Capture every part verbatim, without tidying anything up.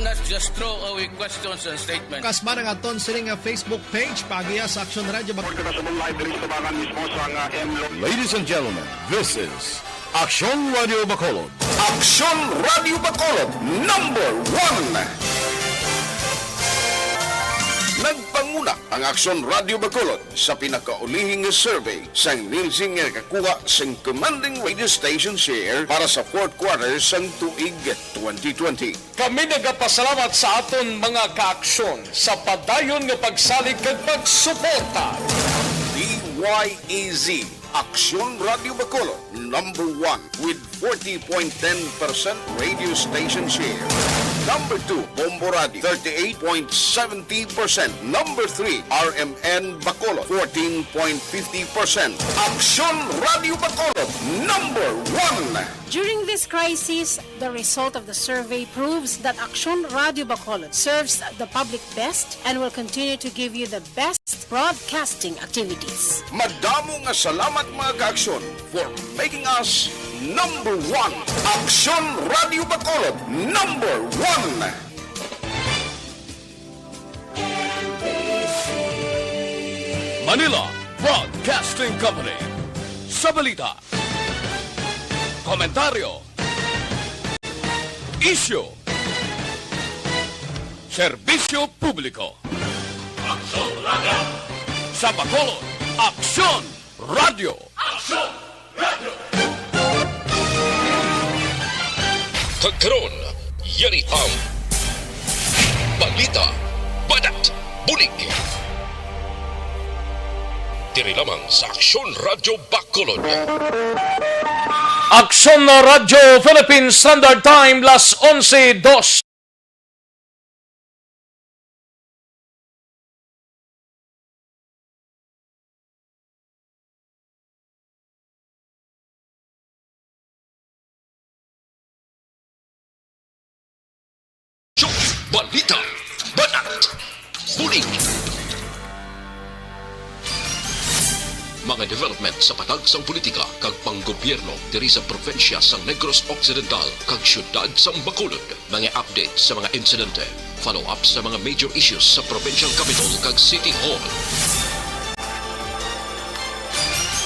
Let's just throw away questions and statements. Kasmara nga aton sini nga Facebook page, paagiha sa Aksyon Radyo Bacolod. Report ka sa buong live diri sa Tabangan mismo sa nga M Lo- Ladies and gentlemen, this is Aksyon Radyo Bacolod. Aksyon Radyo Bacolod, number one. Nagpanguna ang Aksyon Radyo Bacolod sa pinakaulihi nga survey sang Nielsen nga nakakuha sang commanding radio station share para sa fourth quarter sang tuig twenty twenty. Kami nagapasalamat sa aton mga kaaksyon sa padayon nga pagsalig kag pagsuporta. D Y E Z, Aksyon Radyo Bacolod, number one with forty point ten percent radio station share. Number two, Bombo Radio, thirty-eight point seventy percent. Number three, R M N Bacolod, fourteen point fifty percent. Aksyon Radyo Bacolod, number one. During this crisis, the result of the survey proves that Aksyon Radyo Bacolod serves the public best and will continue to give you the best broadcasting activities. Madamo nga salamat, mga kaaksyon, for making us number one. Aksyon Radyo Bacolod, number one. Manila Broadcasting Company. Sa balita, komentaryo, isyu, serbisyo publiko. Aksyon Radyo. Sa Bacolod, Aksyon Radyo. Aksyon Radyo. Kag karon, yari ang balita, banat, bulig. Diri lamang sa Aksyon Radyo Bacolod. Aksyon Radyo Philippine Standard Time, las onse dos. Balita, banat, bulig. Mga development sa patag sang politika kag panggobyerno diri sa probinsya sang Negros Occidental kag siyudad sang Bacolod. Mga update sa mga insidente, follow-up sa mga major issues sa provincial capital kag city hall.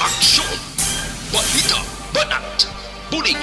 Aksyon! Balita! Banat! Bulig!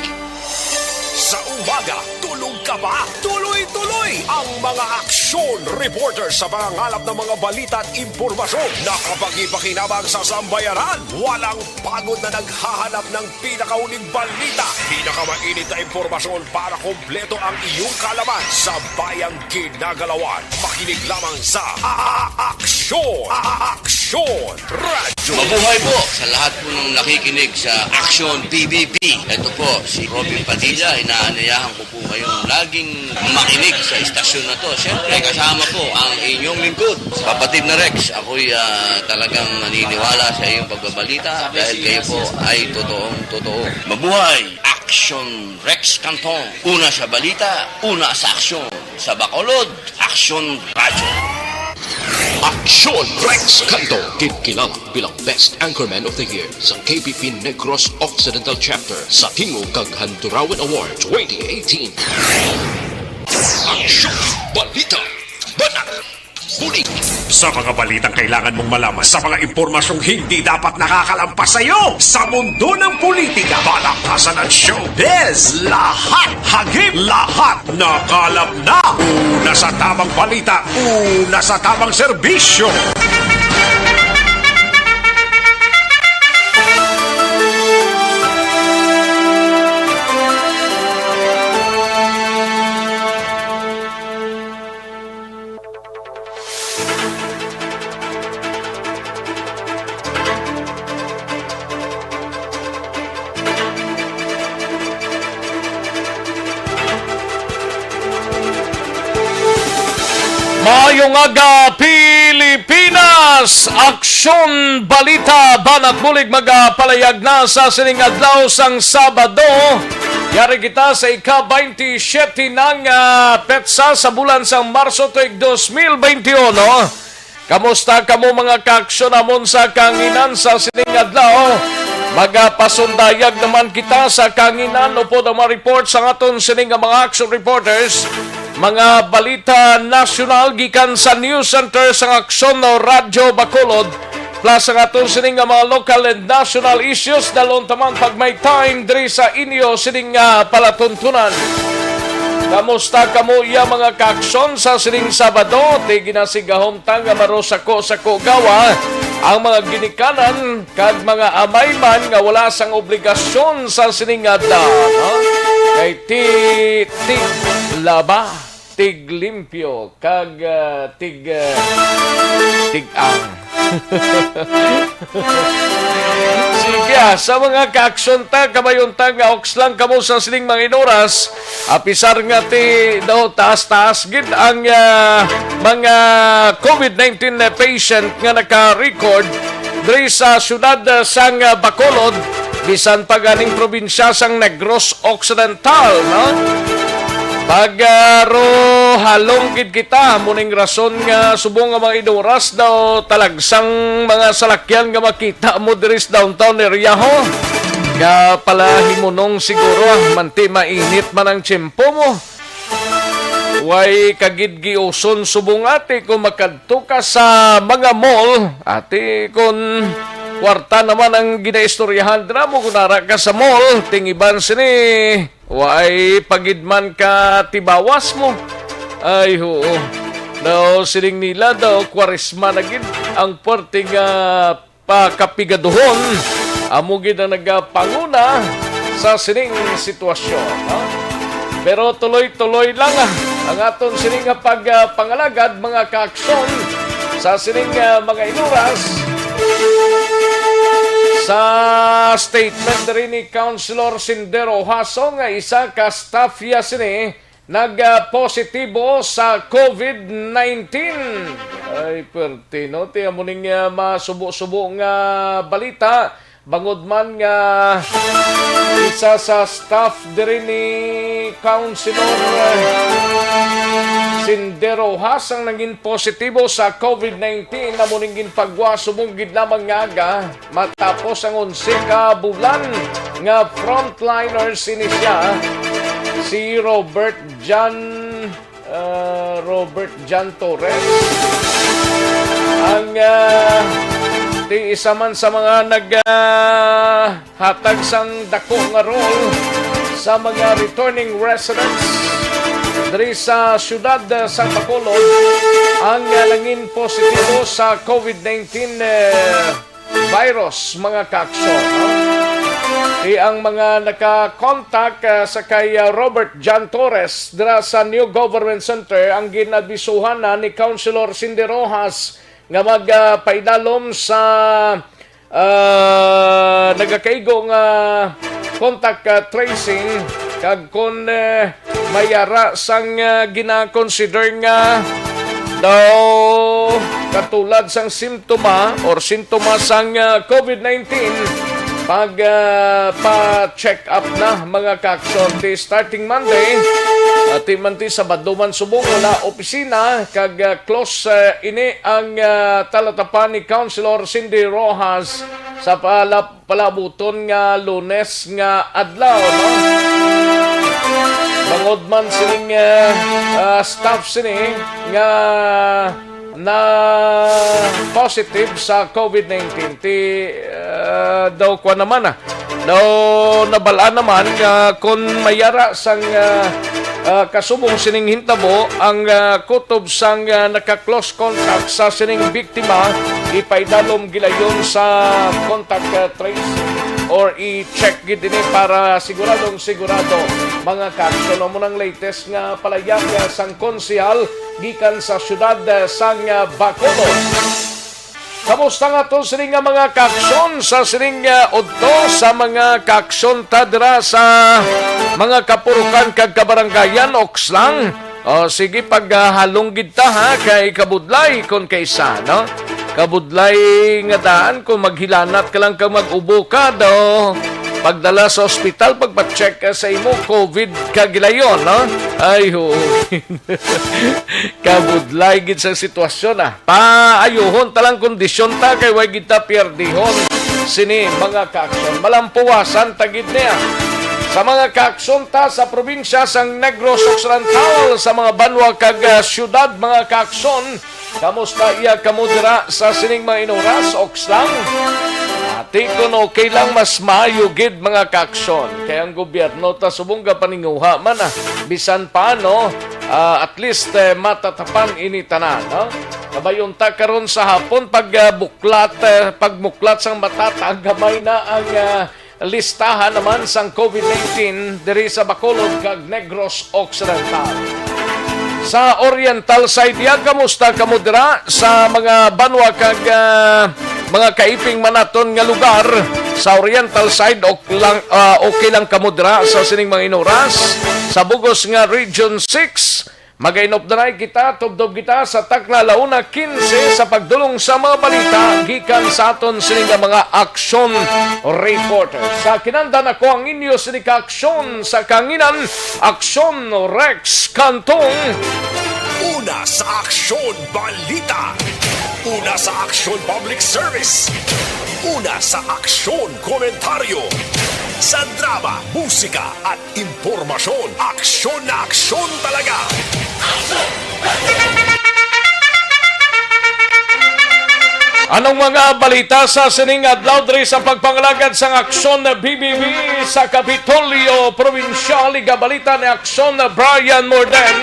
Sa umaga, tulog ka ba? Tuloy-tuloy ang mga aksyon reporter sa pangangalap ng mga balita at impormasyon. Nakapagpakinabang sa sambayanan. Walang pagod na naghahanap ng pinakauling balita, pinakamainit na impormasyon para kompleto ang iyong kaalaman sa bayang ginagalawan. Makinig lamang sa A-, A-, Aksyon, A-, A-, Aksyon Radyo. Mabuhay po sa lahat po ng nakikinig sa Aksyon P B B. Ito po si Robin Padilla, inaanyayahan ko po kayong laging makinig sa istasyon na to. Siyempre, kasama po ang inyong lingkod, Kapatid na Rex. Ako'y, ah, talagang naniniwala sa iyong pagbabalita dahil kayo po ay totoong totoo. Mabuhay! Aksyon Rex Canton. Una sa balita, una sa aksyon. Sa Bacolod, Aksyon Radyo. Aksyon Rex Canton, kinkilala bilang Best Anchorman of the Year sa K B P Negros Occidental Chapter sa Tingog kag Handurawan Award twenty eighteen. Aksyon! Balita! Banat! Bulig! Sa mga balitang kailangan mong malaman, sa mga impormasyong hindi dapat nakakalampas sa iyo, sa mundo ng politika, palakasan at showbiz, lahat hagip, lahat nakalap na. Una sa tamang balita, una sa tamang serbisyo. Maayong aga, Pilipinas! Aksyon, balita, banat bulig magapalayag na sa sining adlaw sang Sabado. Yari kita sa ika-twenty-seven na nga petsa sa bulan sang Marso tuig dos mil beintiuno. Kamusta kamo, mga kaaksyon namon sa kahanginan sa sining adlaw? Magapasundayag naman kita sa kahanginan upod ang mga report sang aton sini nga mga action reporters. Mga balita nasyonal gikan sa News Center sang Aksyon o Radyo Bacolod, plus ang aton sini nga mga local and national issues, dalon taman pag may time diri sa inyo sining nga palatuntunan. Kamusta kamo iya mga kaaksyon sa sining Sabado? Ti ginasigahom ta nga marusako-sako gawa ang mga ginikanan kag mga amay man nga wala sang obligasyon sa sining nga adlaw, ha? Kay ti, ti, laba, tiglimpyo, kag, ah, tig, ah, tig-ang. Sige, ah, sa mga kaaksyon ta, kamayon ta nga oks lang kamo sa sining mga inuras, apisar nga ti daw taas-taas gid ang, ah, mga covid nineteen na patient nga naka-record diri sa siyudad, ah, sang, ah, Bacolod, bisan pa ganing probinsya sang Negros Occidental, no? Pagaro halong gid kita, muning rason nga subong nga mga inuras daw talagsang mga salakyan nga makita mo diri sa downtown area, ho. Nga pala himunong siguro, ah, manti mainit man ang tiyempo mo. Way kagid giuson subong ati kung makadto ka sa mga mall. Ati, kung kwarta naman ang ginaistoryahan dira mo, kung nara ka sa mall, tingiban sini, way pagid man ka tibawas mo. Ay, oo. Daw, siling nila daw, kwaresma na gid ang puwerte nga pakapigaduhon, amo gid ang nagapanguna sa sining sitwasyon, ha? Pero tuloy-tuloy lang, ah, ang aton sining nga pag, ah, pangalagad, mga kaaksyon, sa sining, ah, mga inuras. Sa statement diri ni Councilor Sendero Haso nga isa ka staff ya sini, nag-positibo sa covid nineteen. Ay, perti, no? Ti amo ning, ah, masubo-subo nga balita. Bangod man nga isa sa staff diri ni Councilor, ah, Sendero Has ang nangin positibo sa covid nineteen, amo ning ginpagwa subong gid lamang nga aga. Matapos ang onse ka bulan nga frontliner sini siya, si Robert John, ah, Robert John Torres, ang, ah, ti isa man sa mga nag, ah, hatag sang dako nga role sa mga returning residents diri sa siyudad, ah, sa Bacolod, ang, ah, nangin positibo sa covid nineteen, eh, virus, mga kaaksyon, no? Ti ang mga naka-contact, ah, sa kay, ah, Robert John Torres dira sa New Government Center ang gin-abisuhan na ni Councilor Sendero Has nga mag, ah, paidalom sa, ah, nagakaigo nga contact, ah, tracing, kag kon, eh, may ara sang, ah, gina-consider nga daw katulad sang simptoma or sintomas sang, ah, covid nineteen, pag, ah, pa-check up na, mga kaaksyon. Ti starting Monday, ah, ti man ti Sabado man subong, wala opisina, kag, ah, close, ah, ini ang, ah, talatapan ni Councilor Cindy Rojas sa pala-, palabuton nga Lunes nga adlaw, no? Bangod man sining, ah, ah, staff sini nga na positive sa covid nineteen. Ti, ah, daw kwa naman, ah. Daw nabal-an naman nga kon may ara sang, ah, ah, kasubong sining hintabo ang, ah, kutob sang, ah, naka-close contact sa sining biktima, ipaidalom gilayon sa contact, ah, trace or i-check gid ini para siguradong sigurado, mga kaaksyon. Amo nang latest nga palayag, ah, sang konsehal gikan sa siyudad, ah, sang, ah, Bacolod. Kamusta nga to sini nga mga kaaksyon sa sining, ah, udto sa mga kaaksyon ta dira sa mga kapurukan kag kabarangayan, oks lang? O, sige, paghalong gid ta, ha, kay kabudlay kon kaisa, no? Kabudlay nga daan kung maghilanat ka lang kag mag-ubo ka, daw pagdala sa ospital, pagpa-check ka sa imo covid ka gilayon, no? Ay, ho. Kabudlay gid sa sitwasyon, ah. Paayuhon ta lang kondisyon ta kay way gid ta pierdihon sini mga kaaksyon. Malampuwasan ta gid niya. Sa mga kaaksyon ta sa probinsya sang Negros Occidental, sa mga banwa kag, ah, syudad, mga kaaksyon, kamusta iya kamo dira sa sining mga inuras? Oks lang? Ati kon okay lang, mas maayo gid, mga kaaksyon. Kay ang gobyerno ta subong gapaninguha man, ah, bisan pa, no? Ah, at least, eh, matatapan ini tanan, no? Kabayon ta karon sa hapon pag, ah, buklat, eh, pagmuklat sang mata ta, gamay na ang, ah, listahan naman sang covid nineteen diri sa Bacolod kag Negros Occidental. Sa Oriental side, ya, kamusta kamo dira sa mga banwa kag, ah, mga kaiping man naton nga lugar? Sa Oriental side, ok lang, ah, okay lang kamo dira sa sining mga inuras? Sa bugos nga Region six, magainop na kita, tubdob kita sa takna, la una quince, sa pagdulong sa mga balita gikan sa aton sini nga mga aksyon reporter. Sa kinandan, ako ang inyo sini ka aksyon sa kanginan, Aksyon Rex Cantong. Una sa aksyon balita. Una sa aksyon public service. Una sa aksyon komentaryo. Sa drama, musika at impormasyon, aksyon na aksyon talaga. Anong mga balita sa sining adlaw diri sa pagpangalagad sang Aksyon B B B sa Kapitolyo Probinsyal? Igabalita ni Aksyon Brian Morden.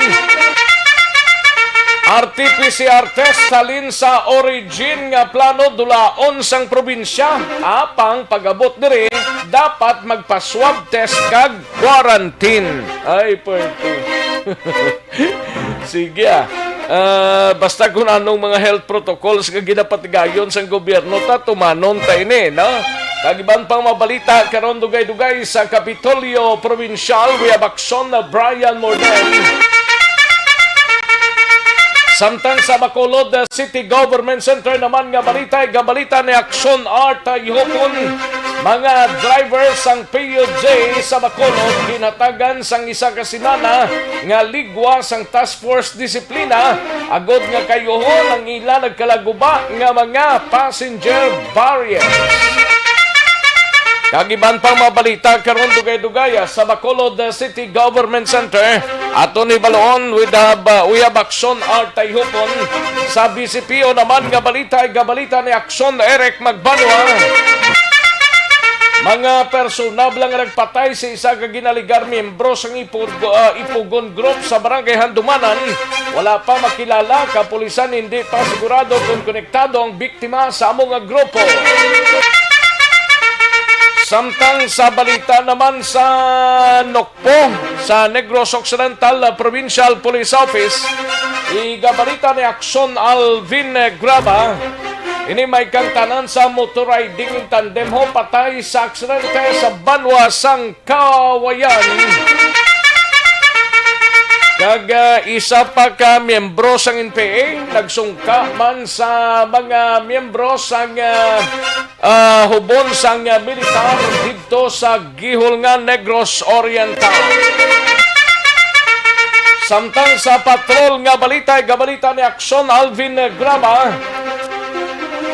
R T P C R test halin sa Origin nga plano dulaon sang probinsya. Apang pag-abot diri, dapat magpa-swab test kag quarantine. Ay, pwerte. Sige, ah. Ah, basta kung anong mga health protocols nga ginapatigayon sang gobyerno ta, tumanon ta ini, no? Kag iban pang mabalita karon, dugay-dugay sa Kapitolyo Probinsyal, we have Aksyon Brian Morden. Samtang sa Bacolod, ah, City Government Center naman nga balita, igabalita ni Aksyon Art Tayhopon. Mga driver sang P U J sa Bacolod ginhatagan sang isa ka semana nga ligwa sang Task Force Disiplina agod nga kayuhon ang ila nagkalaguba nga mga passenger barriers. Kag iban pang mabalita karon, dugay-dugay, ah, sa Bacolod, ah, City Government Center. Aton hibaluon with, ah, ba-, we have Aksyon Art Tayhopon. Sa B C P O naman nga balita, igabalita ni Aksyon Eric Magbanwa. Mga personal lang nga nagpatay sa isa ka ginaligar miyembro sang Ipug-, ah, Ipugon Group sa Barangay Handumanan. Wala pa makilala, kapulisan hindi pa sigurado kung konektado ang biktima sa amo nga grupo. Samtang sa balita naman sa Nokpo, sa Negros Occidental Provincial Police Office, igabalita ni Aksyon Alvin Graba, ini may kangtanan sa motor riding in tandem ho patay sa aksidente sa banwa sang Kawayan. Kag, ah, isa pa ka miyembro sang N P A nagsungka man sa mga miyembro sang, ah, ah, hubon sang, ah, militar didto sa Guihulngan, Negros Oriental. Samtang sa patrol nga balita, igabalita ni Aksyon Alvin Graba,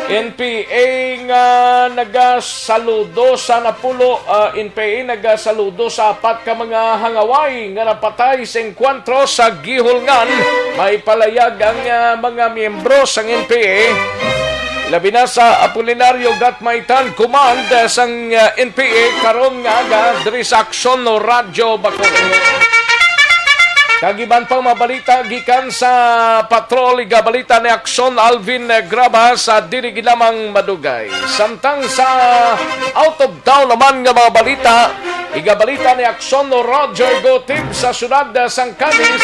N P A nga nagasaludo sa napulo, ah, N P A nagasaludo sa apat ka mga hangaway nga napatay sa engkwentro sa Guihulngan. May palayag ang, ah, mga miyembro sang N P A, labi na sa Apolinario Gatmaitan Command, ah, sang, ah, N P A karon nga aga diri sa Aksyon Radyo Bacolod. Kag iban pang mabalita gikan sa patrol, igabalita ni Aksyon Alvin Graba sa dili gid lamang madugay. Samtang sa out of town naman nga mga balita, igabalita ni Aksyon Roger Gotib sa siyudad sang Calis.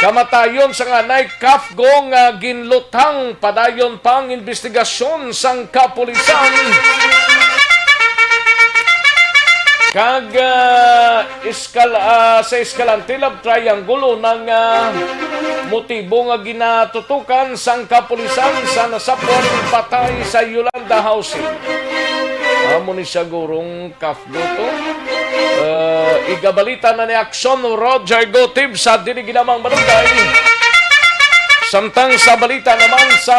Kamatayon sa nga night CAFGU nga ginluthang, padayon pang investigasyon sang kapulisan. Kag, ah, Eskal-, ah, sa Escalante Love Triangle, unang, ah, motibo nga ginatutukan sang kapulisan sa nasapwan patay sa Yolanda Housing. Amo ni siya gurong CAFGU to. Ah, igabalita na ni Aksyon Roger Gotib sa dili gid lamang madugay. Samtang sa balita naman sa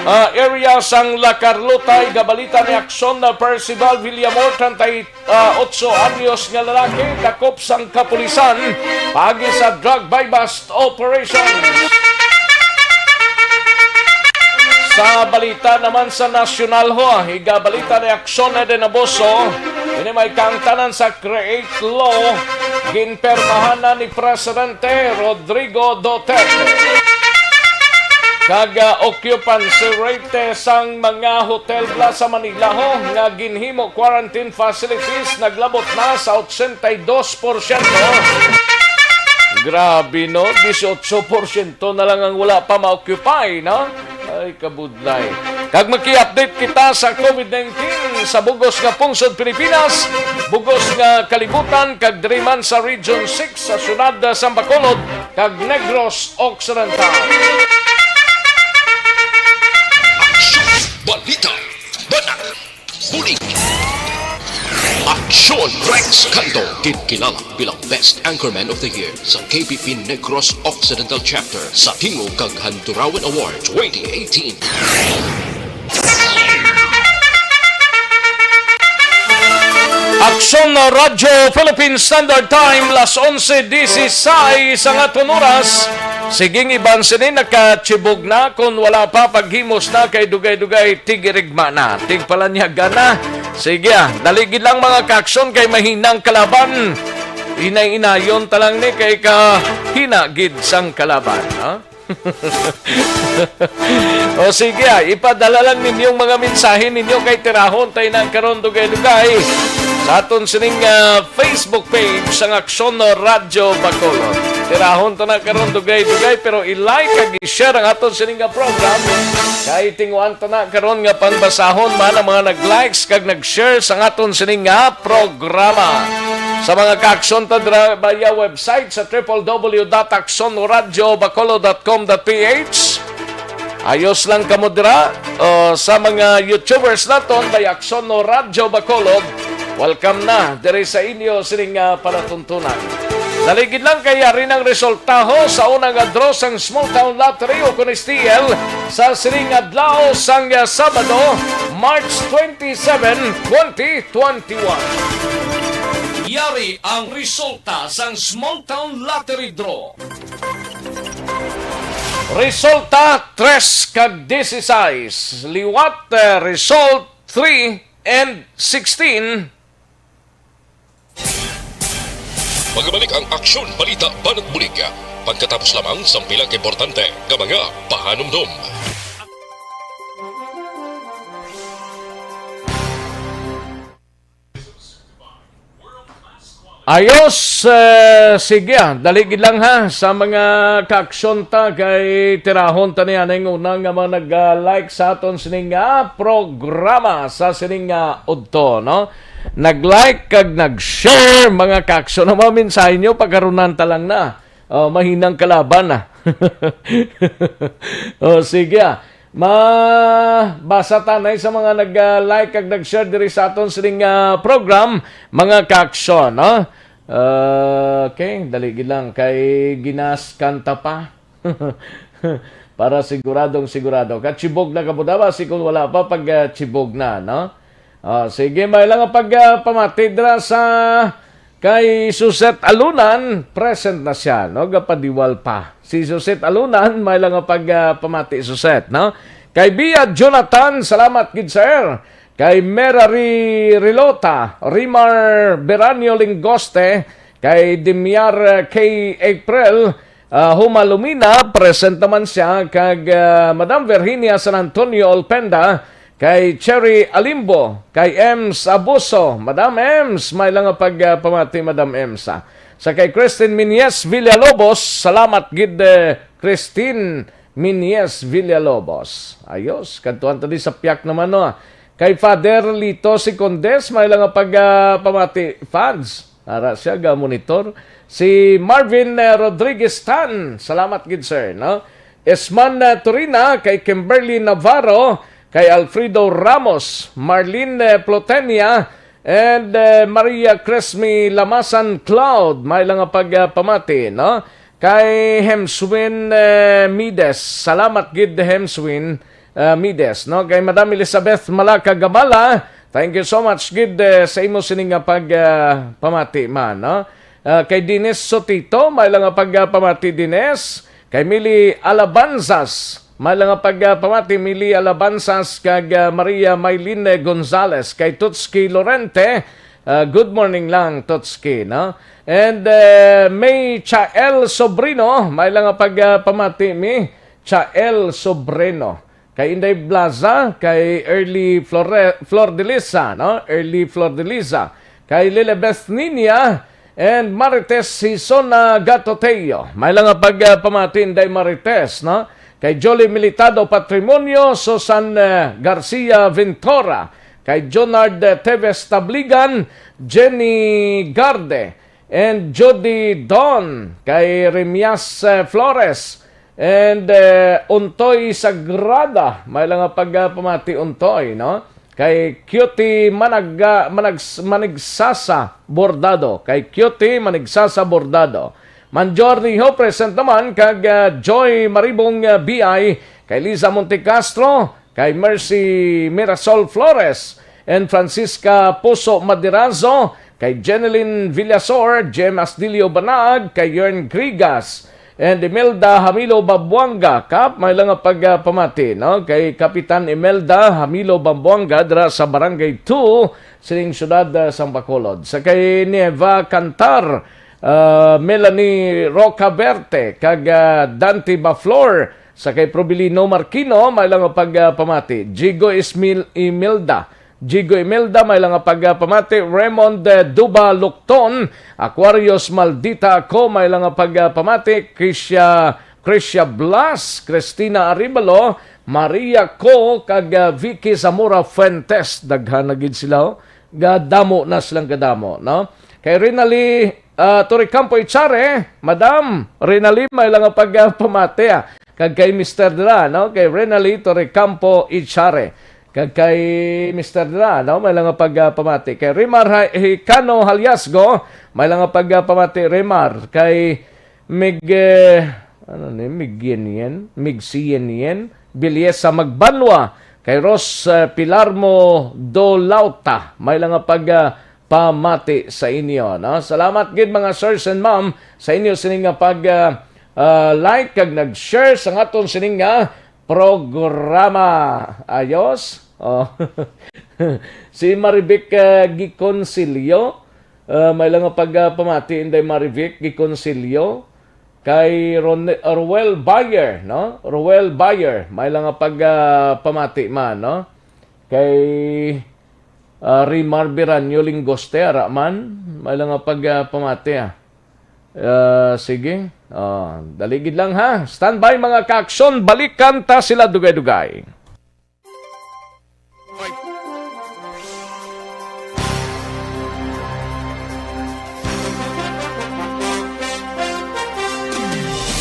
ah, area sang La Carlota, igabalita ni Aksyon na Percival Villamor, treinta y ocho anyos nga lalaki, dakop sang kapulisan paagi sa drug buy-bust operations. Sa balita naman sa nasyonal, ho, igabalita ni Aksyon Eden Aboso, ini may kaangtanan sa Create Law, ginpermahan na ni Presidente Rodrigo Duterte. Kag, ah, occupancy rate sang mga hotel bala sa Manila, ho, nga ginhimo quarantine facilities naglabot na sa ochenta y dos porsyento. Grabe, no? Dieciocho porsyento na lang ang wala pa ma-occupy, no? Ay, kabudlay. Kag maki-update kita sa COVID nineteen sa bugos nga pungsod Pilipinas, bugos nga kalibutan, kag diri man sa Region six sa siyudad sa Bacolod kag Negros Occidental. Aksyon! Balita! Banat! Bulig! Aksyon! Rex Canto, ginkilala bilang Best Anchorman of the Year sa K P P Negros Occidental Chapter sa Tingog kag Handurawan Award twenty eighteen. Aksyon na Radyo Philippine Standard Time, las onse dieciséis ang aton oras. Siging iban sini nakachibog na, kung wala pa, paghimos na kay dugay-dugay tigirigma na, tigpalanyaga na. Sige, ah, dali gid lang, mga kaaksyon, kay mahinang kalaban. Inay-inayon ta lang ni kay kahina gid sang kalaban, ha? O sige, ah, ipadala lang ninyong mga mensahe ninyo kay tirahon tayo na karon dugay-dugay sa aton sining, ah, Facebook page sang Aksyon Radyo Bacolod. Tirahon ta na karon dugay-dugay, pero i-like kag i-share ang aton sining nga program. Kay tinguan ta na karon nga panbasahon man ang mga nag-likes kag nag-share sa aton sining nga programa. Sa mga kaaksyon ta dira via website sa triple w dot aksyon radyo bacolod dot com dot p h. Ayos lang kamo dira. O, sa mga YouTubers naton, may Aksyon no Radyo Bacolod, welcome na diri sa inyo sining, ah, palatuntunan. Dali gid lang kay yari ng resultaho sa unang draw sang Small Town Lottery o kon S T L sa sining adlaw sang, ah, Sabado, March twenty-seven, twenty twenty-one. Yari ang resulta sang Small Town Lottery Draw. Resulta tres kag dieciséis, liwat, eh, result three and sixteen. Magabalik ang Aksyon, Balita, Banat Bulig pagkatapos lamang sang pila ka importante nga mga pahanumdom. Ayos, eh, sige, ah, dali gid lang, ha, sa mga kaaksyon ta, kay tirahon ta ni anay una nga mga nag-like sa aton sining nga programa sa sining nga udto, no? Nag-like kag nag-share, mga kaaksyon, ang mga mensahe nyo, pagkarunan ta lang na. Oh, mahinang kalaban na. Oh, sige, ah. Mabasa tanay sa mga nag-like kag nag-share diri sa aton sining, ah, program, mga kaaksyon, no? Ah, okay, dali gid lang kay ginas kanta pa. Para siguradong sigurado. Kachibog na ka po daw, si kung wala pa pag, ah, chibog na, no? Ah, sige, may lang ang pag, ah, pamati dira sa kay Suset Alunan, present na siya, no? Gapadiwal pa. Si Suset Alunan, may lang ang pag, ah, pamati, Suset, no? Kay Bia Jonathan, salamat gid, sir. Kay Mera Ri-, Rilota, Rimar Beranio Lingoste, kay Dimiar, eh, K. April, ah, Huma Lumina, present naman siya, kag, ah, Madam Virginia San Antonio Olpenda, kay Cherry Alimbo, kay Ems Abuso, Madam Ems, may lang nga pag, ah, pamati, Madam Ems, ah. Sa kay Christine Minyes Villalobos, salamat gid, eh, Christine Minyes Villalobos. Ayos, kadtuan ta di sa piyak naman, no? Kay Father Lito Secondes, may lang nga pag, ah, pamati, Fads. Ara siya, ga-monitor. Si Marvin, eh, Rodriguez Tan, salamat gid, sir, no? Esman, eh, Turina, kay Kimberly Navarro, kay Alfredo Ramos, Marlene, eh, Plotenia, and, eh, Maria Cresme Lamasan Cloud, may lang nga pag, ah, pamati, no? Kay Hemswin, eh, Mides, salamat gid, Hemswin. ah, Mides, no? Kay Madam Elizabeth Malaka Gamala, thank you so much gid, eh, sa imo sini nga pag, ah, pamati man, no? Ah, kay Dennis Sotito, may lang nga pag, ah, pamati, Dennis. Kay Mili Alabanzas, may lang nga pag, ah, pamati, Mili Alabanzas kag, ah, Maria Maylene Gonzalez. Kay Tutski Lorente, ah, good morning lang, Tutski, no? And, eh, may Chael Sobrino, may lang nga pag, ah, pamati, mi Chael Sobrino. Kay Inday Blaza, kay Early Flore-, Flor de Lisa, no? Early Flor de Lisa, kay Lilibeth Ninia, and Marites Hisona Gatoteo. May lang nga pag, ah, pamati, Inday Marites, no? Kay Jolie Militado Patrimonio, Susan, eh, Garcia Ventura, kay Jonard, eh, Teves Tabligan, Jenny Garde, and Judy Don, kay Remias, eh, Flores, and, eh, Untoy Sagrada, may lang nga pag, ah, pamati, Untoy, no? Kay Cutie Manag-, Manags-, Manigsasa Bordado, kay Cutie Manigsasa Bordado. Manjor Niho present naman kag, ah, Joy Maribong, ah, B I, kay Liza Montecastro, kay Mercy Mirasol Flores, and Francisca Puso Madirazo, kay Jeneline Villasor, Jem Asdilio Banaag, kay Yern Grigas, and Imelda Hamilo Babuanga. Kap, may lang nga pag, ah, pamati, no? Kay Kapitan Imelda Hamilo Babuanga dira sa Barangay two, sining siyudad, ah, sang Bacolod. Sa kay Nieva Cantar, ah, Melanie Rocaberte, kag, ah, Dante Baflor. Sa kay Probilino Marquino, may lang nga pag, ah, pamati. Jigo Ismil-, Imelda. Jigo Imelda, may lang nga pag, ah, pamati. Raymond, eh, Duba Lukton, Aquarius Maldita Ako, may lang nga pag, ah, pamati. Krisha, Krisha Blas, Christina Arevalo, Maria Co, kag, ah, Vicky Zamora Fuentes. Daghan na gid sila, oh. Gadamo na silang gadamo, no? Kay Rinali, ah, Torrecampo Ichare, Madam Rinali, may lang nga pag, ah, pamati, ah. Kag kay Mister Dra, no? Kay Rinali Torrecampo Ichare. Kag kay Mister Dra, no? May lang nga pag, ah, pamati. Kay Rimar Hi-, Hicano Haliasgo, may lang nga pag, ah, pamati. Rimar, kay Mig, eh, ano ni? Mig Yen Yen? Mig Sien Yen? Bilyesa Magbanwa, kay Ros, eh, Pilarmo Dolauta. May lang nga pag, ah, pamati sa inyo, no? Salamat gid, mga sirs and ma'am, sa inyo sini nga pag, ah, ah, like kag nag-share sa aton sini nga programa. Ayos? Oh. Si Marivic, ah, Giconsilio, ah, may lang nga pag, ah, pamati, Inday Marivic Giconsilio. Kay Ron-, Roel Bayer, no? Roel Bayer, may lang nga pag, ah, pamati man, no? Kay, ah, Rimar Biranyo Lingoste, ara man, may lang nga pag, ah, pamati, ah. Ah, sige. Ah, dali gid lang, ha. Standby, mga kaaksyon, balikan ta sila dugay-dugay.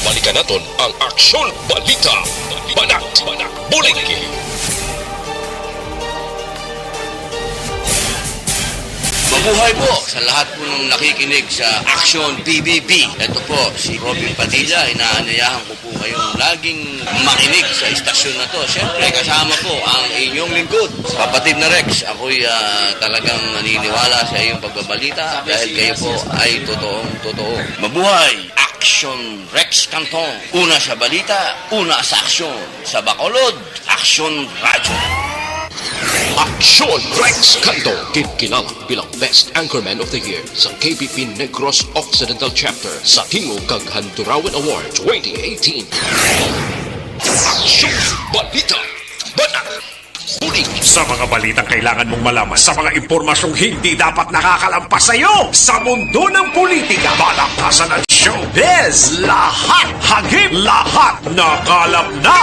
Balikan naton ang Aksyon Balita. Banat, Buligi. Mabuhay po sa lahat po ng nakikinig sa Aksyon P B B. Ito po si Robin Padilla. Inaanyayahan ko po kayong laging makinig sa istasyon na to. Siyempre, kasama po ang inyong lingkod, kapatid na Rex. Ako'y, ah, talagang naniniwala sa iyong pagbabalita dahil kayo po ay totoong totoo. Mabuhay! Aksyon Rex Cantong. Una sa balita, una sa aksyon. Sa Bacolod, Aksyon Radyo. Aksyon Rex Cantong, ginkilala bilang Best Anchorman of the Year sa K B P Negros Occidental Chapter sa tingog kag Handurawan Award twenty eighteen. Aksyon Balita. Banat. Ulit. Sa mga balitang kailangan mong malaman, sa mga impormasyong hindi dapat nakakalampas sa iyo, sa mundo ng politika, balaktasan at showbiz, lahat hagip, lahat nakalap na.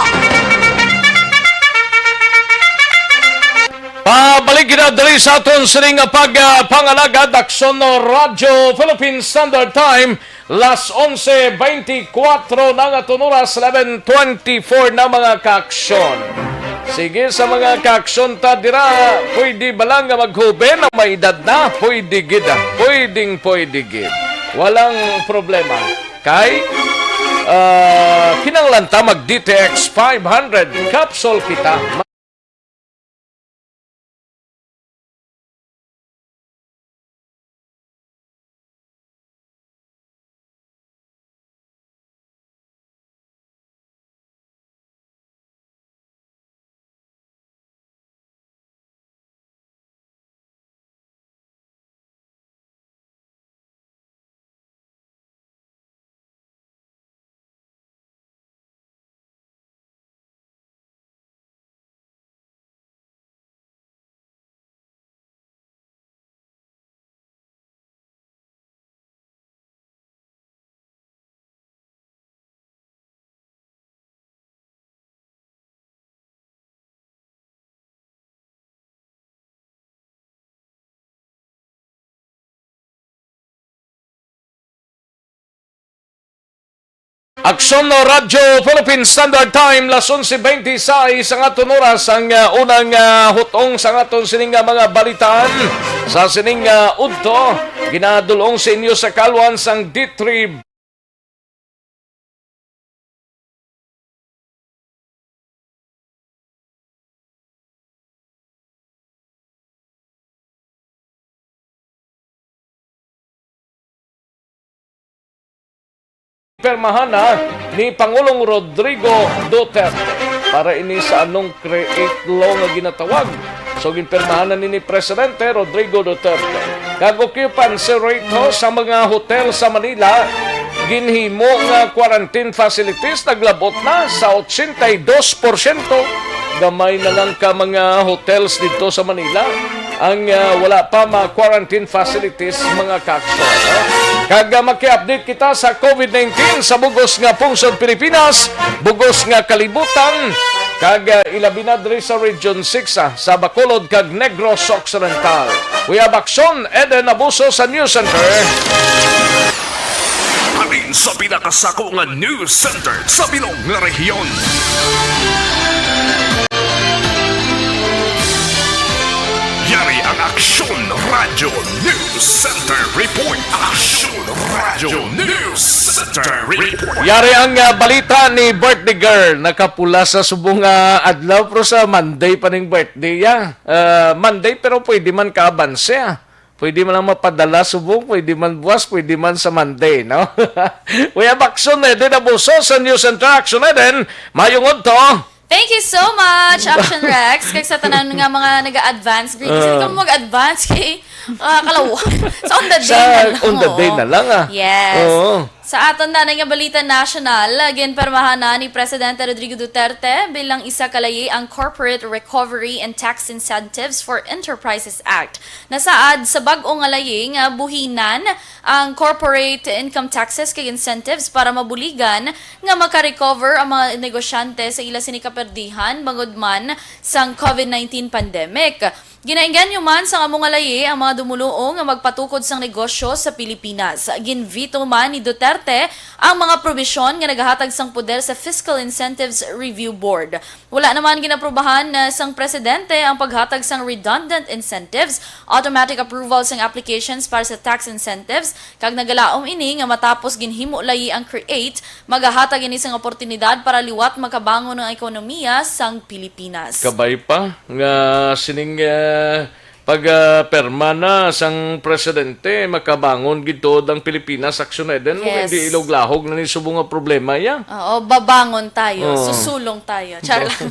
Pabalik kita diri sa aton sining pag, ah, pangalagad, Aksyon Radyo Philippine Standard Time, las onse beintikwatro na nga aton oras, eleven twenty-four na, mga kaaksyon. Sige, sa mga kaaksyon ta dira, pwede ba lang nga maghuben ang may edad na? Pwede gid, ah. Pwedeng pwede gid. Walang problema. Kay Ah, kinahanglan ta mag D T X five hundred capsule kita. Aksyon no Radyo Philippine Standard Time, las onse beintisais ang aton oras, ang, ah, unang, ah, hutong sa aton sining nga mga balitaan. Sa sining, ah, udto, ginadulong sa inyo sa kalwan sang D three. Pirmahan na ni Pangulong Rodrigo Duterte para ini sa anong create law nga ginatawag. So, ginpirmahan na ni, ni Presidente Rodrigo Duterte kag occupancy rate ho sa mga hotel sa Manila, ginhimo nga quarantine facilities naglabot na sa ochenta y dos porsyento. Gamay na lang ka mga hotels dito sa Manila ang, ah, wala pa ma-quarantine facilities, mga kaksyon. Kag, ah, maki-update kita sa COVID nineteen sa bugos nga pungsod Pilipinas, bugos nga kalibutan, kag, ah, ilabi na diri sa Region six, ah, sa Bacolod kag Negros Occidental. We have Aksyon Eden Abuso sa News Center. Halin sa pinakasako nga news center sa bilog nga rehiyon. Yari ang Aksyon Radyo News Center Report. Aksyon Radyo News Center Report. Yari ang, ah, balita ni birthday girl. Nakapula sa subong nga adlaw, pero sa Monday pa ning birthday, ya. Ah, Monday, pero pwede man kaabanse, ah. Pwede man lang mapadala subong, pwede man buwas, pwede man sa Monday, no? We have Aksyon Eden Abuso sa News Center. Aksyon Eden, mayong udto. Thank you so much, Action Rex. Kag sa tanan nga mga nag-advance greetings, Ah. Hindi ka mag-advance kay, ah, kalaw. Sa on the day Sa na lang. on the day Oo. na lang, ah. Yes. Oo. Sa aton na nga balita nasyonal, ginpirmahan na ni Presidente Rodrigo Duterte bilang isa ka layi ang Corporate Recovery and Tax Incentives for Enterprises Act. Nasaad sa bag-o nga layi nga buhinan ang corporate income taxes kag incentives para mabuligan nga maka-recover ang mga negosyante sa ila sini kaperdihan bangod man sang COVID nineteen pandemic. Ginaengganyo man sang amo nga layi ang mga dumoluo nga magpatukod sang negosyo sa Pilipinas. Ginveto man ni Duterte ang mga probisyon nga nagahatag sang poder sa Fiscal Incentives Review Board. Wala naman ginaprubahan na sang presidente ang paghatag sang redundant incentives, automatic approval sang applications para sa tax incentives, kag nagalaom ini nga matapos ginhimo layi ang create, magahatag ini sang oportunidad para liwat makabangon ang ekonomiya sang Pilipinas. Kabay pa nga sining, eh, pag, ah, perma na sang presidente, makabangon gid tuod ang Pilipinas, Action Eden, mo Yes. hindi ilog-lahog na ni subong nga problema, ya. Oo, babangon tayo, Oo. susulong tayo. Char lang.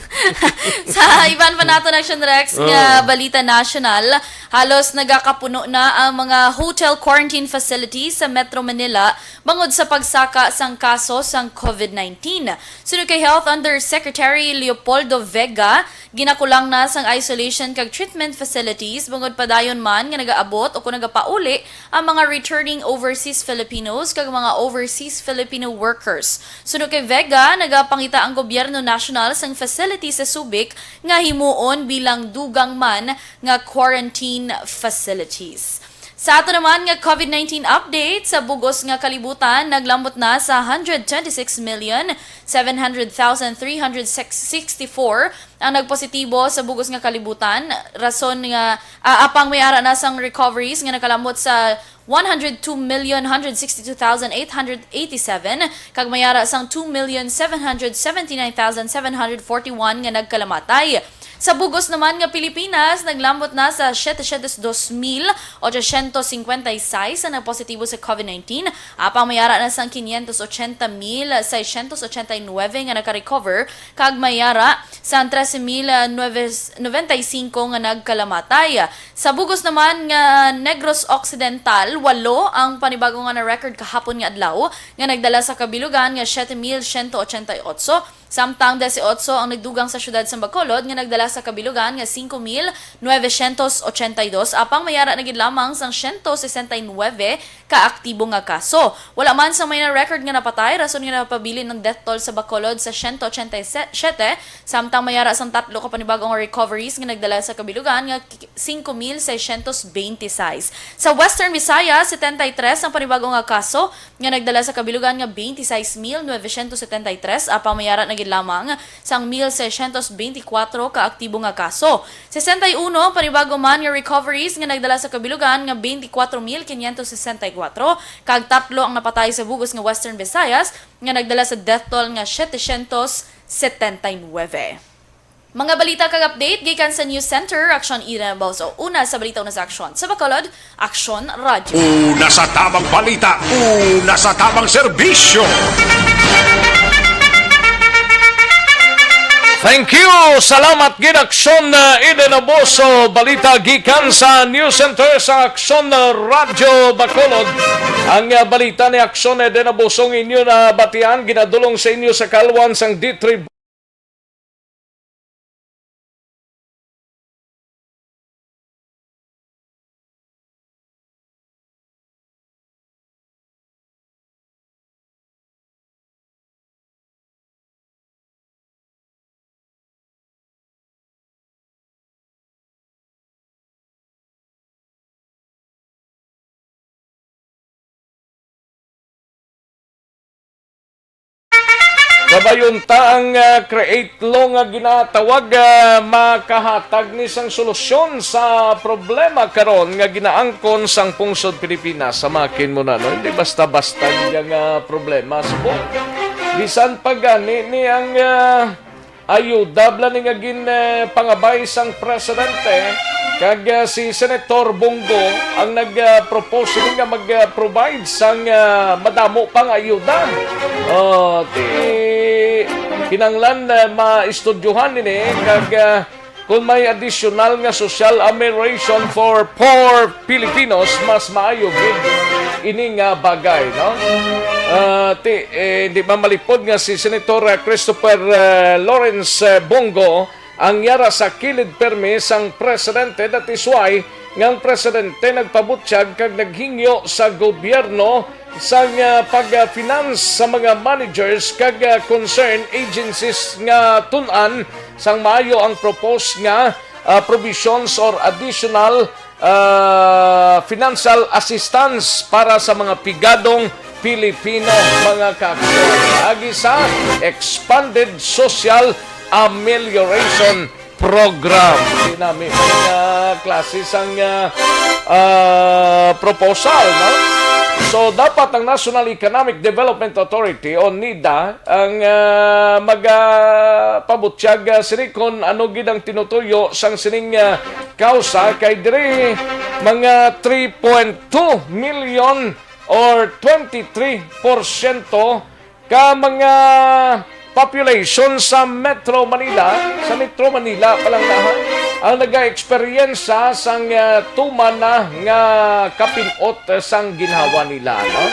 Sa iban pa nato na, Action Rex, Oo. nga balita nasyonal, halos nagakapuno na ang mga hotel quarantine facilities sa Metro Manila bangod sa pagsaka sang kaso sang COVID nineteen. Suno kay Health Undersecretary Leopoldo Vega, ginakulang na sang isolation kag treatment facilities bangod padayon man nga nagaabot o kung nagapauli ang mga returning overseas Filipinos kag mga overseas Filipino workers. Suno kay Vega, nagapangita ang gobyerno nasyonal sang facility sa Subic nga himuon bilang dugang man nga quarantine facilities. Sa ato naman nga COVID nineteen update, sa bugos nga kalibutan, naglambot na sa hundred twenty-six million seven hundred thousand three hundred sixty-four ang nagpositibo sa bugos nga kalibutan. Rason nga, ah, apang may ara na sang recoveries nga nakalambot sa one hundred two million one hundred sixty-two thousand eight hundred eighty-seven, kag may ara sang two million seven hundred seventy-nine thousand seven hundred forty-one nga nagkalamatay. Sa bugos naman nga Pilipinas, naglambot na sa siyete siyente dos mil ochocientos cincuenta y seis ang nagpositibo sa COVID nineteen, apang may ara na sang quinientos ochenta mil seiscientos ochenta y nueve nga naka-recover, kag may ara sang trese mil noventa y cinco nga nagkalamatay. Sa bugos naman nga Negros Occidental, walo ang panibago nga na-record kahapon nga adlaw, nga nagdala sa kabilugan nga siyete mil siyento ochenta y otso, samtang disiotso ang nagdugang sa siyudad sa Bacolod, nga nagdala sa kabilugan nga singko mil nuwebesyentos ochenta y dos, apang may ara na gid lamang sang siyento sesenta y nuwebe ka aktibo nga kaso. Wala man sang may na-record nga napatay, rason nga napabilin ang death toll sa Bacolod sa siyento ochenta y siyete, samtang may ara sang tatlo ka panibago nga recoveries nga nagdala sa kabilugan nga singko mil seiscientos beintisais. Sa Western Visayas, setenta y tres ang panibago nga kaso nga nagdala sa kabilugan nga beintisais mil nuwebesyentos setenta y tres, apang may ara na gid lamang sang mil seiscientos beintikwatro ka aktibo nga kaso. Sesenta y uno ang panibago man nga recoveries nga nagdala sa kabilugan nga beintikwatro mil kinyentos sesenta y kwatro, kag tatlo ang napatay sa bugos nga Western Visayas nga nagdala sa death toll nga setecientos setenta y nuwebe. Mga balita kag update gikan sa News Center, Aksyon Eden Boso. Una sa balita, una sa aksyon. Sa Bacolod, Aksyon Radyo. Una sa tabang balita, una sa tabang serbisyo. Thank you. Salamat gid, Aksyon, uh, Eden Boso. Balita gikan sa News Center sa Aksyon, uh, Radyo Bacolod. Ang, uh, balita ni Aksyon Eden Boso ang inyo na batian, ginadulong sa inyo sa kalwan sang D three. Kabayunta ang, ah, create law nga ginatawag, ah, makahatag ni sang solusyon sa problema karon nga ginaangkon sang pungsod Pilipinas. Sa makin mo na, no? Hindi basta-basta yang, ah, problema. Subo, bisan pa gani ni ang, ah, ayuda bala ni nga gin, eh, pangabay sang presidente, kag, eh, si Senator Bong Go ang nag, eh, propose ni nga mag, eh, provide sang, eh, madamo pang ayuda. Oh, ti kinanglan, eh, maistudyohan nini, kag, eh, kung may additional nga social amelioration for poor Filipinos, mas maayo gid ini nga bagay, no? Ah, ti, eh, di man malipod nga si Senator, ah, Christopher, ah, Lawrence, ah, Bong Go ang yara sa kilid pirmi sang presidente. That is why nga ang presidente nagpabutyag kag naghingyo sa gobyerno sang, ah, pag-finance sa mga managers kag, ah, concern agencies nga tun-an sang maayo ang propose nga, ah, provisions or additional ah, financial assistance para sa mga pigadong Pilipino, mga kaagsoon, agi sa Expanded Social Amelioration Program. Di nami mga klase sang, ah, ah, proposal, no? So, dapat ang National Economic Development Authority o NEDA ang, ah, magapabutyag, ah, sini kon ano gid ang tinutuyo sang sining, ah, kausa, kay diri mga three point two million or twenty-three porsyento ka mga population sa Metro Manila, sa Metro Manila pa lang na, ha, ang nag-eksperyensya sang, ah, tuman na nga kapinot, eh, sang ginhawa nila, no?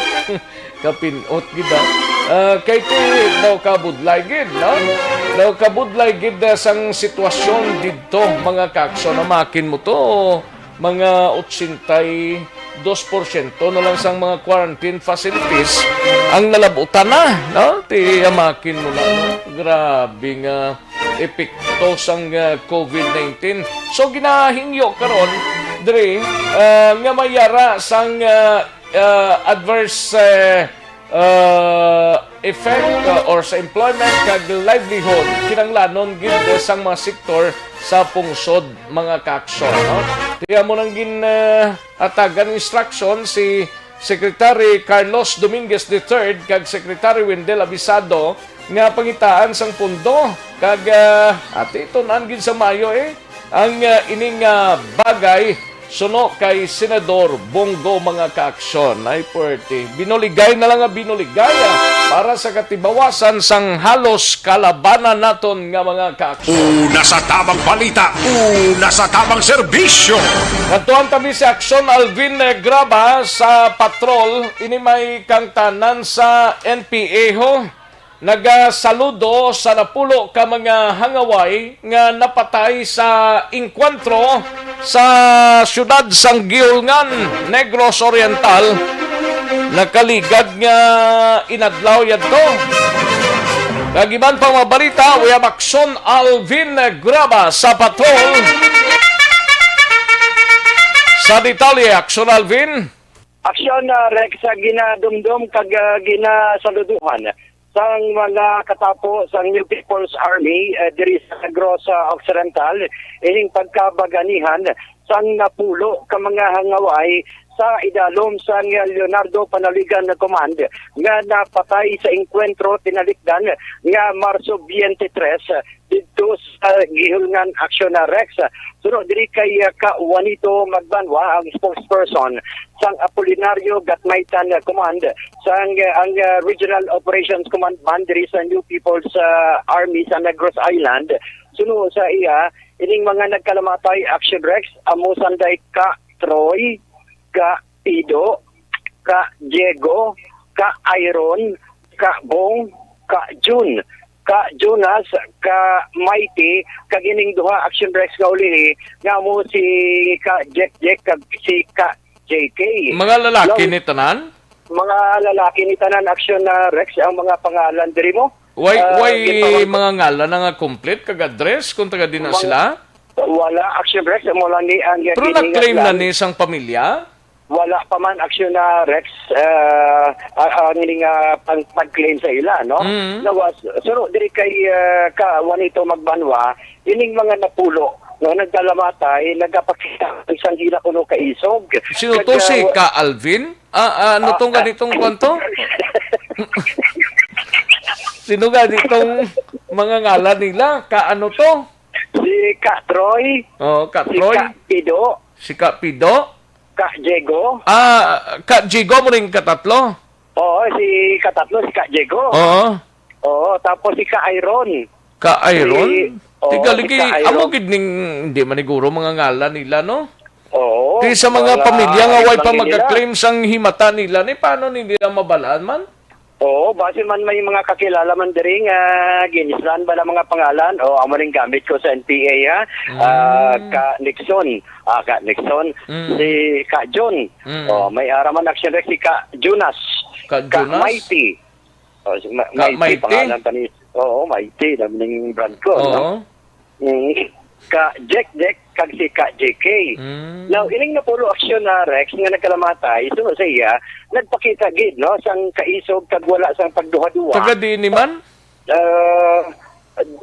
Kapinot gid, ah. Ah, kay ti daw kabudlay gid, no? Daw kabudlay gid, ah, sang sitwasyon didto, mga kaagsoon, na makin mo to, mga ochenta y dos porsyento na lang sang mga quarantine facilities ang nalabutan na, no? Ti amakin mo na, no? Grabe nga epekto sang, ah, COVID nineteen. So, ginahingyo karon diri, ah, nga may yara sang, ah, ah, adverse, eh, ah, effect, ah, or sa employment kag livelihood, kinahanglanon gid sang mga sektor sa pungsod, mga kaaksyon, no? Kaya mo nang gin, ah, hatagan instruction si Secretary Carlos Dominguez the third kag Secretary Wendell Avisado nga pangitaan sang pondo kag, ah, ati tun-an gid sa maayo, eh, ang, ah, ining, ah, bagay suno kay Senador Bong Go, mga kaaksyon. Ay, puwerte. Binuligay na lang nga binuligay, ah, para sa katibawasan sang halos kalabanan naton nga mga kaaksyon. Una sa tamang balita, una sa tamang serbisyo. Kadtuan kami si Aksyon Alvin Graba sa patrol. Ini may kangtanan sa N P A ho. Nagasaludo sa napulo ka mga hangaway nga napatay sa engkwentro sa siyudad sang Guihulngan, Negros Oriental. Nakaligad nga inadlaw yadto. Kag iban pa mga balita, we have Aksyon Alvin Graba sa patrol. Sa detalye, Aksyon Alvin. Aksyon, ah, Rex, sa ginadumdom kag, ah, ginasaluduhan sang mga katapo sang New People's Army, eh, diri sa Negros Occidental, ining pagkabaganihan sang napulo ka mga hangaway sa idalom sang Leonardo Panaligan Command nga napatay sa engkwentro tinalikdan nga Marso twenty-three didto sa Guihulngan, Aksyon, ah, Rex. Suno diri kay, ah, Ka Juanito Magbanwa, ang spokesperson sang Apolinario Gatmaitan Command, sang, ah, ang, ah, Regional Operations Command man diri sa New People's, ah, Army sa Negros Island. Suno sa iya, ining mga nagkalamatay, Aksyon, Rex, amo sanday Ka Troy, Ka Pido, Ka Diego, Ka Iron, Ka Bong, Ka Jun, Ka Jonas, Ka Mighty, kag ining duha, Aksyon, Rex, nga ulihi, nga amo si Ka Jack Jack kag si Ka J K. Mga lalaki Now, ni tanan? Mga lalaki ni tanan, Aksyon, ah, Rex, ang mga pangalan diri mo. Why, Ah, why gipawag- mga ngalan na nga complete kag address kung taga di na Mga sila? Wala, Aksyon, Rex, amo lang ni ang Pero kini nga nag-claim na plan. Ni sang pamilya? Wala pa man, Aksyon, na Rex, ah, ah, ang ini nga pang-, pag-claim sa ila, no? Mm. Nawas, suno diri kay, ah, Ka Juanito Magbanwa, ining mga napulo nga nagkalamatay, nagapakita isang ila kuno ka isog. Sino to, Kag, si ah, Ka Alvin? Ah, ah, ano Ah, tong ah. Ganitong kwanto? Sino ganitong mga ngalan nila? Ka ano to? Si Ka Troy, Oh, Ka si Troy? Ka Pido, Si Ka Pido? Ka Diego. Ah, Ka Diego mo rin katatlo? Oo, si katatlo, si Ka Diego. Oo. Oo, tapos si Ka Iron. Ka Iron? Si, oo, Tiga si ligi, Ka Iron. Amo gid ning, hindi man siguro mga ngalan nila, no? Oo, Di sa mga mga pamilya nga way pa ngalan nila. Magka-claim sang himata nila, ni paano nila mabalaan man? Oo, basi man may mga kakilala man diri nga ginislan ba ng mga pangalan? O, amo ning gamit ko sa N P A, ha? Mm. Ah, Ka Nixon. Ah, Ka Nixon. Mm. Si Ka John. Mm. O, may ara man Action Rex, si Ka Jonas. Ka Ka Jonas? Mighty. O, si Ma-, Ka Mighty, Mighty? Pangalan pa ni, oo, Mighty, naman yung brand ko, no? Oo. Mm. Ka Jack Jack, kag si Ka J K. Mm. Now, ining napulo aksyon na Rex nga nagkalamatay, suno sa iya, nagpakita gid, no, sang kaisog kag wala sang pagduha-duha. Taga diin ni man? Ah,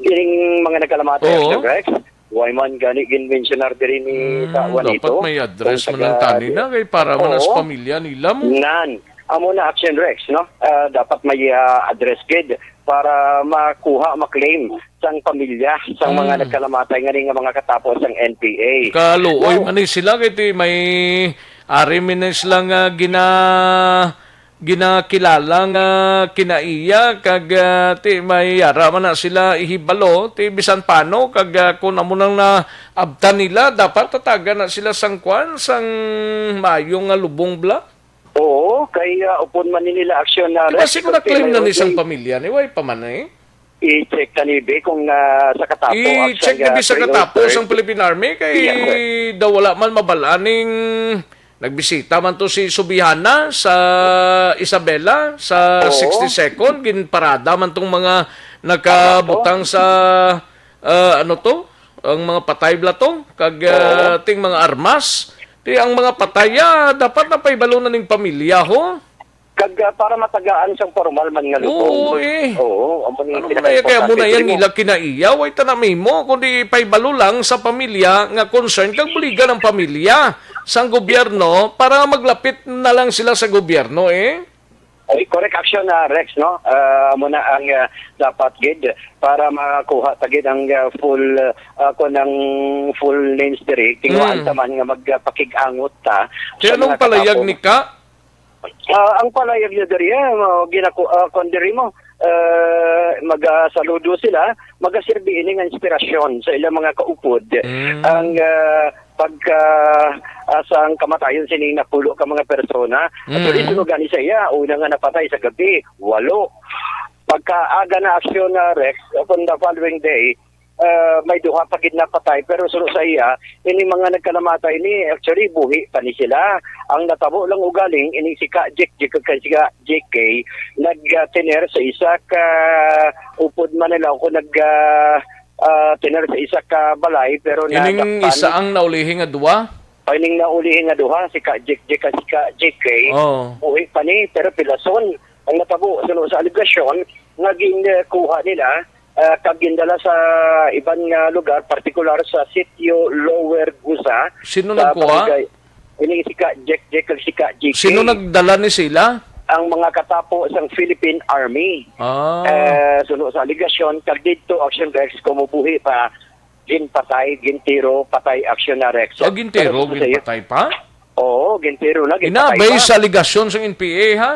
ining mga nagkalamatay, Oo. Action Rex, way man gani gin-mensionar diri ni Mm, Ka Juanito. Dapat may address Kung man lang taga tani na, kay para man sa Oo. Pamilya nila mo. Nan, amo na Action Rex, no? Ah, dapat may, ah, address gid para makuha, maklaim sang pamilya sang mga Mm. nagkalamatay nga ni nga mga katapo sang N P A. Kaluoy Now, man ni sila kay ti may ari man ni sila nga gina-, ginakilala nga kinaiya kag, ah, ti may yara man na sila ihibalo ti bisan pano kag, ah, kun amo nang naabtan nila dapat tatagan na sila sang kwan sang maayo nga lubong bla. Oo, kay, ah, upon man ni nila aksyon na Di ba arrest, siguro na-claim na ni sang pamilya ni? Way pa man eh. I-check ta ni, be, kung, ah, sa katapo, I-check ang, ni, be, sa ah, katapo sang Philippine Army kay Yes, sir. Daw wala man mabalaan ning nagbisita man to si Subihana sa Isabela sa Oo. sixty-second. Ginparada man tong mga nakabutang sa, ah, ano to? Ang mga patay bla to? Kag, ah, Oo. ting mga armas. Di ang mga patay, ah, dapat napahibalo na ning pamilya, ho? Kag, ah, para matagaan sang formal man nga lubong. Oo, eh. Oo, amo ni Ano man na yan, kaya mo na yan, pinakaimportante. Ila kinaiya, way ta na mahimo, kundi ipahibalo lang sa pamilya nga concern, kag buligan ang pamilya sang gobyerno para maglapit na lang sila sa gobyerno, eh. Ay, correct action na, Rex, no? Ah, amo na ang, ah, dapat gid para makuha ta gid ang, ah, full, ah, kun ang full names diri. Tinguhaan Mm. ta man nga magpakig-angot ta Kaya sa anong mga palayag katapo. Ni Ka? Ah, ang palayag niya diri, ah, mo, ginako-, ah, kun diri mo, ah, magasaludo sila, magasirbi ini nga inspirasyon sa ilang mga kaupod. Mm. Ang, ah, pagka, ah, sang kamatayon sining napulo ka mga persona. Actually, Mm. suno gani sa iya, una nga napatay sa gabi, walo. Pagkaaga na aksyon na, Rex, upon the following day, ah, may duha pa gid napatay, pero suno sa iya, ini mga nagkalamatay ni, actually, buhi pa ni sila. Ang natabo lang ugaling, ini si Ka Jek Jek kag si Ka J K, nag, ah, tener sa isa ka upod man nila, o nag, ah, ah, tener sa isa ka balay, pero Ining nadakpan. Isa ang naulihi nga duwa? O, ining naulihi nga duha, si Ka Jek Jek kag si Ka J K, Oo. buhi pa ni, pero pilason. Ang natabo, suno sa alegasyon, nga ginkuha nila, ah, kag gindala sa iban nga lugar, partikular sa sitio Lower Gusa, Sino sa nagkuha? Barangay, ini si Ka Jek Jek kag si Ka J K. Sino nagdala ni sila? Ang mga katapo sang Philippine Army. Ah. Eh, suno sa alegasyon, kag didto, Action Rex, kumubuhi pa, ginpatay, gintiro, patay, Action na, Rex. Ah, gintiro, Pero sa iyo, ginpatay pa? Oo, gintiro na, ginpatay Inabay pa. Sa alegasyon sang N P A, ha?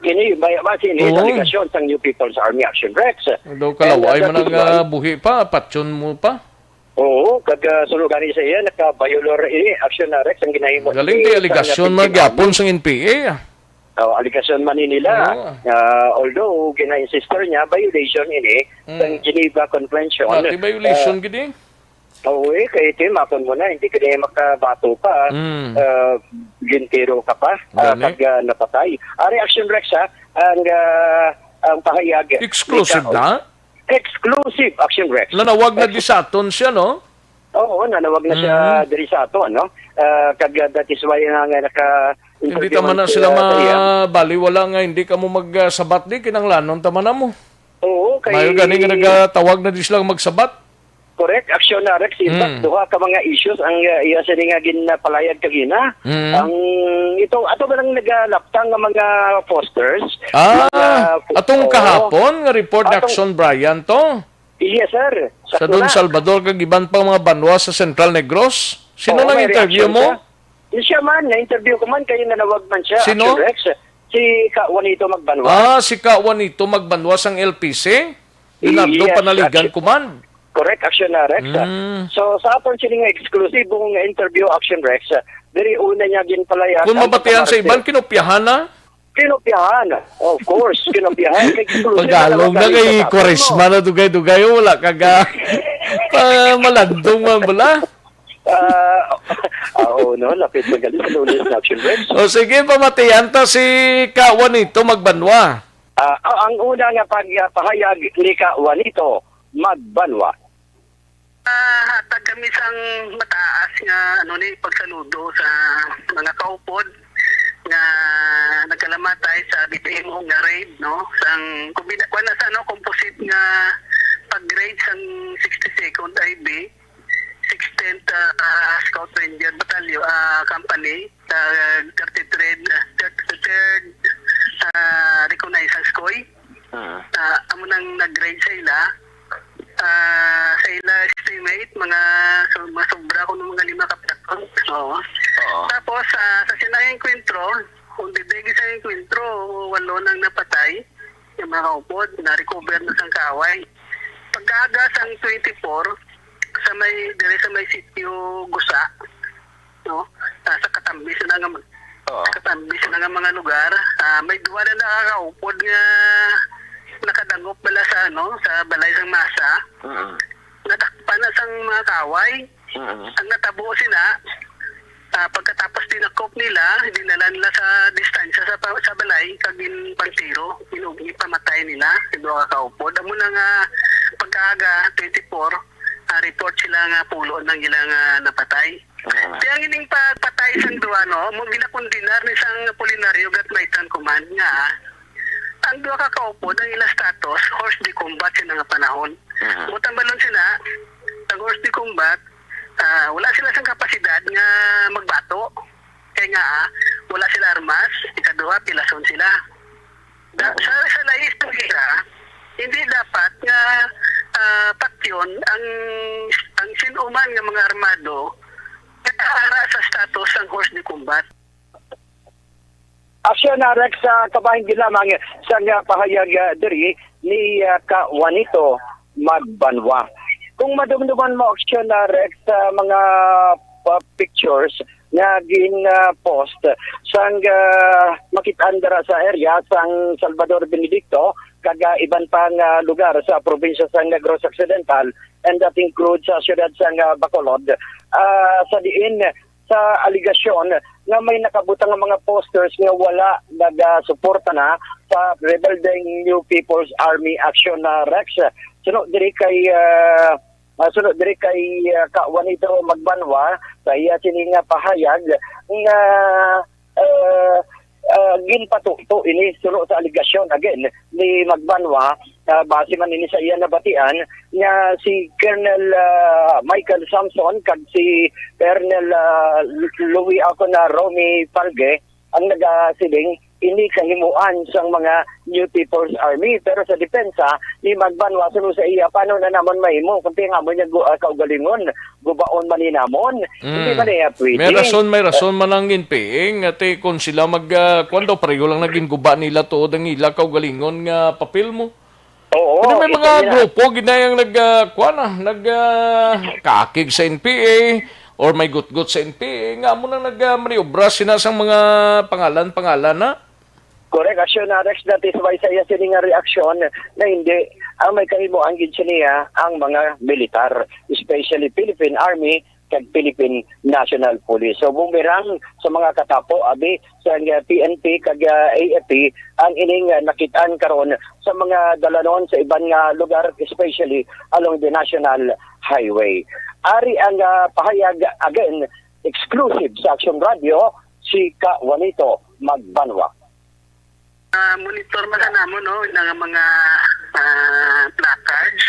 Kini, may, mas ini Oo. Sa alegasyon sang New People's Army Action Rex. Daw kalaway And, uh, man ang, that is why ah, buhi pa, patyon mo pa. Oo, kag, ah, suno gani sa iya, naka-violor ini, Action na Rex, ang ginahimo Galing ini kay sang alegasyon man Philippine gyapon Army. Sang N P A, ah. Oh, alegasyon man ini nila. Oo. Ah, although, gina-insister niya, violation ini Mm. sang Geneva Convention. Ati violation Ah, gid eh. Oo, eh, kay ito yung makon mo na, hindi ka na makabato pa, Mm. ah, gintiro ka pa, ah, Gani. Pag, ah, napatay. Ari, Action Rex, ha, ang, ah, ang pahayag. Exclusive Nika-, na? Exclusive, Action Rex. Nanawag na Ex- di sa aton siya, no? Oo, nanawag na siya Mm. diri sa ato, ano? Ah, kag, ah, that is why nga, nga naka-interview Hindi ta man na man sila siya sa iya. Mabaliwala nga hindi ka mo magsabat di, kinanglanon ta man na mo. Oo, kay Mayo gani nga nagatawag na di sila magsabat. Correct, Action na, Rex. In fact, Mm. duha ka mga issues ang, uh, iya sini nga ginpalayag kagina. Mm. Ang ito, ato ba nang nagalaptang nga mga posters? Ah, Mga, atong oo. Kahapon nga report ni Atong Action Brian to? Yes, sir. Sa Sakto Don na. Salvador kag iban pang mga banwa sa Central Negros? Sino Oo, nang may interview reaction mo? Siya. Siya man, na-interview ko man, kay nanawag man siya, Sino? Action Rex. Si Ka Juanito Magbanwa. Ah, si Ka Juanito Magbanwa sang L P C? Leonardo Yes, Panaligan Action. Command. Correct, Action na, Rex. Mm. So, sa aton sini nga eksklusibong interview, Action Rex, diri una niya ginpalayag Kung ang mabatian sa pagkamartir. Iban, kinopyahan na? Kinopyahan. Of course, kinopyahan. Kay exclusive Tagalog na na kay sa Kwaresma na dugay-dugay, oh, wala ka ga-, pa, malandong man bala. Ah, ah, oo, no? Lapit na gali sa Lunes na Action Rex. O sige, pamatian ta si Ka Juanito Magbanwa. Ah, ah, ang una nga pag-, ah, pahayag ni Ka Juanito Magbanwa. Ah, hatag kami sang mataas nga, ano ni, pagsaludo sa mga kaupod nga nagkalamatay sa B P M O nga raid, no? Sang, kumbina-, kuwan na sa, ano, composite nga pag-raid sang sixty-second I B, sixteenth, ah, ah, Scout Ranger Battalion, ah, Company, ah, thirty-third, thirty-third, ah, Reconnaissance Corps. Ah. Ah, amo nang nag-raid sa ila. Ah, sa ila estimate, mga, so, mga sobra kuno mga lima ka platoon. Oo. Oo. Tapos, ah, sa sina enkwentro, kung didigi sa enkwentro, walo nang napatay, yung mga kaupod, na-recover na sang kaaway. Pagkaaga sang twenty-four, sa may, dire sa may sitio Gusa, no? Ah, sa katambi sila nga mag-, Oo. sa katambi sila nga mga lugar, ah, may duwa na nakakaupod nga nakadangop bala sa, ano, sa balay sang masa. Mm. Nadakpan na sang mga kaaway. Mm. Ang natabo sina, ah, pagkatapos dinakop nila, dinala nila sa distansya sa pa-, sa balay, kag ginpangtiro, ginug-, ginpamatay nila, sa duha ka kaupod. Amo na nga pagkaaga, twenty-four, ah, report sila nga pulo nang ilang, ah, napatay. Oo. Kaya ang ining pagpatay sang duha, no, mo ginakondenar ni sang Apolinario Gatmaitan Command nga ang duha ka kaupod ang ila status horse de combat sa nga panahon. Mhm. Mo tambalon sila, ang horse de combat, ah, wala sila sang kapasidad nga magbato. Kay nga, ah, wala sila armas, ikaduha, pilason sila. Da-, sa, sa lahi sa istorya, hindi dapat nga, ah, patyon ang, ang sin-o man nga mga armado nga ara sa status sang horse de combat. Aksyon na, Rex, sa kabahin gid lamang sang, ah, pahayag, ah, diri ni, ah, ka Juanito Magbanwa. Kung madumduman mo, aksyon na, Rex, sa mga, ah, pictures nga gin, ah, post sang, ah, makit-an dira sa area sang Salvador Benedicto kag, ah, iban pa nga lugar sa probinsya sang Negros Occidental, and that includes sa siyudad sang, ah, Bacolod, ah, sa diin sa aligasyon nga may nakabutang nga mga posters nga wala nagasuporta na sa rebelde New People's Army Action na Rex. Suno diri kay, ah, ah, suno diri kay, ah, ka Juanito Magbanwa, sa iya sini nga pahayag nga, ah, ah, ginpatuto ini suno sa aligasyon again ni Magbanwa, ah, base man ini sa iya nabatian nga si Colonel, ah, Michael Samson kag si Colonel, ah, Louis ako na Romy Palge ang nagasiling ini kahimuan sang mga New People's Army. Pero sa depensa ni Magbanwa, suno sa iya, paano na namon mahimo kung tingamo niya gu-, ah, kaugalingon, gubaon man ni namon? Hindi Mm. man niya pwede. May rason, may rason man ang N P A nga ti kung sila mag, ah, kwan daw, pareho lang naging guba nila tuod ang ila kaugalingon nga papel mo. Oo, Hindi may ito mga nila. grupo gid na yung nag, ah, kwan, ah, nag, ah, kaakig sa N P A or may gutgot sa N P A nga amo nang nag, ah, maniobra sina sang mga pangalan-pangalan na. Correct, aksyon na Rex, that is why sa iya sini nga reaksyon na hindi ang may kahimuan gid siniya ang mga militar, especially Philippine Army kag Philippine National Police. So, bumerang sa mga katapo, abi, sa, uh, P N P kag, uh, A F P ang ining, uh, nakit-an karon sa mga dalanon sa iban nga lugar, especially along the National Highway. Ari ang, uh, pahayag again, exclusive sa Action Radio, si Ka Juanito Magbanwa. Ah, monitor man sa namon, no, nga mga, ah, placards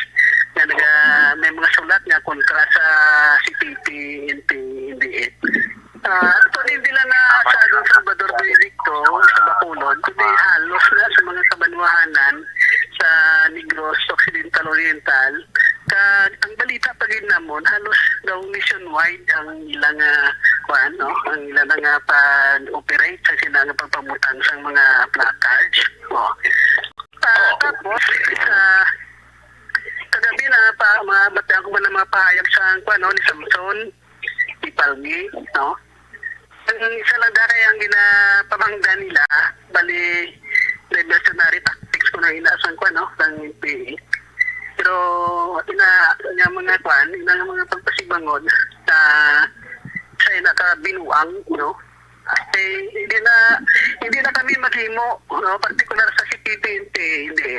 nga naga-, may mga sulat nga kontra sa C P P, N P, N D F. Ah, actually, hindi lang na sa Don Salvador Benedicto, sa Bacolod, kundi halos na sa mga kabanwahanan sa Negros Occidental Oriental. Kag ang balita pa gid namon, halos daw nationwide ang ilang, ah, kuan, no? Ang ilang, ah, pag-operate sa sila nga pagpamutang sang mga placards. Oh. Ah, tapos, sa kagabi na pa, mga batian ko man ang mga pahayag sa, kuan, no, ni Samson, ni Palgi, no? Ang isa lang dara ang ginapamangga nila, bali, diversionary tactics ko na ina sang, kuan, no, sang N P A. Pero ina nga mga kuan, ina nga mga pagpasibangon sa, sa ina ka binuang, no? Eh, hindi na, hindi na kami maghimo, no, partikular sa C P P N P A, hindi.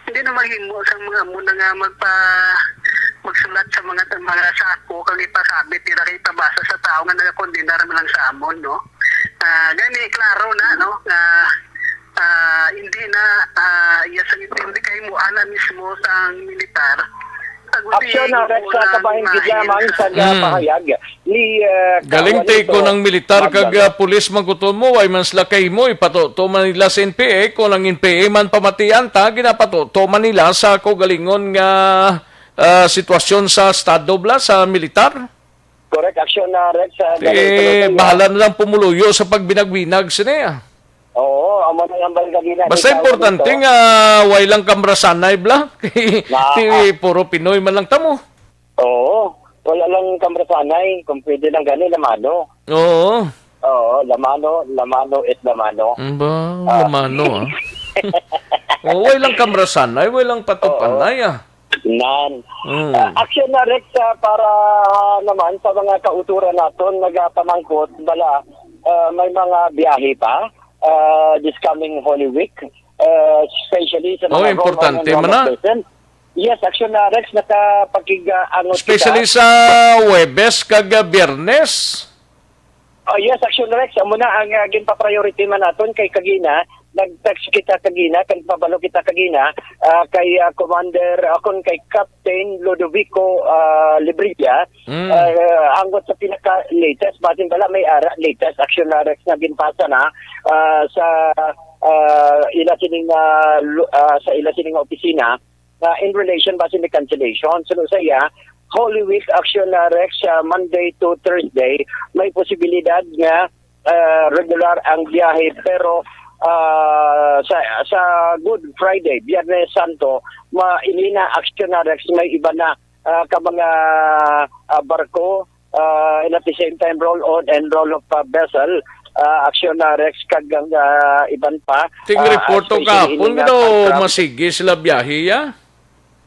Hindi na maghimo sa mga amo na nga magpa-, magsulat sa mga, mga sako kag ipasabit nila kay ipabasa sa tao nga nagakondenar man lang sa amon, no? Ah, gani, klaro na, no, nga, ah, hindi na, ah, iya sa hindi kahimuan na mismo sa militar. Aksyon na Rex sa kabahin gid lamang sa Mm. pahayag ni, uh, Galing Kawan ti ito, kon ang militar kag, Magdala. uh, pulis man kuton mo, way man sila kahimo, ipatuto man nila sa N P A, kon ang N P A man pamatian ta, ginapatuto man nila sa kaugalingon nga, uh, sitwasyon sa estado bala sa militar. Correct, action na, Rex, uh, Eh, ganun, ganun, bahala na lang pumuluyo sa pagbinag-binag sini, ah. Oo, amo na ang balgagina. Basta importante nga way lang kamrasanay bala. Ti puro Pinoy man lang ta mo. Oo. Wala lang kamrasanay, kung pwede lang gani, lamano. Oo. Oo, lamano, lamano, it lamano. Ang ba, Ah. lamano, ah. Oo, way lang kamrasanay, way lang patupanay, ah. Nan. Mm. Ah, action na, Rex, ah, para naman sa mga kauturan naton nagapamangkot, bala, ah, may mga biyahe pa, ah, this coming Holy Week, ah, especially sa Oh, mga importante man na. Yes, Action, ah, Rex, nakapakig-, ah, angot kita. Especially sa Huwebes kag, ah, Biyernes. Oh, yes, Action Rex, amo na ang, ah, ginpa-priority man naton kay kagina, nag-text kita kagina, kag pabalo kita kagina, ah, kay, ah, Commander, ah, kon kay Captain Ludovico, ah, Librilla, Mm. ah, angot sa pinaka-latest, basin bala may ara, latest, Action Rex, nga ginpasa na, ah, sa, ah, ila sining, ah, lu-, ah, sa ila sining opisina, ah, in relation ba sa cancellation. Suno sa iya, Holy Week, Action, ah, Rex, ah, Monday to Thursday, may posibilidad nga, ah, regular ang biyahe, pero, ah, sa, sa Good Friday, Biyernes Santo, ma-, ini na, Action, ah, Rex, may iba na, ah, ka mga, ah, barko, ah, and at the same time, roll on and roll off, ah, vessel, ah, Action, ah, Rex, kag ang, ah, iban pa. Ting Ah, report to especially kahapon, ini nga daw, Pancrab. Masigi sila biyahe, ya?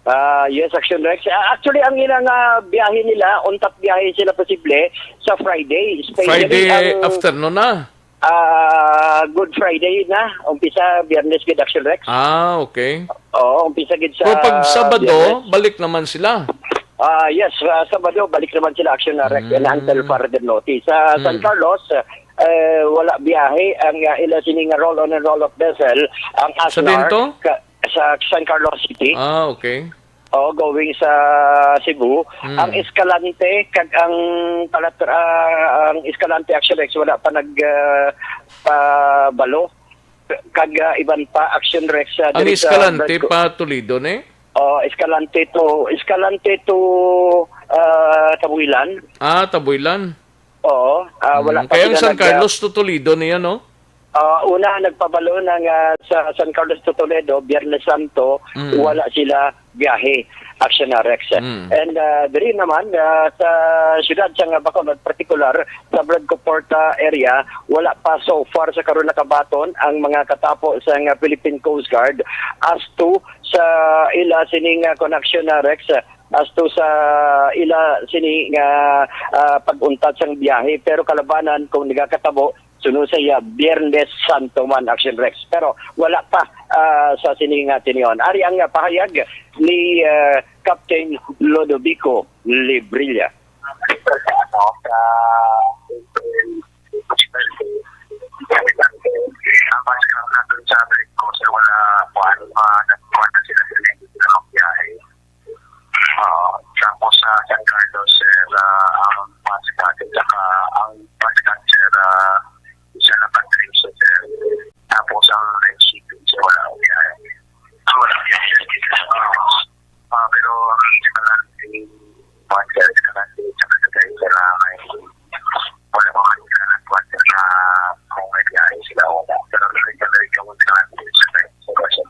Ah, yes, Action Rex. Ah, actually, ang ilang, ah, biyahe nila, untap biyahe sila posible sa Friday. Especially Friday ang, afternoon na. Ah, Good Friday na. Umpisa, Biyernes gid, Action Rex. Ah, okay. Oo, umpisa gid sa Pero pag Sabado, Biyernes. Balik naman sila. Ah, yes, ah, Sabado, balik naman sila, Action, ah, Rex. And Mm. until further notice. Sa San Mm. Carlos, eh, wala biyahe ang, ah, ila sini nga roll-on and roll-off vessel, ang Sa Asnar, Dinto? ka-, sa San Carlos City. Ah, okay. Oo, going sa Cebu. Hmm. Ang Escalante kag ang Palat-, ah, ang Escalante, actually, wala pa nag, ah, pabalo. Kag, ah, iban pa, Action Rex, ah, Ang diri sa Escalante Brad Co- pa Toledo ni? Oh, Escalante to, Escalante to, ah, Tabuilan. Ah, Tabuilan. Oo, ah, wala Mm, pa kaya ang sila San nag, ah, Carlos to Toledo niya, no? Ah, una, nagpabalo na nga sa San Carlos to Toledo, Biyernes Santo, Mm. wala sila biyahe, Action Rex. Mm. And, ah, diri naman, ah, sa siyudad sang Bacolod, partikular sa Brad Comporta area, wala pa so far sa karon nakabaton ang mga katapo sang Philippine Coast Guard as to sa ila sining, ah, connection na Rex, as to sa ila sini nga, ah, pag-untat sang biyahe. Pero kalabanan kung nagakatabo, suno sa iya, Biyernes Santo man, Action Rex. Pero wala pa, ah, sa sini nga tinion. Ari ang, ah, pahayag ni, ah, Captain Lodovico Librilla. Ano, sa April, ang pagkakataon sa Ameriko, sa wala, kuwan, ah, nagkuwan na sila sa mga biyahe. Ah, tapos sa San Carlos, sir, ah, ang Pascal, saka ang Pascal, sir, ah, isa na pa trip, sir. Tapos ang night shipping, sir, wala akong biyahe. Ah, wala akong biyahe. Ah, pero ang isa na lang, si Pascal, isa na lang, saka sa guys, sir, ah, may wala pa man sila nagkuwan, sir, na kung may biyahe sila o wala. Pero nakita na rin kamo sila, sir, sa guys, sir.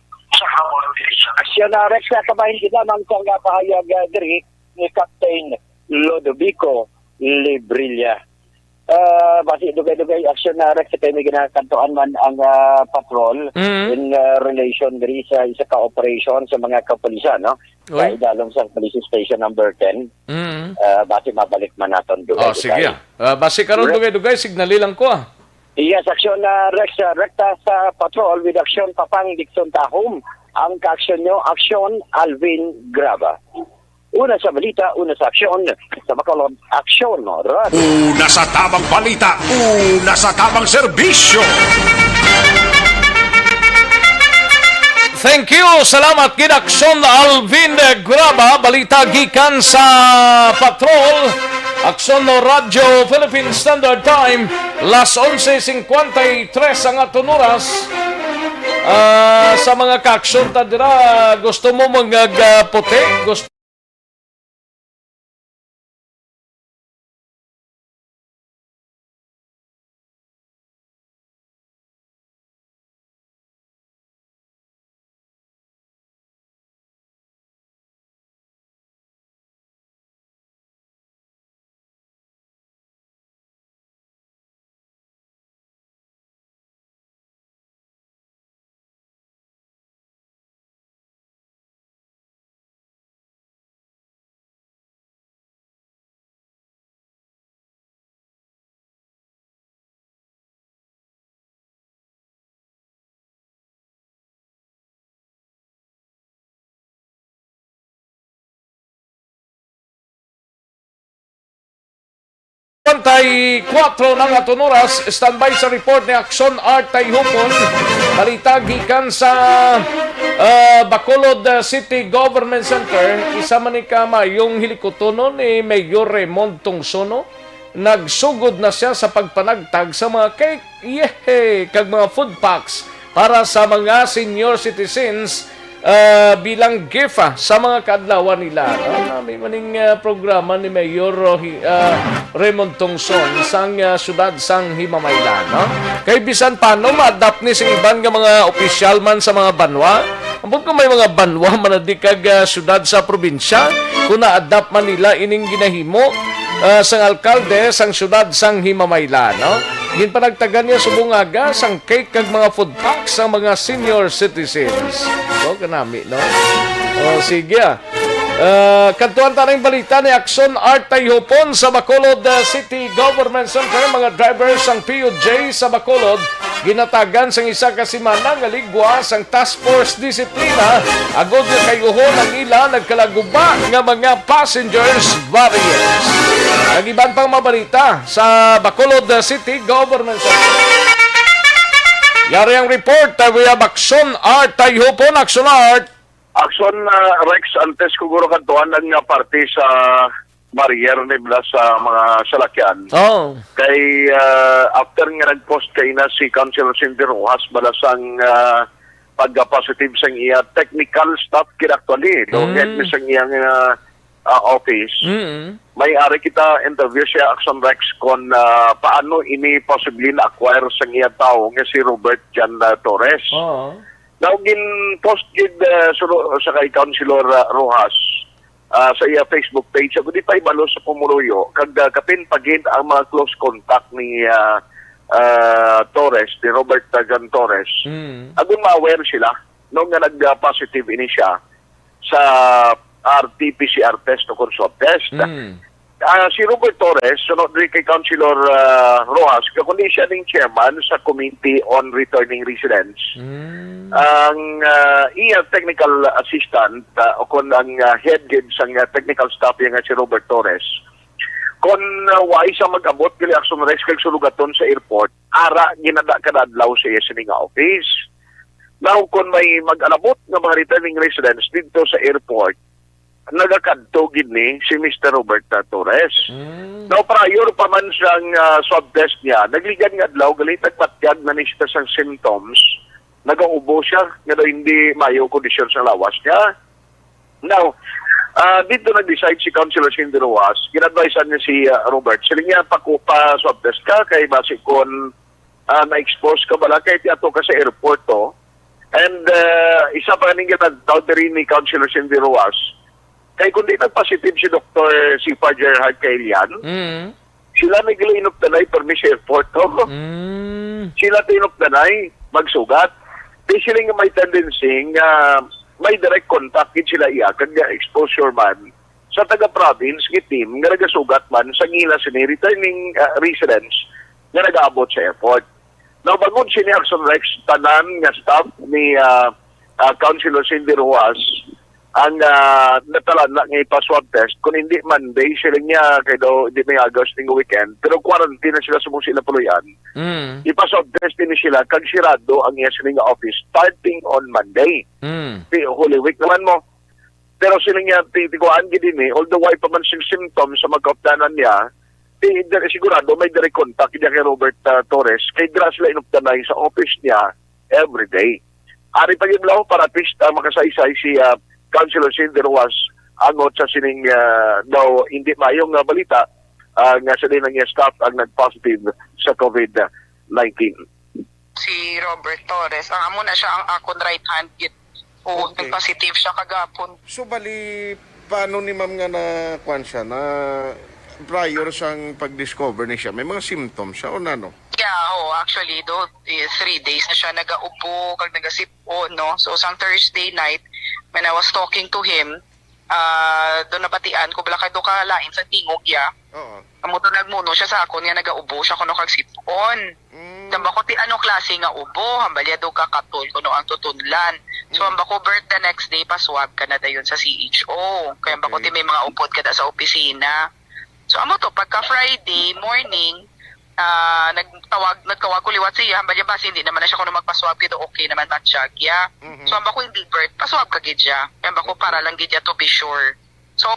Action, ah, Rex, nakabahin kita man sa nga pahayag, ah, diri ni Captain Lodovico Librilla. Ah, basi dugay-dugay, Action, ah, Rex, kay may ginakantuan man ang, ah, patrol Mm. in, ah, relation diri sa isa ka operation sa mga kapulisan, no? Sa Oy. idalom sa Police Station number ten. Mm. Ah, basi mabalik man naton dugay-dugay. Oh, sige, ah. Ah, basi karon Re- dugay-dugay, signali lang ko, ah. Yes, Action, ah, Rex, ah, rekta sa patrol with Action Papang Dixon Tahom. Ang ka-action nyo, Action Alvin Graba. Una sa balita, una sa aksyon, sa Bacolod, Action Radio. Una sa tamang balita, una sa tamang serbisyo. Thank you. Salamat gid, Action Alvin Graba. Balita gikan sa Patrol. Action Radio Philippine Standard Time. Las onse cincuenta y tres ang aton oras. Ah, sa mga ka-action ta dira, gusto mo mga, ah, puti? Gusto Pantay kuwatro na nga aton oras, standby sa report ni Action Art Tayhupon. Balita gikan sa, ah, Bacolod, ah, City Government Center. Isa man ni ka mayong hilikutonon ni Mayor Raymond Tungsono. Nagsugod na siya sa pagpanagtag sa mga cake, yehey, kag mga food packs para sa mga senior citizens, ah, bilang gift, ah, sa mga kaadlawan nila, no? Na may maning, ah, programa ni Mayor Rohi-, ah, Raymond Tongson sang, ah, siyudad sang Himamaylan, no? Kay bisan paano ma-adapt ni sing iban nga mga opisyal man sa mga banwa. Ambot kung may mga banwa man na di kag, ah, siyudad sa probinsya, kung na-adapt man nila ining ginahimo, ah, sang alkalde sang siyudad sang Himamaylan, no? Ginpanagtagan niya subong aga sang cake kag mga food packs sang mga senior citizens. So, kanami, no? O, sige, ah. Ah, kadtuan ta ning balita ni Action Art Tayhupon sa Bacolod, ah, City Government Center. Mga drivers sang P U J sa Bacolod ginatagan sang isa ka semana nga ligwa sang Task Force Disiplina agod nga kayuhon ang ila nagkalaguba nga mga passengers barriers. Ang iban pang mabalita sa Bacolod City Government Center. Yari ang report. Uh, we have Action Art Tayhupon. Action Art. Action, uh, Rex, antes ko guro kadtuan ang, uh, parte sa barrier nila sa mga salakyan. Oh. Kay, ah, after nga nag-post kay na si Councilor Cindy Rojas bala sang, ah, pagka-positive sang iya technical staff kid actually, no? Mm. Head ni sang iyang, ah, ah, office. Mm. May ari kita interview siya, Action Rex, kon, ah, paano ini posible na-acquire sang iya tawo nga si Robert John, ah, Torres. Oo. Now, gin-post gid, ah, sa, sa kay Councilor, ah, Rojas, ah, sa iya Facebook page, ako di pa ibalo sa pumuluyo, kag, ah, kapin pa gid ang mga close contact ni, ah, ah, Torres, ni Robert Tagan Torres. Mm. Agon ma-aware sila, no, nga nag-, ah, positive ini siya sa R T P C R test o kon swab test. Mm. Ah, si Robert Torres, sunod rin kay Councilor, ah, Rojas, nga kundi siya ning chairman sa Committee on Returning Residents. Mm. Ang, ah, iya technical assistant, ah, o kon ang, ah, head gid sang, ah, technical staff iya nga si Robert Torres, kon, ah, wala siya mag-abot gali, Action Rex, kag sulugaton sa airport, ara ginada kada adlaw sa iya sini nga office. Now, kon may mag-alabot nga mga returning residents didto sa airport, nagakadto gid ni si Mister Robert, ah, Torres. Mm. Now, prior pa man sang, ah, swab test niya, nagligad nga adlaw, gali nagpatyag na ni siya sang symptoms, nagaubo siya, nga daw hindi mayo ang kondisyon sa lawas niya. Now, ah, dito nag-decide si Councilor Cindy Rojas, gin-advisean niya si, ah, Robert, siling niya, "Paku-, pa-swab test ka, kay basi kon, ah, na-expose ka bala, kay tiato ka sa airport, to." And, ah, isa pa ning ginagtaw diri ni Councilor Cindy Rojas, kay kundi nag-positive si Doktor Sipa Gerhard Kailian, Mm. sila may gila inupdanay permi sa airport, to. Mm. Sila to inupdanay magsugat. Di sila nga may tendency nga may direct contact gid sila iya, kag nga exposure man sa taga-province nga team nga nagasugat man sa ngila sini returning, ah, residents nga nagaabot sa airport. Now, bangod sini, Action Rex, tanan nga staff ni, ah, ah, Councilor Cindy Rojas ang, ah, natalan na nga ipa-swab test. Kung hindi Monday, sila niya, kay daw hindi may agas ning weekend. Pero quarantine na sila sa mong sila puloy-an. Mm. Ipa-swab test din sila, kag sirado ang iya sini nga office starting on Monday. Mm. Di, Holy Week naman mo. Pero sila niya, ti-, tikuan gid ini, although way pa man sing symptoms sa magkaupdanan niya, di, di, sigurado may direct contact niya kay Robert, ah, Torres. Kay dira sila inupdanay sa office niya every day. Ari pa gid, Lau, para at least, ah, makasaysay si, ah, Councilor Cindy Rojas angot sa sining, ah, daw hindi maayong, ah, balita, ah, nga sa din ang iya staff ang nag-positive sa covid nineteen. Si Robert Torres, ang amo na siya ang akon right hand gid. Oo, Okay. nag-positive siya kagapon. So, bali, paano ni ma'am nga na, kwan siya, na prior sang pag-discover ni siya? May mga symptoms siya o nano? Yeah, oo, actually, do, eh, three days na siya nagaubo, kag nagasipon, no? So, sang Thursday night, when I was talking to him, ah, do nabatian ko, bala kay do ka lain sa tingog, ya. Oo. Amo to nagmuno siya sa akon nga nagaubo siya kuno kag sipon. Mm. Hambal ko, "Ti ano klase nga ubo?" Hambal niya, "Do ka katol kuno ang tutunlan." So, Mm. hambal ko, "Bert, the next day, pa-swab ka na dayon sa C H O." Kay hambal ko, Okay. "Ti may mga upod ka da sa opisina." So, amo to, pagka Friday morning, ah, nagtawag, nagtawag ko liwat siya, hambal niya, "Basi hindi naman na siya kuno magpa-swab, kay daw okay naman man siya." Mhm. So, hambal ko, "Hindi, Bert, pa-swab ka gid siya." Hambal ko, "Para lang gid ya to be sure." So,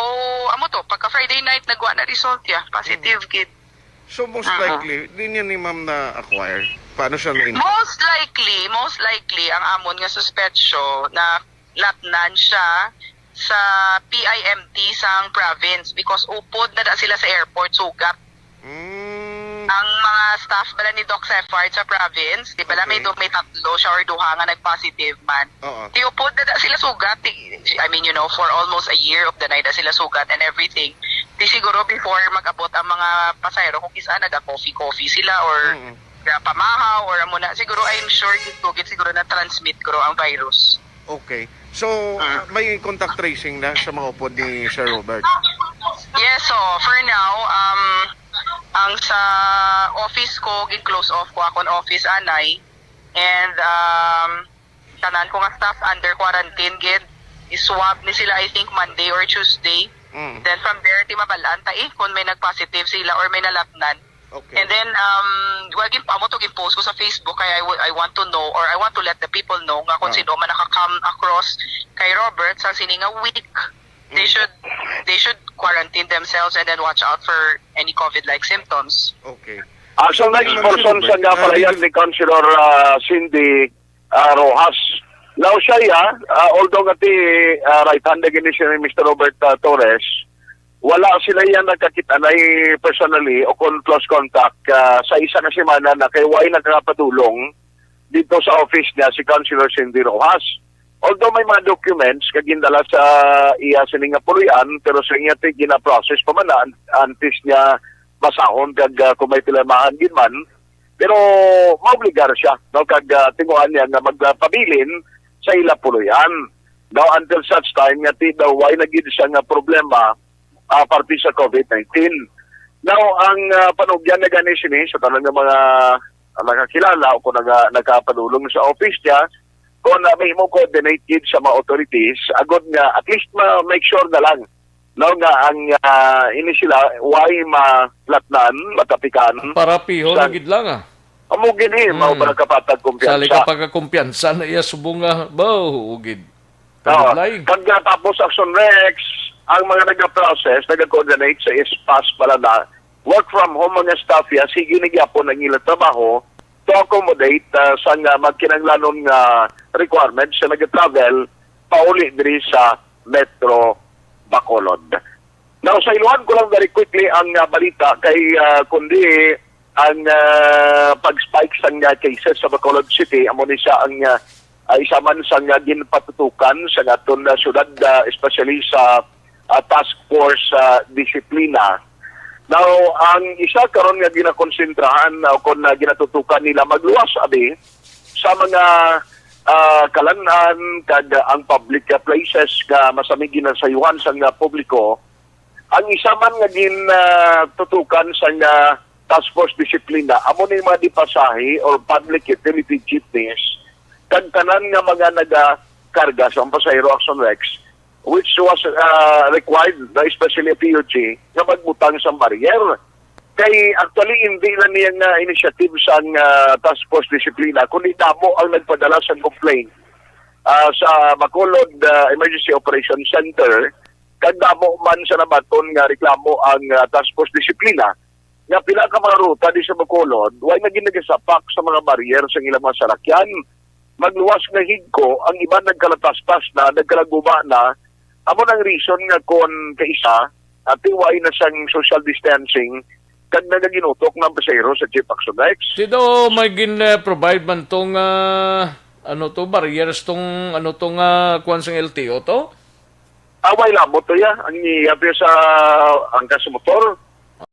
amo to, pagka Friday night, nagwa na result ya, positive gid. So, most Ah, ah. likely, di niya ni ma'am na-acquire. Paano siya na-infect? Most likely, most likely, ang amon nga suspetsyo na latnan siya sa P I M T sang province because upod na da sila sa airport, sugat. Mm. Ang mga staff bala ni Doc Sefard sa province, di bala may Okay. do-, may tatlo siya or duha nga nag-positive man. Oo. Ti upod na da sila sugat. Ti, I mean, you know, for almost a year of the night na sila sugat and everything. Ti siguro before mag-abot ang mga pasahero, kung kisa naga-coffee-coffee sila or Mm. pamahaw or amo na. Siguro, I'm sure gid, gid siguro na-transmit guro ang virus. Okay. So, Ah. may contact tracing na sa mga upod ni Sir Robert? Yes, so for now, um, ang sa office ko, gin-close off ko akon office anay. And, um, tanan ko nga staff under quarantine gid. I-swab ni sila, I think, Monday or Tuesday. Mm. Then from there, ti mabal-an ta, eh, kung may nag-positive sila or may nalatnan. Okay. And then, um, well, gin-, amo to, gin-post ko sa Facebook, kay I wa-, I want to know or I want to let the people know nga kung Ah. sino man nakaka-come across kay Robert sa sini nga week, they Mm. should, they should quarantine themselves and then watch out for any COVID-like symptoms. Okay. Ah, so, So, next ano, person Robert, sa nga ah, pahayag ni Councilor, ah, Cindy, ah, Rojas. Now, siya, ah, ah, although nga ti, ah, right hand gini si Mister Robert, ah, Torres, wala sila iya nagkakita na personally o kon close contact, ah, sa isa ka semana na kay way nakapadulong dito sa office niya si Councilor Cindy Rojas. Although may mga documents nga gindala sa iya sini nga puloy-an, pero sa iya ti gina-process pa man na an-, antes niya basahon kag, ah, kung may pirmahan gid man, pero maobligar siya, no, kag, ah, tinguhan niya nga magpabilin sa ila puloy-an. Now, until such time nga ti daw way na gid siya nga problema, ah, parte sa COVID nineteen. Now, ang, ah, panugyan na gani sini sa tanan nga mga nakakilala o kung naga-, nakapadulong sa office niya, kung, ah, mahimo coordinate gid sa mga authorities, agod nga at least ma-make sure na lang, no, nga ang, ah, ini sila, way malatnan, matapikan. Para piho Sa na gid lang, ah. Amo gid, eh, mao Hmm. ba nakapatag kumpiyansa? Sali ka pagkakumpiyansa na iya subong nga, baw, ugid. Oo. Kadudlay. Kag natapos Action Rex, ang mga nag-process, nag-coordinate sa S P A S pala na work from home mga staff ya, sige na gyapon ang ilang trabaho to accommodate, ah, sa nga magkinahanglanon nga requirements sa nag-travel pauli diri sa Metro Bacolod. Now, sa iluhan ko lang very quickly ang, ah, balita kay, ah, kundi ang, ah, pag-spike sang, ah, cases sa Bacolod City, amo ni siya ang, ah, ah, isa man sang, ah, ginpatutukan sa aton, ah, syudad, ah, especially sa, ah, Task Force, ah, Disiplina. Now, ang isa karon nga ginakonsentrahan, ah, o kon, ah, ginatutukan nila magluwas abi sa mga, ah, kalan-an kag, ah, ang public, ah, places nga masami ginasayuhan sang, ah, publiko, ang isa man nga gin, ah, tutukan sang, ah, Task Force Disiplina, amo ni mga dipasahe or public utility jeepneys, kag tanan nga mga nagakarga sa mga pasahero, Action Rex, which was, ah, required, na especially P U G, nga magbutang sa barrier. Kay actually, hindi na niya nga initiative sang, ah, Task Force Disiplina, kundi damo ang nagpadala sang complaint, ah, sa Bacolod, ah, Emergency Operation Center, kag damo man sa nabaton nga reklamo ang, ah, Task Force Disiplina nga pila ka mga ruta di sa Bacolod, way na gid nagasapak sa mga barrier sa ilang mga salakyan. Magluwas nga higko, ang iban nagkalatastas na, nagkalaguba na. Amo nang reason nga kon kaisa, ati way na sang social distancing, kag nagaginutok ng pasahero sa Jeep Action Rex. Ti daw may gin-, eh, provide man tong, ah, ano to, barriers tong, ano tong, ah, kuwan sang L T O to? Away labo to ya, ang iya to sa angkas sa motor.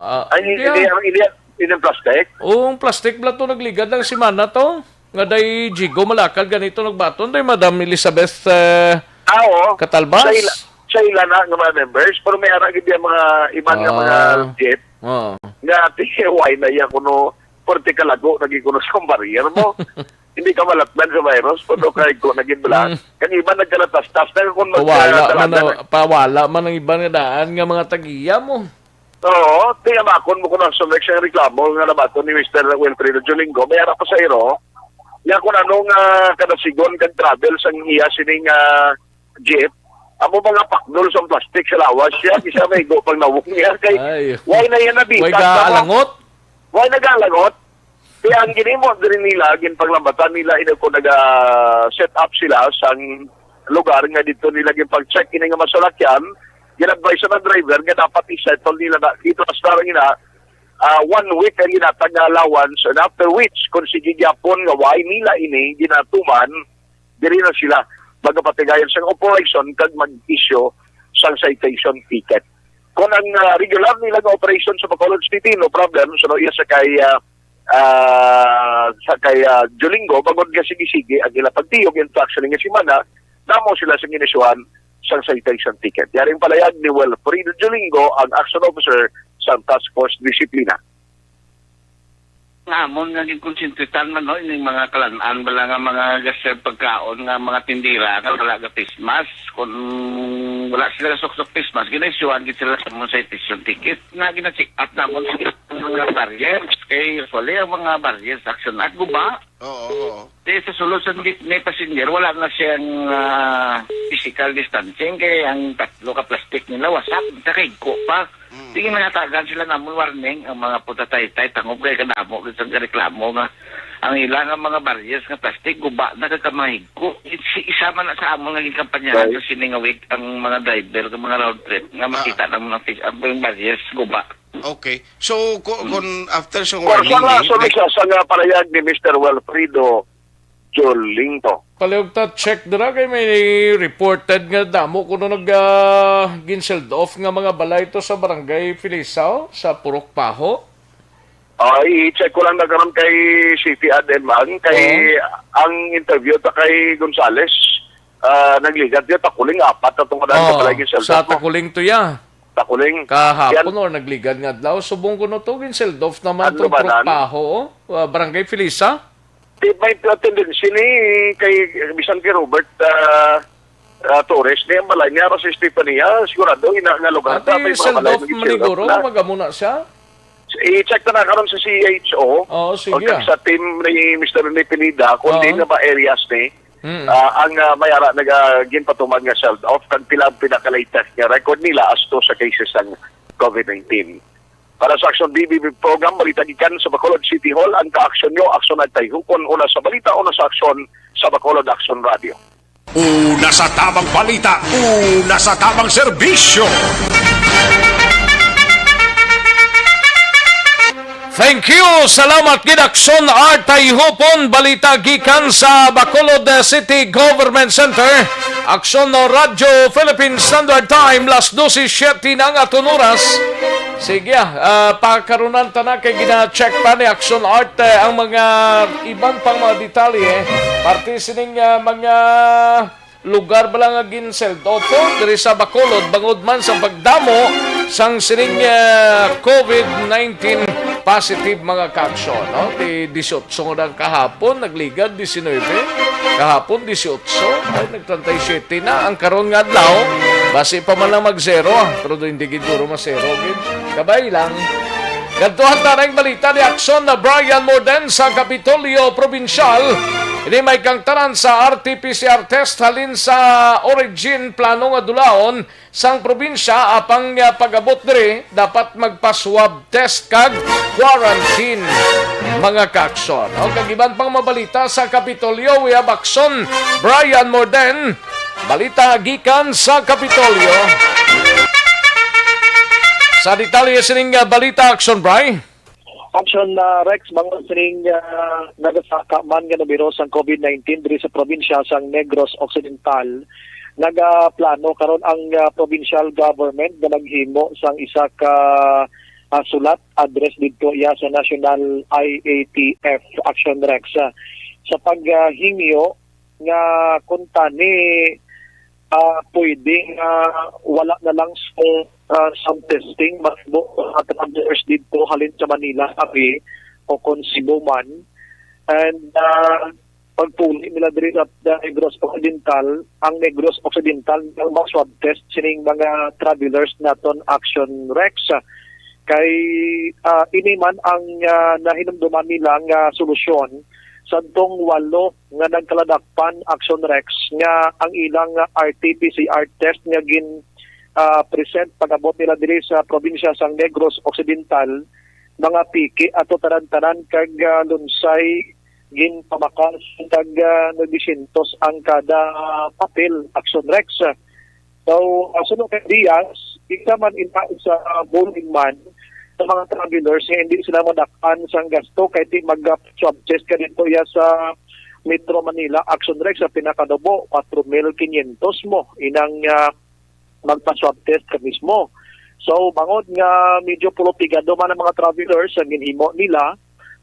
Ah, Ay, hindi, hindi, ah. Ang hindi, hindi ang plastic. Oo, ang plastic bala to nagligad ng semana to. Nga day Jigo Malakal ganito nagbaton, day Madam Elizabeth, eh, Ah, oo. Catalbas? Sa ila, sa ila na nga mga members, pero may ara gid yung mga iban nga mga Ah. Jeep Oo. nga T K Y na iya kuno, porte kalago, naging kuno sa barrier mo. Hindi ka malatnan sa virus, pero kay ko naging bala. Mm. Kag iban nagkalatastas na kung mag-, Pawala ah, man, talaga na, pawala man ang iban nga daan nga mga tagiya mo. Oo, di nga makon mo kung ang sumek sa reklamo nga nabaton ni Mister Wilfredo Julingo, may ara pa sa iro. Nga kung ano nga kadasigon kag travel sang iya sining ah, jeep, amo mga pakdol sa plastic sa lawas siya, kisa may go pang nawong niya. Kay, Ay. why na yan nabita? Way ka alangot? Why nagalangot? Kaya ang ginimo diri nila, ginpanglambatan nila, ina ko naga-set up sila sang lugar nga dito nila ginpag-check ini nga masulakyan, gin-advise sa driver nga dapat i-settle nila na dito sa ina ah, one week ang ginatag nga allowance, and after which, kung sige gyapon nga why nila ini ginatuman, diri na sila magapatigayon sang operation kag mag-issue sang citation ticket. Kung ang ah, regular nila nga operation sa Bacolod City, no problem. So, no, iya sa kay ah, ah, sa kay ah, Julingo, bangod nga sige-sige ang ila pagtiyog, in fact, sa nga semana, namo sila sa ginisyuhan sang citation ticket. Yaring palayag ni Wilfredo Julingo, ang action officer sa Task Force Disiplina. Nga amon nga ginkonsentritan man, no, ining mga kalan-an bala nga mga gas pagkaon nga mga tindera nga wala ga face mask. Kung wala sila suksok face mask, ginaisyohan gid sila sa mga citation ticket. Nga gina-check up namon sa mga barriers. Kay usually ang mga barriers action at guba. Oo, oo. Di sa sulod sa jeepney passenger, wala na siyang ah, physical distancing kay ang tatlo ka plastic nila wasak, nakahigko pa. Mm. Sige, nangatagan sila namon warning ang mga putataytay, tangog kay kadamo gid sang reklamo nga ang ila nga mga barriers nga plastic guba na kag kamahigko. Is- Isa man na sa amon nga ginkampanyahan Right. sa sini nga week ang mga driver nga mga road trip nga Ah. makita namon ang, fis- ang barriers guba. Okay. So, ku- kung after sa Kung warning, sa ni- lason ni- sa, sa nga palayag ni Mister Wilfredo Jolinto. Palihog ta check dira kay may reported nga damo kuno nag ah, gin-sealed off nga mga balay to sa Barangay Filisaw sa Purok Paho. Ah, i-check ko lang na karon kay City Admin man, kay Oo. ang interview ta kay Gonzales, ah, nagligad niya, Takuling, apat na tong Oo, balay gin-sealed sa off mo. Takuling to ya. Takuling. Kahapon Yan. or nagligad nga adlaw, subong kuno to, gin-sealed off naman Ano tong ba Purok nan? Paho, oh. Ah, Barangay Felisa. Di may tendency ni kay bisan kay Robert ah, ah, Torres ni ang balay niya sa Estefania, sigurado ina nga lugar Ati na may mga sealed balay off na man gin-sealed off siguro na. Kung magamo na siya. I-check na na karon sa C H O Oo, o sige. kag sa team ni Mister Rene Pineda kung Oo. di na ba areas ni Mm. ah, ang ah, may ara naga ginpatuman nga sealed off kag pila ang pinaka-latest nga record nila as to sa cases sang COVID nineteen. Para sa Aksyon B B B program, balita gikan sa Bacolod City Hall, ang kaaksyon nyo, aksyon at tayhukon, una sa balita, una sa aksyon, sa Bacolod Aksyon Radio. Una sa tabang balita, una sa tabang serbisyo. Thank you. Salamat gid, Aksyon Art Tayhupon. Balita gikan sa Bacolod City Government Center. Aksyon Radyo Philippine Standard Time, las dose siete na ang aton oras. Sige, ah, pakarunan ta na kay gina-check pa ni Action Art eh, ang mga iban pang mga detalye. Parte sining ah, mga lugar bala nga gin-sealed off diri sa Bacolod bangod man sa pagdamo sang sining ah, COVID nineteen positive mga kaaksyon, no? Ti disiotso nga kahapon nagligad, diecinuebe. Kahapon, dieciocho. Ay, nag treinta y siete na. Ang karon nga adlaw, basi pa man lang mag-zero, ah. Pero do hindi gid guro ma-zero gid. Kabay lang. Kadtuhan ta na ang balita ni Aksyon na Brian Morden sa Kapitolyo Provincial. Ini may kangtanan sa R T P C R test halin sa Origin Plano nga Dulaon sang probinsya, apang, ah, pag-abot diri, dapat magpa-swab test kag quarantine, mga kaaksyon. O, kag iban pang mabalita sa Kapitolyo, we have Aksyon Brian Morden. Balita gikan sa Kapitolyo. Sa detalye sining, ah, balita, Aksyon Bri. Action na Rex, bangod sining ah, nagasaka man nga numero sang COVID nineteen diri sa probinsya sang Negros Occidental, nagaplano karon ang ah, provincial government nga maghimo sang isa ka ah, sulat address didto iya sa National I A T F Action Rex ah, sa paghingyo nga kung tani ah, pwede nga wala na lang sa ah, swab testing, mahimo sa travelers didto halin sa Manila, abi, o kon Cebu man. And ah, pagpuli nila diri sa, sa Negros Occidental, ang Negros Occidental ang mag-swab test sining mga travelers naton Action Rex. Kay, ah, ini man ang, ah, nahinumduman nila nga solusyon sadtong walo nga nagkaladakpan, Action Rex, nga ang ilang, ah, R T P C R test nga gin, ah, present pag-abot nila diri sa probinsya sang Negros Occidental, mga piki ato tanan-tanan kag, ah, lunsay ginpamakal kag, ah, novecientos ang kada papel, Action Rex. So, ah, suno kay Diaz, isa man ina sa, ah, buling man sa mga travelers nga hindi sila madak-an sang gasto kay ti mag-, ah, swab test ka dito iya sa Metro Manila, Action Rex, sa pinakanubo, kwatro mil kinyentos mo inang, ah, magpa-swab test ka mismo. So, bangod nga medyo pulupigado man ang mga travelers, ang ginhimo nila,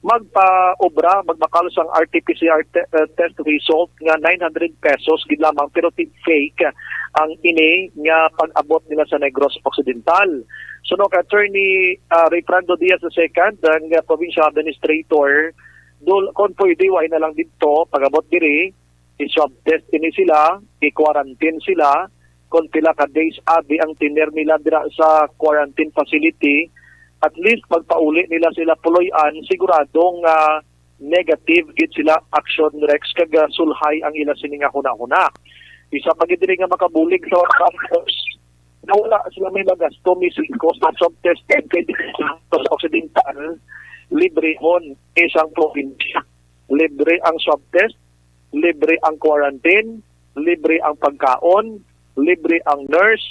magpaobra, magbakal sang R T P C R te-, eh, test result nga nine hundred pesos gid lamang, pero ti-, fake ang ini nga pag-abot nila sa Negros Occidental. Suno kay Attorney, ah, Rayfrando Diaz the second, ang, ah, provincial administrator, dul-, kung pwede, why na lang didto, pag-abot diri, i-swab test ini sila, i-quarantine sila, kung pila ka days abi ang tener nila dira sa quarantine facility, at least magpauli nila sila puloy-an, sigurado nga negative gid sila, Action Rex, kag, ah, sulhay ang ila sini nga hunahuna. Isa pa gid diri nga makabulig sa mga travelers na wala sila may magasto, may singko sa swab test kay diri sa Occidental, librehon isang probinsya. Libre ang swab test, libre ang quarantine, libre ang pagkaon, libre ang nurse,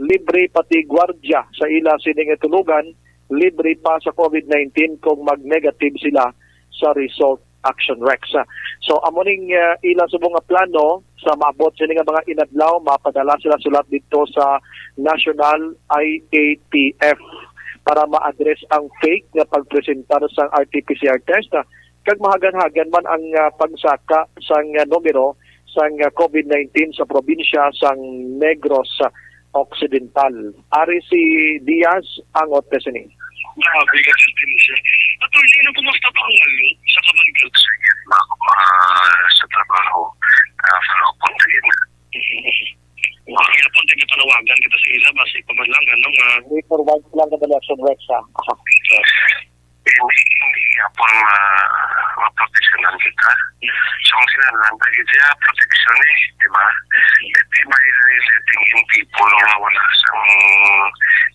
libre pati gwardya sa ila sining itulugan, libre pa sa covid nineteen kung mag-negative sila sa result, Action Rex. So, amo ning, uh, ila subong nga plano, sa maabot sini nga mga inadlaw, mapadala sila sulat dito sa National I A T F para ma-address ang fake nga pagpresentar sang R T P C R test, ah, kag mahagan-hagan man ang, ah, pagsaka sang, ah, numero sang, ah, covid nineteen sa probinsya sang Negros, ah, Occidental. Ari si Diaz, angot ka sini. Grabe ka, Justin, siya. Attorney, ano po mas tapang walo sa kabalgal? Sige, ma'am. Ah, sa trabaho, ah, follow up po tayo na. Kaya po, tigpanawagan kita sa ila, basi pa man lang, ano, nga May forward lang ka dali, Action Rex, ha? Hindi, hindi yapon ma-, maproteksyonan kita. So, ang kinahanglan, pag siya proteksyon eh, di ba? Hindi may letting in people nga wala sang,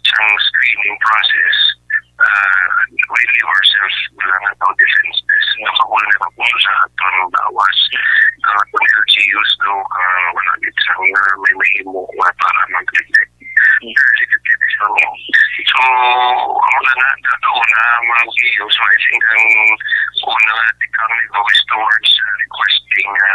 sang screening process. Uh, we leave ourselves lang ang defenseless. Nakapulnerable sa aton bawas. Uh, kung L G Us daw, uh, wala gid sang, uh, may mahimo nga para mag-detect. So, ang una na, totoo na, mga video. So, I think ang una nga tikang ni Gomez towards requesting na,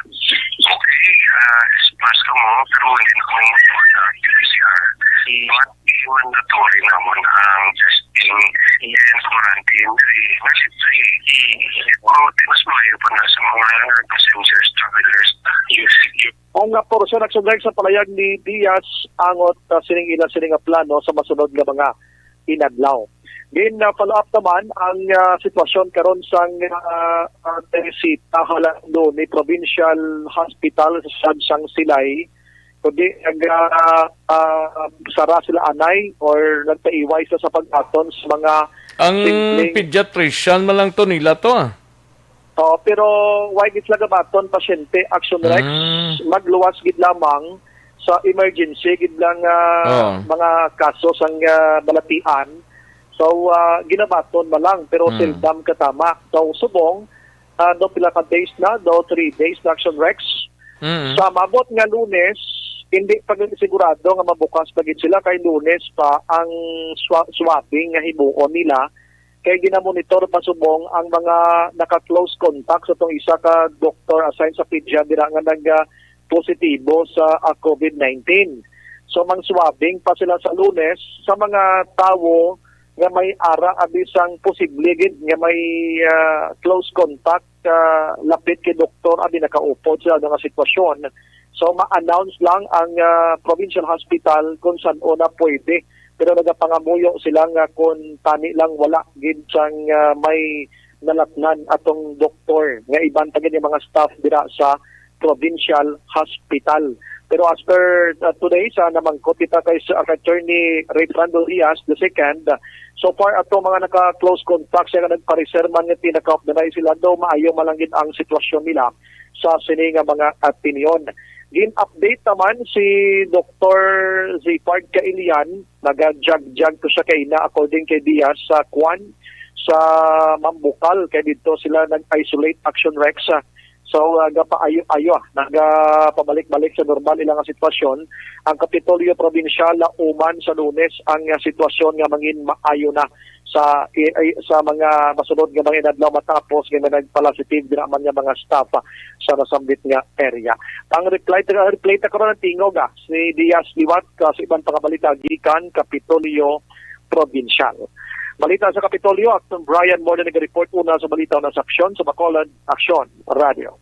okay, ah, express ka mo, pero hindi na ko mag-report sa P C R. But, hindi mandatory naman ang testing and quarantine. Dili, nalit sa, pero di mas maayo pa na sa mga passengers, travelers. Ang, ah, porsyon, Action Rex, sa palayag ni Diaz angot, ah, sining ila sining nga plano sa masunod nga mga inadlaw. Gin, ah, follow up naman ang, ah, sitwasyon karon sang, ah, ah, Teresita, halando ni Provincial Hospital sa siyudad sang Silay, kundi nag, ah, ah, sara sila anay or nagpaiway sa, sa pagbaton sa mga Ang simpleng pediatrician man lang to nila to, ah. Oo, pero why gid sila gabaton, pasyente, Action Rex? Mm. Magluwas gid lamang sa emergency gid lang, ah, Oo. mga kaso sang, ah, balatian. So, ah, ginabaton man lang, pero Mm. seldom katama. So, subong, ah, do pila ka days na, do three days na, Action Rex. Mm. Sa maabot nga Lunes, hindi pa gid sigurado nga mabukas pa gid sila kay Lunes pa ang swa-, swabbing nga himuon nila. Kay ginamonitor pa subong ang mga naka-close contact sa tong isa ka doktor assigned sa P D H A dira nga nag, ah, positibo sa, ah, covid nineteen. So, mang-swabbing pa sila sa Lunes sa mga tawo nga may ara abi sang posible gid nga may, ah, close contact, ah, lapit kay doktor abi nakaupod sila nga sitwasyon. So, ma-announce lang ang, ah, provincial hospital kung san-o na pwede. Pero nagapangamuyo sila nga kung tani lang wala gid sang, ah, may nalatnan atong doktor nga iban pa gid yung mga staff dira sa Provincial Hospital. Pero as per, uh, today, sa namangkot kita kay, uh, Attorney Rayfrando Diaz the second, uh, so far ato mga naka-close contact siya nga nagpareser man nga pinaka-, sila daw maayo man lang gid ang sitwasyon nila sa sini nga mga, uh, tinion. Gin-update naman si Doktor Zipard Kailian, naga-jog-jog to siya kay na according kay Diaz sa kwan, sa Mambukal, kay dito sila nag-isolate Action Rex, ah. So, ah, gapaayo-ayo, ah, nagapabalik-balik sa normal ilang sitwasyon. Ang Kapitolyo Probinsyal, ah, uman sa Lunes ang, ah, sitwasyon nga mangin maayo na sa, i-, ay, sa mga masunod nga mga inadlaw matapos nga may nagpala-positive dinaman nga mga staff, ah, sa nasambit nga area. Ang reply, taga-reply ta karon ang tingog, ah, si Diaz liwat, ah, sa iban pa nga balita gikan Kapitolyo Probinsyal. Balita sa Kapitolyo, Aksyon Brian Morden nag-report una sa balita, una sa aksyon sa Bacolod, Aksyon Radio.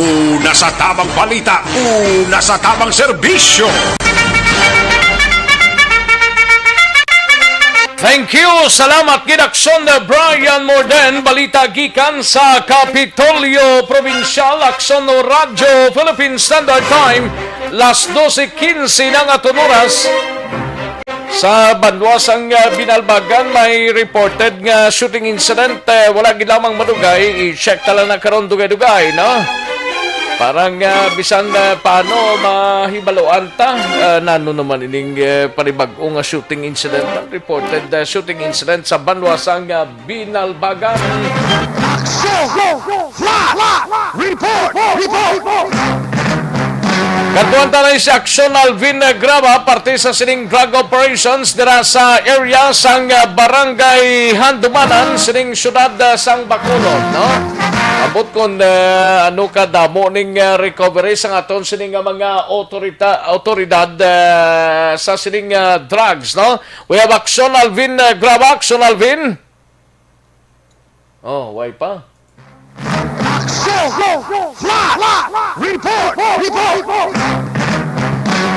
Una sa tamang balita, una sa tamang serbisyo. Thank you. Salamat gid, Aksyon Brian Morden. Balita gikan sa Kapitolyo Probinsyal, Aksyon Radyo Philippine Standard Time. Las doce quince na ang aton oras. Sa banwa sang, ah, Binalbagan, may reported nga shooting incident. Eh, wala gid lamang madugay. I-check ta lang na karon dugay-dugay, no? Parang, ah, bisan, ah, paano mahibaluan ta, ah, nano naman ining, eh, panibag-o nga shooting incident. Reported, ah, shooting incident sa banwa sang, ah, Binalbagan. Aksyon! Flash! Report! Report! Kadtuan ta na si Aksyon Alvin Graba, parte sa sining drug operations dira sa area sang, ah, Barangay Handumanan, sining siyudad, ah, sang Bacolod, no? Ambot kon, ah, ano kadamo ning, ah, recovery sang aton sining nga mga otorita-, otoridad, ah, sa sining, ah, drugs, no? We have Aksyon Alvin, ah, Graba. Aksyon Alvin. Oh, way pa. Aksyon! Flash! Report! Report!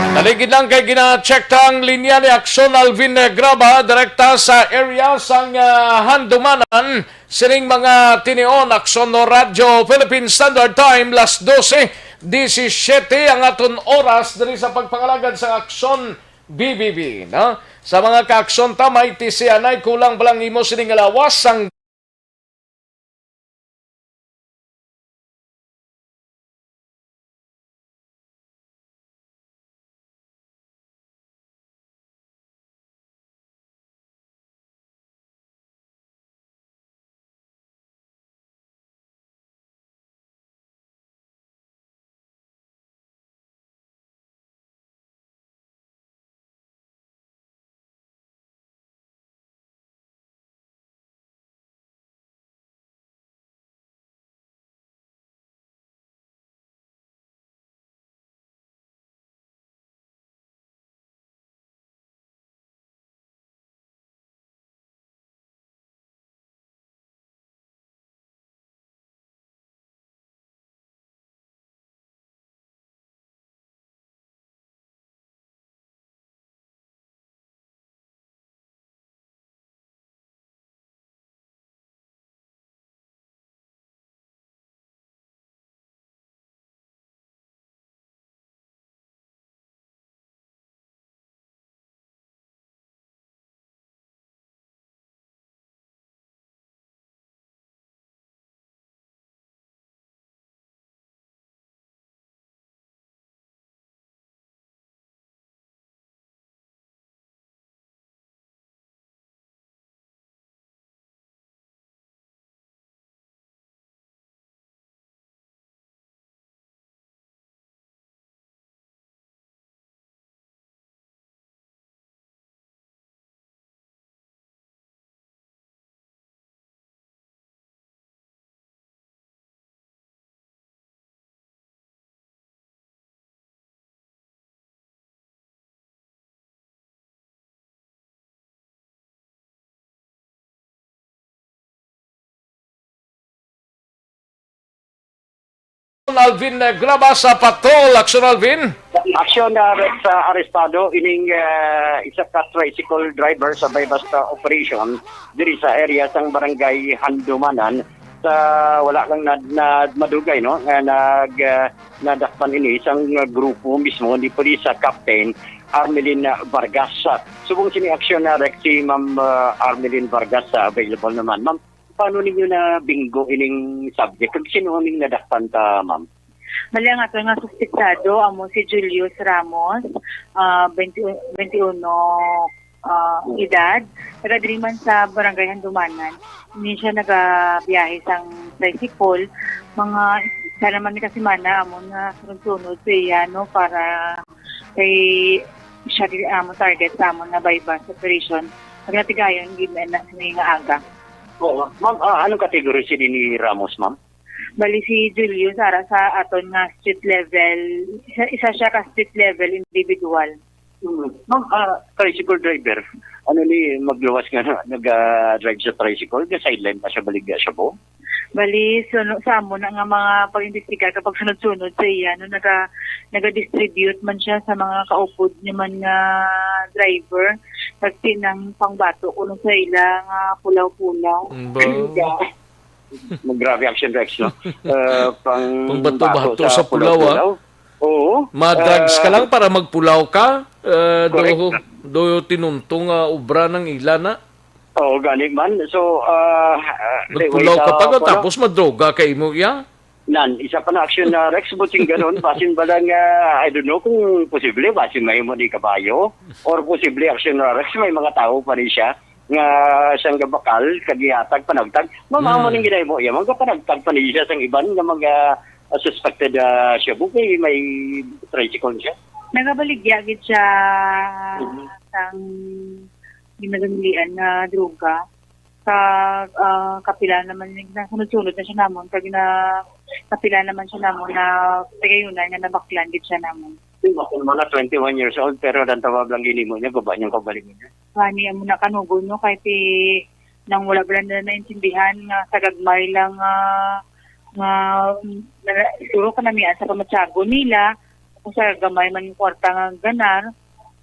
Dali gid lang kay gina-check ta ang linya ni Aksyon Alvin Graba, direkta sa area sang, ah, Handumanan. Sining mga tinion, Aksyon Radyo Philippine Standard Time, las doce diecisiete ang aton oras diri sa pagpangalagad sa Aksyon B B B, no? Sa mga ka-Aksyon ta, may tisianay, kulang pa lang imo sining lawas sang Alvin, eh, Graba sa Patrol. Aksyon, Alvin. Aksyon, ah, Rex, ah, arestado ining, ah, isa ka tricycle driver sa Bay Basta operation diri sa area sang Barangay Handumanan. Sa wala lang na, na madugay, no, nga nag, ah, nadakpan ini isang, ah, grupo mismo ni Police, ah, Captain Armelin, ah, Vargas. Ah, subong sini aksyon na Rex, si Ma'am, ah, Armelin Vargas, ah, available naman. Ma'am, paano ninyo na bingo ining subject? Kag sino ang nadakpan ta, ma'am? Bali, ang ato nga suspetsado amo si Julius Ramos, ah, twenty, twenty-one, ah, edad, taga diri man sa Barangay Handumanan. Ini siya nagabiyahe sang tricycle. Mga isa naman ni kasimana amo na sunod-sunod sa iya, no, para kay siya di amo target sa amo na buy bust operation. Pag natigayon, gid na sini nga aga. Oo. Ma'am, ah, anong category si ni Ramos, ma'am? Bali si Julius, ara sa aton nga street level, isa, isa siya ka street level individual. Mm. Ma'am, ah, tricycle driver, ano ni magluwas nga na, nag-drive sa tricycle, ga-sideline pa siya, baligya siya po? Bali, suno, sa amo na nga mga pag-imbestigar, kapag sunod-sunod sa iya, no, naga, naga-distribute man siya sa mga kaupod niya man nga driver. Pagti nang pangbato ko sa ila nga pulaw-pulaw. Mm, ba? Mag-, grabe action, Rex, no? Uh, pang Pangbato-bato bato sa sa pulaw, ah. Pulaw-pulaw. Oo. Ma-drugs ka Ah, lang para magpulaw ka? Uh, do, Correct. Do tinunto nga obra ng ila na? Oo, gani man. So, ah, ah, Magpulaw ka pa, tapos madroga ka imo, ya? Nan, isa pa na action na Rex, buting ganon, basin ba lang, ah, I don't know kung posible, basin may mo ni kabayo, or posible action na Rex, may mga tao pa rin siya, nga siyang gabakal, kag ihatag, panagtag. Mama, mo Hmm. ning ginahimo, iya, mga panagtag pa niya sang iban nga mga, ah, suspected, ah, shabu, kay may tricycle siya. Nagabaligya gid siya Mhm. sang ginagamlian nga droga. Sa, ah, kapila naman, nasunod-sunod na siya namon, kag na, kapila naman siya namon na pagayunan nga nabaklan gid siya namon. Mga twenty-one years old, pero ang tawag lang ginimo niya, baba niyang kaugalingon niya. Gani, amo na kanugon, no, kay ti, nang wala ba na naintindihan nga sa gagmay lang, ah, nga, mm, na, siguro kanamian sa pamatyagon nila, kung sa gamay man yung kwarta nga ganar,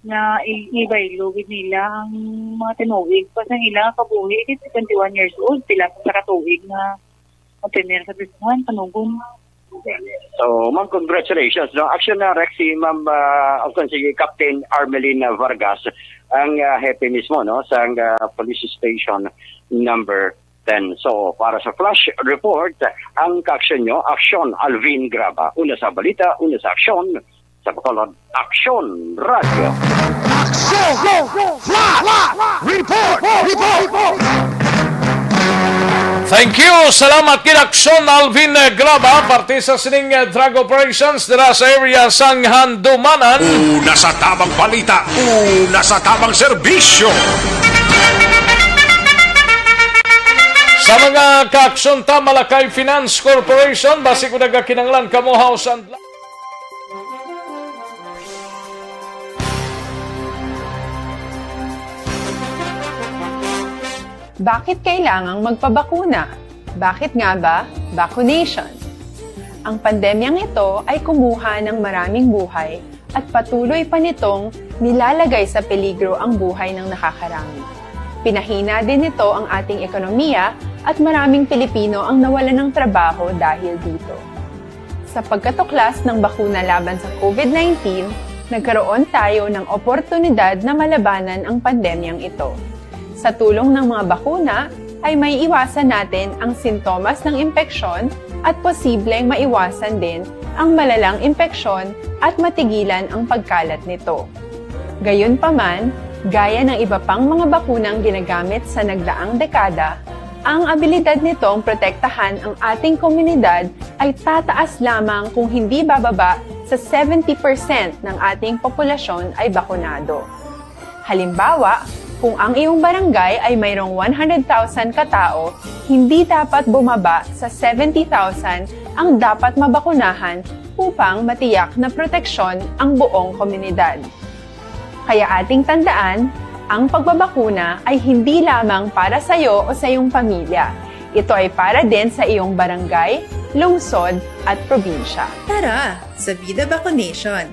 nga i-, ibaylo gid nila ang mga tinuig pa sa ila nga kabuhi, kay twenty-one years old, pila pa sa katuig nga Ang premier sa Bismuhan, Panugon. So, ma'am, congratulations, no? Action na, Rex, si ma'am, ah, o kung sige, Captain Armelina Vargas, ang, ah, hepe mismo, no, sa, ah, Police Station number ten. So, para sa flash report, ang kaaksyon nyo, Aksyon Alvin Graba. Una sa balita, una sa aksyon, sa Bacolod Aksyon Radyo. Aksyon! Flash! Report! Report! Thank you. Salamat kid Aksyon Alvin, eh, Graba, parte sa sining, eh, drug operations dira sa area sang Handumanan. Una sa tabang balita, una sa tabang serbisyo. Sa mga kaaksyon ta, Malacay Finance Corporation, basi kung nagakinanglan kamo, house and Bakit kailangang magpabakuna? Bakit nga ba vaccination? Ang pandemyang ito ay kumuha ng maraming buhay at patuloy pa nitong nilalagay sa peligro ang buhay ng nakakarami. Pinahina din nito ang ating ekonomiya at maraming Pilipino ang nawalan ng trabaho dahil dito. Sa pagkatuklas ng bakuna laban sa COVID nineteen, nagkaroon tayo ng oportunidad na malabanan ang pandemyang ito. Sa tulong ng mga bakuna, ay may iwasan natin ang sintomas ng impeksyon at posibleng maiwasan din ang malalang impeksyon at matigilan ang pagkalat nito. Gayunpaman, gaya ng iba pang mga bakunang ginagamit sa nagdaang dekada, ang abilidad nitong protektahan ang ating komunidad ay tataas lamang kung hindi bababa sa seventy percent ng ating populasyon ay bakunado. Halimbawa, kung ang iyong barangay ay mayroong one hundred thousand katao, hindi dapat bumaba sa seventy thousand ang dapat mabakunahan upang matiyak na proteksyon ang buong komunidad. Kaya ating tandaan, ang pagbabakuna ay hindi lamang para sa iyo o sa iyong pamilya. Ito ay para din sa iyong barangay, lungsod, at probinsya. Tara, sa Vida Vaccination!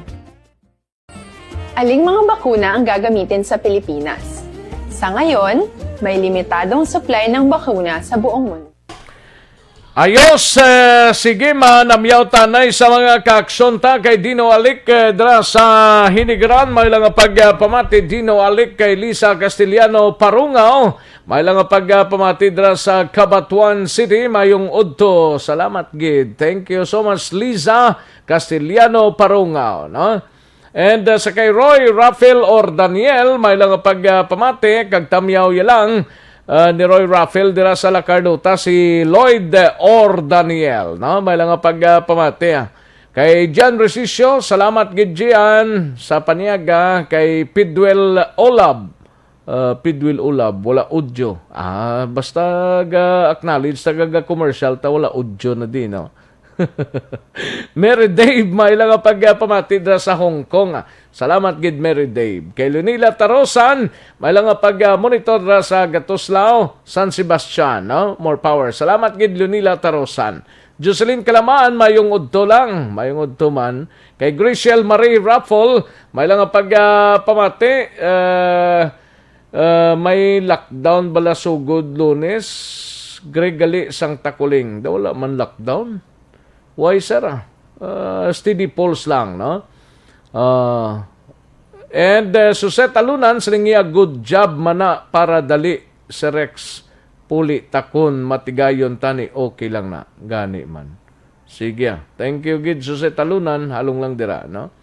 Aling mga bakuna ang gagamitin sa Pilipinas? Sa ngayon, may limitadong supply ng bakuna sa buong mundo. Ayos, eh, sige, manamyaw tanay sa mga kaaksyon ta kay Dino Alik, eh, dira sa Hinigaran. May lang pagpamati Dino Alik kay Lisa Castellano Parungaw. May lang pagpamati dira sa Cabatuan City. Mayong udto. Salamat gid. Thank you so much, Lisa Castellano Parungaw, no? And, uh, sa kay Roy Rafael or Daniel, may lang pagpamati kag tamyaw ya lang, uh, ni Roy Rafael dira sa La Carlota, si Lloyd or Daniel, no? May lang pagpamati, ah. Kay Jan Resicio, salamat gid, Gian, sa paniaga. Kay Pidwell Olab, uh, Pidwell Olab, wala audio. Ah, basta ga-acknowledge ta ga commercial ta, wala audio na di, no? Mary Dave, may lang pagpamati dira sa Hong Kong. Salamat gid, Mary Dave. Kay Lunila Tarosan, may lang pag-monitor dira sa Gatuslao, San Sebastian, no? More power. Salamat gid, Lunila Tarosan. Jocelyn Kalamaan, mayong udto lang. Mayong udto man. Kay Graciel Marie Raffle, may lang pagpamati, eh, eh, may lockdown bala sugod Lunes? Greg gali sang Takuling. Da, wala man lockdown. Why, sir, ah? Uh, steady pulse lang, no? Uh, and, uh, Suset Alunan, siling niya, "Good job man na para dali, Sir Rex. Puli takon, matigayon tani, okay lang na." Gani man. Sige, ah. Thank you gid, Suset Alunan. Halong lang dira, no?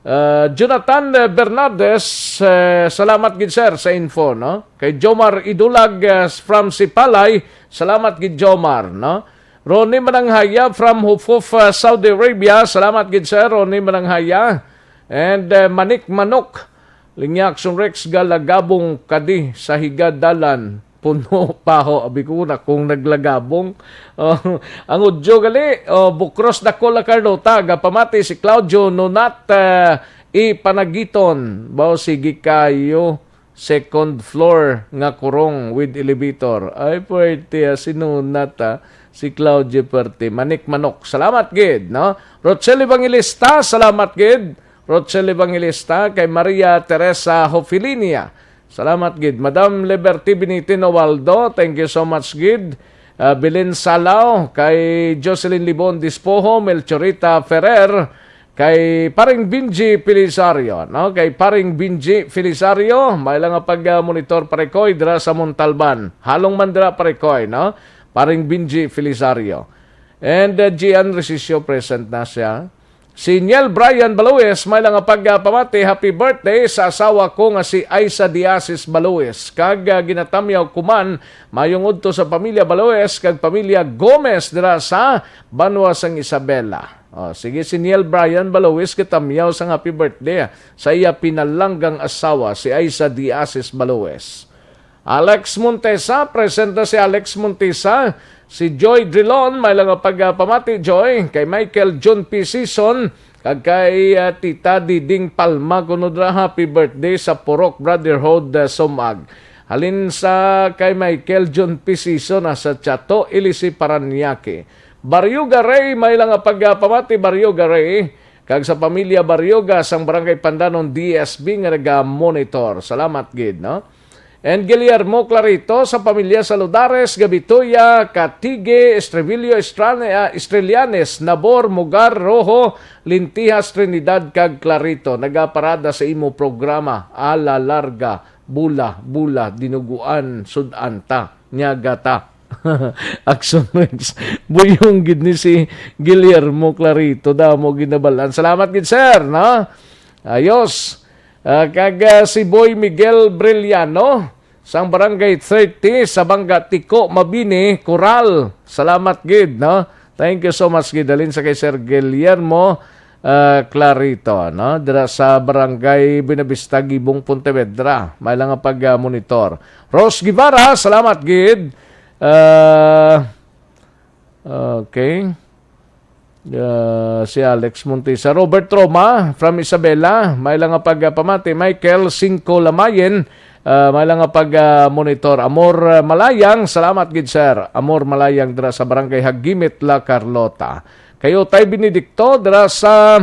Uh, Jonathan, eh, Bernardes, eh, salamat gid, sir, sa info, no? Kay Jomar Idulag, eh, from Sipalay, salamat gid, Jomar, no? Ronnie Mananghaya from Hufuf, uh, Saudi Arabia. Salamat gid, sir, Ronnie Mananghaya. And, uh, Manik Manok, Lingyakson Rex, galagabong kadi sa higad dalan. Puno paho, abi ko na kung naglagabong. Oh, ang udyo gali, oh, Bukros Dakol, La Carlota, gapamati si Claudio Nunat, uh, Ipanagiton. Bao, sige kayo. Second floor nga kurong with elevator. Ay, puwerte, ah, si Nunat, ah, si Claudio Puwerte. Manik Manok, salamat gid, no? Rochelle Evangelista, salamat gid. Rochelle Evangelista, kay Maria Teresa Hofilinia. Salamat gid. Madam Liberty Binitin Ovaldo, thank you so much gid. Ah, Belen Salao, kay Jocelyn Libon Dispoho, Melchorita Ferrer, kay Paring Binji Felisario, no? Kay Paring Binji Felisario, may lang nga pag-monitor, Parekoy, dira sa Montalban. Halong man dira, Parekoy, no? Paring Binji Felisario. And, uh, Gian Resicio, present na siya. Si Niel Brian Baluis, may lang nga pagpamati, "Happy birthday sa asawa ko nga si Aisa Diasis Baluis. Kag, uh, ginatamyaw ko man, mayong udto sa pamilya Baluis kag pamilya Gomez dira sa Banwa sang Isabela." Oh, sige, si Neil Brian Baluis, katamyaw sang happy birthday, ah, sa iya pinalanggang asawa, si Aisa Diasis Baluis. Alex Montesa, present na si Alex Montesa. Si Joy Drilon, may lang nga pagpamati, Joy, kay Michael John P. Season, kag kay, ah, Tita Diding Palma, kuno dira, happy birthday sa Purok Brotherhood, ah, Sumag. Halin sa kay Michael John P. Season, ah, sa Chato, Ilisi, Parañaque. Baryoga Rey, may lang nga pagpamati, Baryoga Rey, kag sa pamilya Baryoga sang Barangay Pandanon D S B nga naga-monitor. Salamat gid, no? And Guillermo Clarito sa pamilya Saludares, Gabituya, Katigue, Estribillo, Estrane-, ah, Estrellianes, Nabor, Mugar, Rojo, Lintijas, Trinidad, kag Clarito. Nagaparada sa imo programa, ala larga, bula, bula, dinuguan, sud-an ta, nyaga ta. Action Rex. Buyong gid ni si Guillermo Clarito, damo ginabalan. Salamat gid, sir, no? Ayos. Ah, kag, ah, si Boy Miguel Brillano, sang Barangay thirty, sa Banga, Tiko, Mabini, Coral. Salamat gid, no? Thank you so much gid. Halin sa kay Sir Guillermo, ah, Clarito, no? Dira sa Barangay Buenavista, Gibong, Pontevedra. May lang nga pag, ah, monitor. Rose Guevara, salamat gid. Ah, okay. Ah, si Alex Montesa. Robert Roma from Isabela, may lang nga pagpamati. Michael Cinco Lamayen, ah, may lang nga pag, ah, monitor. Amor, ah, Malayang, salamat gid, sir. Amor Malayang dira sa Barangay Hagimit, La Carlota. Kay Utay Benedicto dira sa,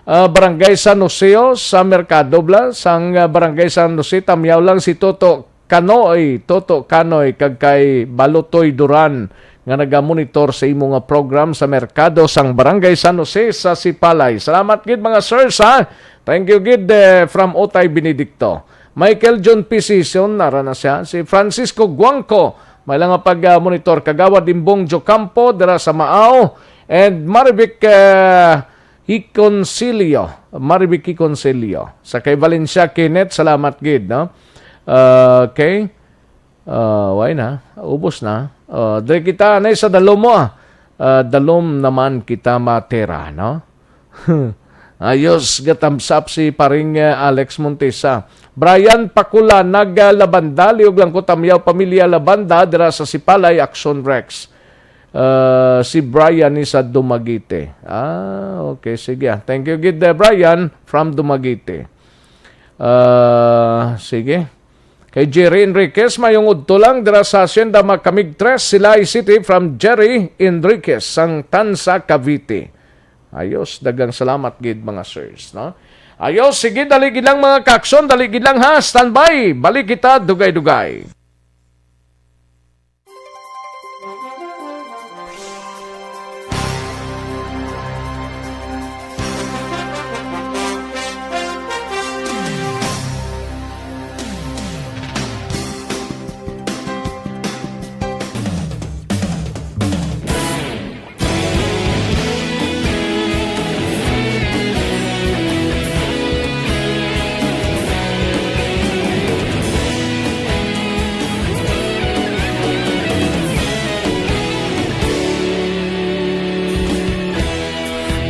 ah, Barangay San Joseo, sa Merkado, bala, sang, ah, Barangay San Jose, tamyaw lang si Toto Kanoy, Toto Kanoy, kag kay Balutoy Duran, nga nagamonitor sa imo nga program sa merkado sang Barangay San Jose sa Sipalay. Salamat gid, mga sirs, ha. Thank you gid, eh, from Otay Benedicto. Michael John P. Sison, nara na siya. Si Francisco Guangco, may lang nga pag, ah, monitor. Kagawad Imbong Jocampo, dira sa Maao. And Marivic, eh, Hiconsilio. Marivic Hiconsilio. Sa kay Valencia Kenneth, salamat gid, no? Ah, okay. Ah, why na? Ubos na. Ah, diri kita, anay sa dalom mo, ah. Ah, dalom naman kita matira, no? Ayos, ga-thumbs up si paring, eh, Alex Montesa. Brian Pakula, nag, ah, Labanda, liog lang ko tamyaw, pamilya Labanda, dira sa Sipalay, Action Rex. Ah, si Brian ni sa Dumaguete. Ah, okay, sige. Thank you gid, eh, Brian, from Dumaguete. Ah, sige. Kay Jerry Enriquez, mayong udto lang dira sa Hacienda Macamig Tres, Silay City, from Jerry Enriquez, sang Tanza, Cavite. Ayos, daghang salamat gid, mga sirs, no? Ayos, sige, dali gid lang, mga kaaksyon, dali gid lang, ha, standby, balik kita, dugay-dugay.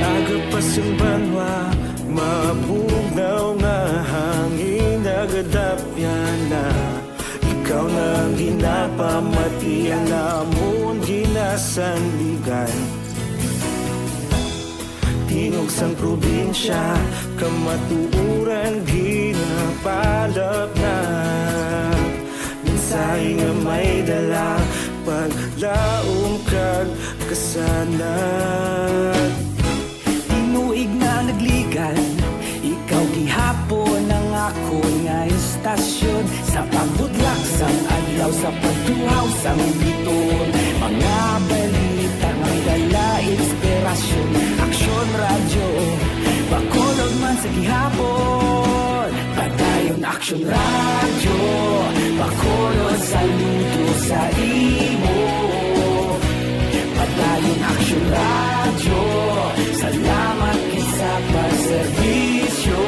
Aga pa sang banwa, mabugnaw nga hangin nagadapyan na. Ikaw na ang ginapamati, ang amon ginasandigan. Tingog sang probinsya, kamatuoran ginapalapnag. Mensahe nga may dala, paglaom kag kasanag. Tinuig na nagligan, ikaw gihapon ang akon nga istasyon. Sa pagbutlak sang adlaw, sa pagtuhaw sang biton, mga balita nga may dala inspirasyon. Aksyon Radyo, Bacolod man sa gihapon. Padayon Aksyon Radyo, Bacolod, saludo sa imo. Padayon Aksyon Radyo, salamat gid sa pagserbisyo.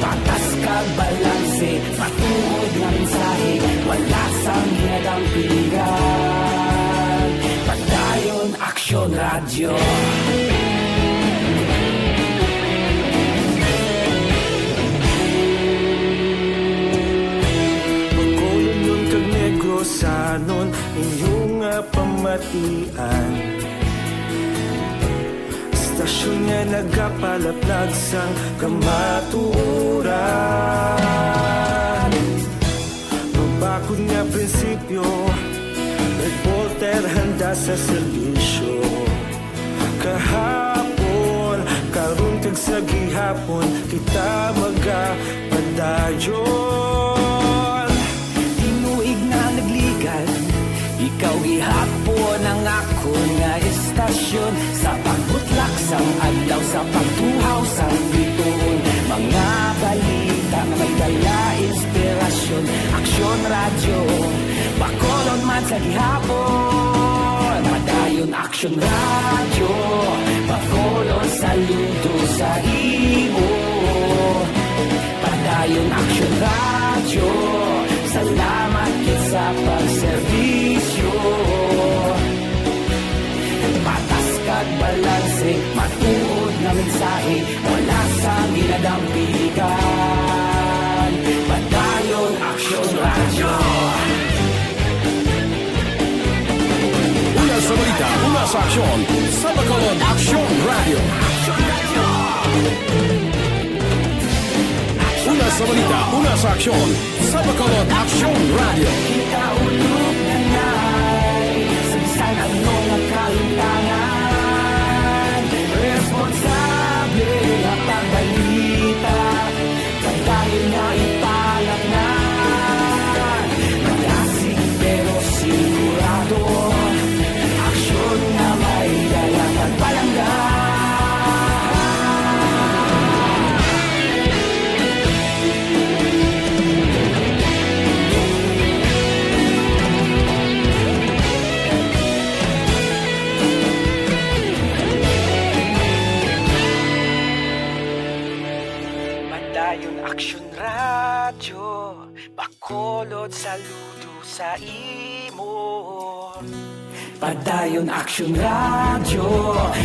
Patas kag balanse, matuod nga mensahe, wala sang ginadampigan. Padayon Aksyon Radyo. Bacolodnon kag Negrosanon, inyo nga pamatian. Istasyon nga nagapalaplag sang kamatuoran. Mabakod nga prinsipyo, reporter handa sa serbisyo. Kahapon, karon kag sa gihapon, kita magapadayon. Tinuig na nagligan, ikaw gihapon ang akon nga istasyon. Sa pagbutlak sang adlaw, sa pagtuhaw sang bituon, mga balita nga may dala inspirasyon. Aksyon Radyo, Bacolod man sa gihapon. Padayon Aksyon Radyo, Bacolod, saludo sa imo. Padayon Aksyon Radyo, salamat gid sa pagserbisyo. Patas kag balanse, matuod nga mensahe, wala sang ginadampigan. Padayon Aksyon Radyo. Una sa balita, una sa aksyon, sa Bacolod Aksyon Radyo. Una sa balita, una sa aksyon, sa Bacolod Aksyon Radyo. Kita ulog na nay, sa bisan ano nga kahimtangan, responsable nga pagbalita. Padayon nga ipalapngan, malasig pero singko Padayon Aksyon Radyo, Bacolod, saludo sa imo. Padayon Aksyon Radyo,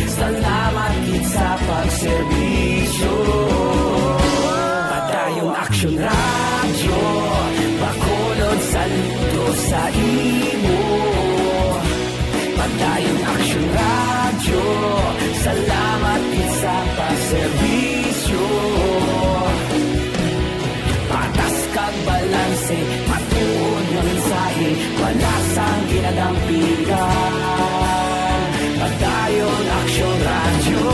salamat gid sa pagserbisyo. Padayon Aksyon Radyo, Bacolod, saludo sa imo. Padayon Aksyon Radyo, salamat gid sa pagserbisyo. Patas kag balanse, matuod nga mensahe, wala sang ginadampigan. Padayon Aksyon Radyo.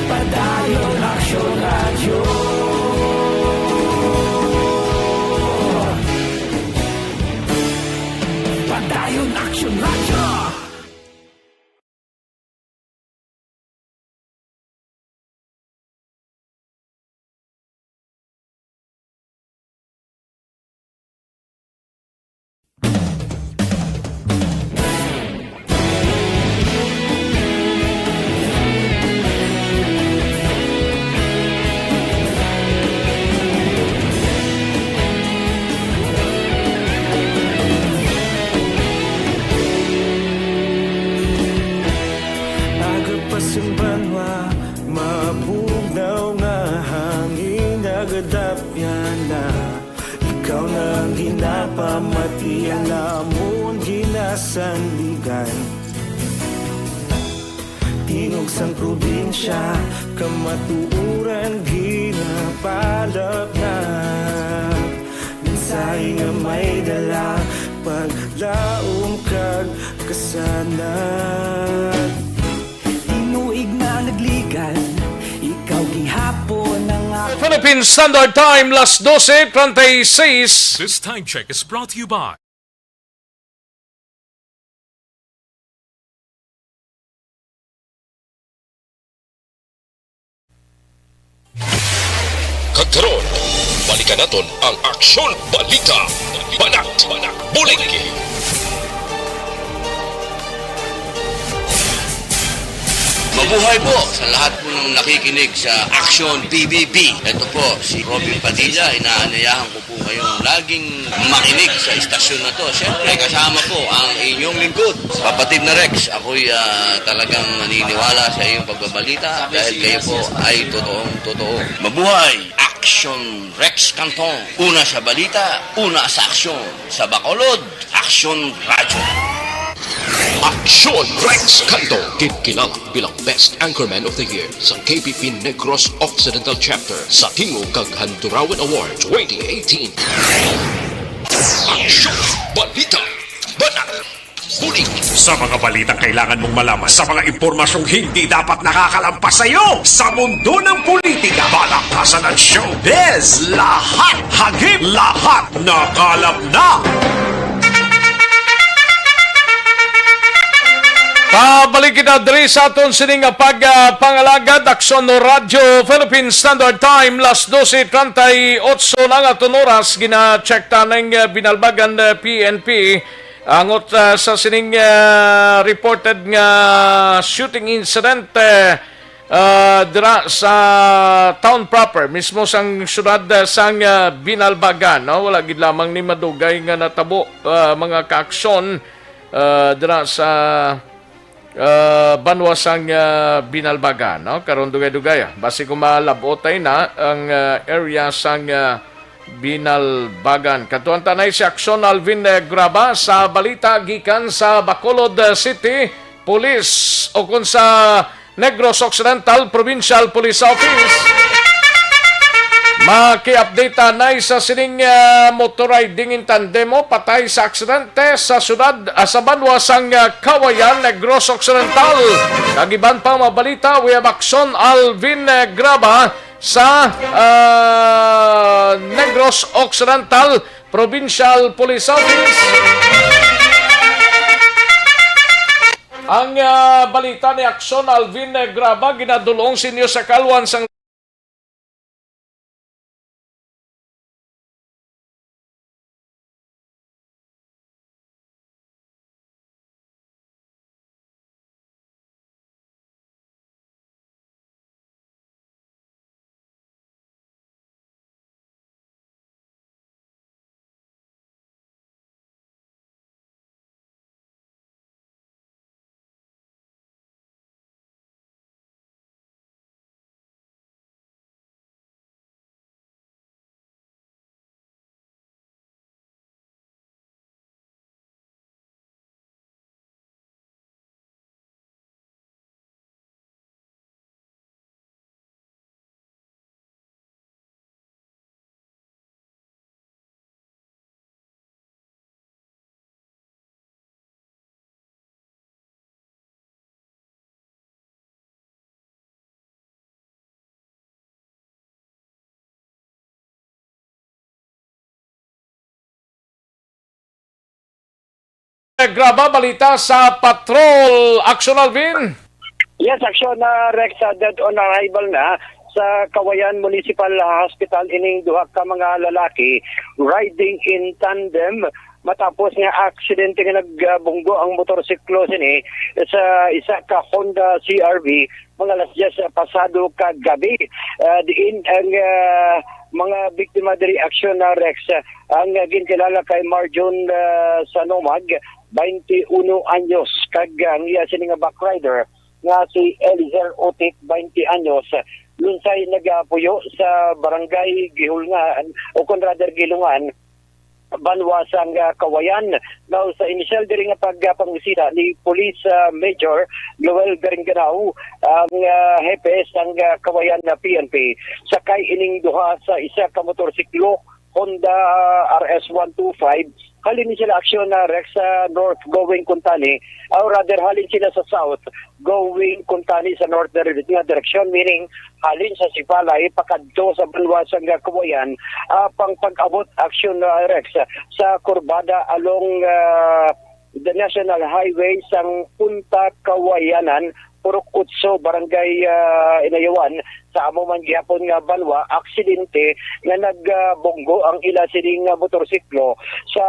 Padayon Aksyon Radyo. Padayon Aksyon Radyo. Aga pa sang banwa, mabugnaw nga hangin, nagadapyan na. Ikaw na ang ginapamati, alamon ginasandigan. Tingog sang probinsya, kamatuoran ginapalapnap. Mensahe nga may dala, paglaom kag kasanag. Tinuig na nagligan, ikaw gihapon ang ako. Philippine Standard Time, las dose treinta y seis. This time check is brought to you by Kag karon, balikan naton ang aksyon, balita, banat, bulig. Mabuhay po sa lahat po ng nakikinig sa Action P B B. Ito po si Robin Padilla, inaanyayahan ko po kayong laging makinig sa istasyon na to. Siyempre, kasama po ang inyong lingkod, Kapatid na Rex. Ako'y, ah, talagang naniniwala sa iyong pagbabalita dahil kayo po ay totoong totoo. Mabuhay Action Rex Canton. Una sa balita, una sa aksyon. Sa Bacolod, Aksyon Radyo. Aksyon Rex Canton, ginkilala bilang Best Anchorman of the Year sa K P P Negros Occidental Chapter sa Tingog kag Handurawan Award twenty eighteen. Aksyon! Balita! Banat! Bulig! Sa mga balitang kailangan mong malaman, sa mga impormasyong hindi dapat nakakalampas sa iyo, sa mundo ng politika, palakpasan at showbiz, lahat hagip, lahat nakalap na! Pabalik kita diri sa aton sining pag, ah, pangalagad, Aksyon Radyo, Philippine Standard Time, las dose treinta y ocho na ang aton oras, gina-check ta ning, ah, Binalbagan, ah, P N P. Angot, ah, sa sining, ah, reported nga shooting incident, eh, ah, dira sa town proper, mismo sang syudad, ah, sang, ah, Binalbagan, no? Wala gid lamang ni madugay nga natabo, ah, mga kaaksyon, ah, dira sa, ah, banwa sang, ah, Binalbagan, no? Karon dugay-dugay, ah. Basi kung malab-otay na ang, ah, area sang, ah, Binalbagan. Kadtuan ta anay si Aksyon Alvin, eh, Graba sa balita gikan sa Bacolod, eh, City Police ukon sa Negros Occidental Provincial Police Office. Maki-update ta anay sa sining, eh, motor riding in tandem mo patay sa aksidente sa syudad, ah, sa banwa sang, ah, Kawayan, Negros Occidental. Kag iban pang mga balita, we have Aksyon Alvin, eh, Graba sa, ah, Negros Occidental Provincial Police Office. Ang, ah, balita ni Aksyon Alvin, eh, Graba, ginadul-ong sa inyo sa kalwan sang Graba, balita sa Patrol. Action, Alvin. Yes, action na, Rex, uh, dead on arrival na sa Kawayan Municipal Hospital ining duha ka mga lalaki riding in tandem matapos nga aksidente nga nagbunggo ang motorsiklo sini sa isa ka Honda C R V mga alas diyes pasado kagabi. Ah, diin ang, ah, mga biktima diri, action na, Rex, ang, ah, ginkilala kay Marjon, ah, Sanomag, twenty-one anyos, kag ang iya sini nga backrider nga si Elizer Otik, twenty anyos, lunsay nagapuyo sa barangay Gihulngan o kon rather Gilungan, banwa sang, ah, Kawayan. Now, sa inisyal diri nga pagpangisina ni Police, ah, Major Joel Garingganao, ang, ah, hepe sang, ah, Kawayan na P N P, sakay ining duha sa isa ka motorsiklo, Honda R S one two five. Halin ni sila, action na, Rex, sa north going Kuntani, or rather, halin sila sa south going Kuntani sa north dire-, nga direksyon, meaning halin sa Sipalay pakadto sa banwa sang Kawayan, ah, pang pag-abot, action, ah, Rex, sa kurbada along, ah, the National Highway sang Punta Kawayanan, Purok Otso, Barangay, ah, Inayawan, sa amo man gihapon nga banwa, aksidente nga nagbunggo ang ila sining, ah, motorsiklo sa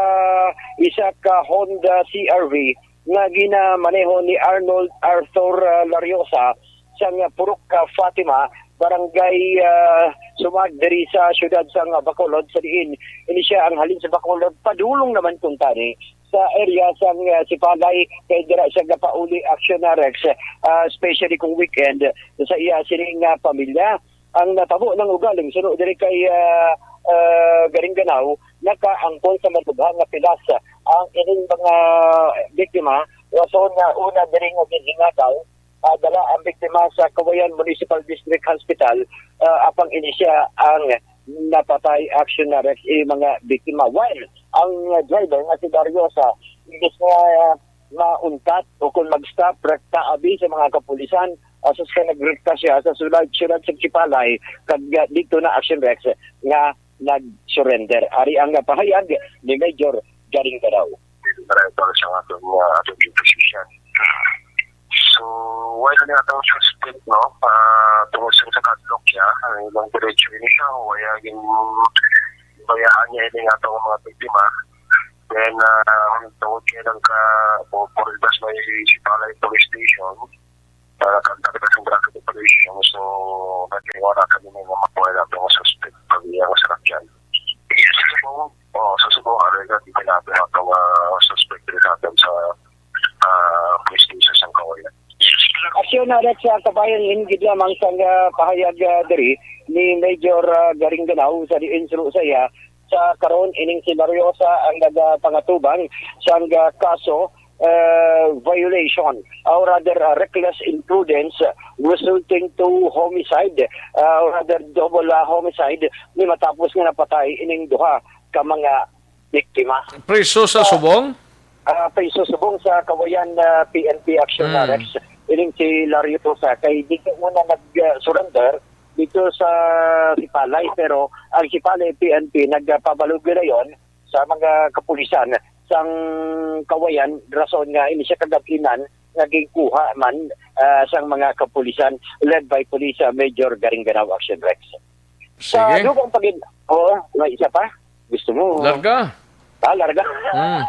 isa ka Honda C R V nga ginamaneho ni Arnold Arthur, ah, Lariosa sang Purok, ah, Fatima, Barangay, ah, Sumag, diri sa siyudad sang Bacolod, sa diin ini siya ang halin sa Bacolod, padulong naman kuntani sa area sang, ah, Sipalay, kay dira siya gapauli, action na, Rex, ah, especially kung weekend, sa iya sining, ah, pamilya. Ang natabo nang ugaling suno diri kay, ah, ah, Garingganao, nakaangkon sa madughan nga pilas ang ining mga biktima, rason nga una diri nga ginhingataw, ah, dala ang biktima sa Kawayan Municipal District Hospital, ah, apang ini siya ang napatay, action na, Rex, eh, mga biktima. While ang driver nga si Dario sa imbis nga, ah, mauntat o kung mag-stop, rekta abi sa mga kapulisan, ah, sus kay nagrekta siya sa sulod, siyudad sa Sipalay, kag, ah, dito na, action, Rex, nga nag-surrender. Ari ang pahayag ni Major Garingganao. Driver sa aton, ah, aton position. So, wala na atong suspect, no? Ah, tungod sa sa kadlok niya, ang ilang diretso ini siya, wala yung, bayaan niya ini nga atong mga biktima. Then, ah, tungod kay lang ka, po, po, may Sipalay Police Station, ah, contact sa Barangay Police Station. So, natin wala kami na yung mga po, wala atong suspect pag iya sa sakyan. Yes, so, oh, sa subo, ano yung pinapin atong, ah, suspect rin sa atin sa, ah, police station sa Kawayan. Aksyon na, Rex, sa kabayan, ingid lamang sang, ah, pahayag, ah, diri ni Major, ah, Garingganao sa diin suno sa iya. Sa karon, ining si Lariosa ang nagapangatubang sang, ah, kaso, ah, violation, or rather, ah, reckless imprudence resulting to homicide, ah, or rather, double, ah, homicide, ni matapos nga napatay ining duha ka mga biktima. Priso sa Sa subong? Ah, priso subong sa Kawayan, ah, P N P action Mm. arrest. Ining si Lariosa kay di ka una nag-surrender dito sa Sipalay, pero ang Sipalay P N P nagpabalo ginayon sa mga kapulisan sang Kawayan, rason nga ini siya kagabinan nga ginkuha man, ah, sang mga kapulisan led by Police, ah, Major Garingganao Action Rex. Sa Sige. dugang pagin-, oh, may isa pa? Gusto mo? Larga. Ah, larga. Mm.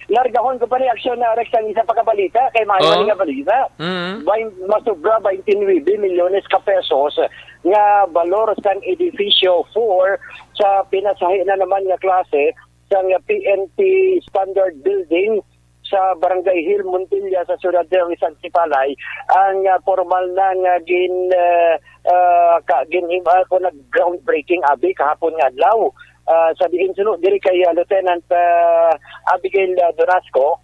Largahon ko pa ni action na, Rex, ang isa pa ka balita kay mga Oh. nga balita. Mm. Bain-, masubra twenty-nine milyones ka pesos nga balor sang edifisyo four sa pinasahi na naman nga klase sang P N P Standard Building sa Barangay Hill Montilla sa siyudad ng San Sipalay ang, ah, formal na nga gin, ah, ah, ka, ginhim-, ah, ko nag groundbreaking abi kahapon nga adlaw. Ah, sa diin suno diri kay, ah, Lieutenant, ah, Abigail, ah, Donasco,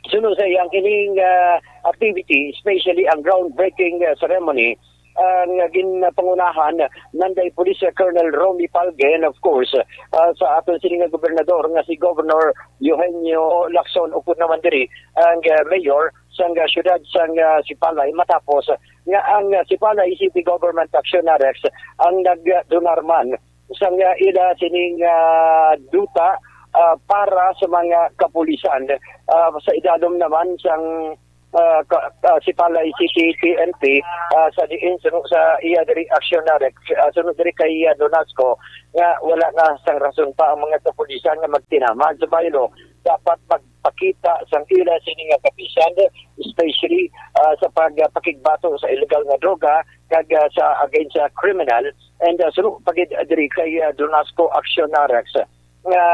suno sa iyang kining, ah, activity, especially ang groundbreaking, ah, ceremony, ang, ah, ginpangunahan nanday Police Colonel Romy Palge, and of course, ah, sa aton sini nga gobernador nga si Governor Eugenio Lacson, upod naman diri ang, ah, mayor sang, ah, siyudad sang, ah, Sipalay, matapos nga ang, ah, Sipalay City Government Action Rex ang nagdunar man sang, ah, ila sining, ah, duta ah, para sa mga kapulisan. Ah, sa idalom naman sang, ah, ka-, ah, Sipalay City P N P, ah, sa diin suno sa iya diri aksyon na Rex, ah, suno diri kay, ah, Donasco, nga wala na sang rason pa ang mga kapulisan nga magtinamad sa baylo. Dapat magpakita sang ila sini nga kapisan, especially, ah, sa pag-, ah, pakigbato sa illegal nga droga kag, ah, sa against sa criminal, and, ah, suno pa gid diri kay, ah, Donasco Action Narrax, nga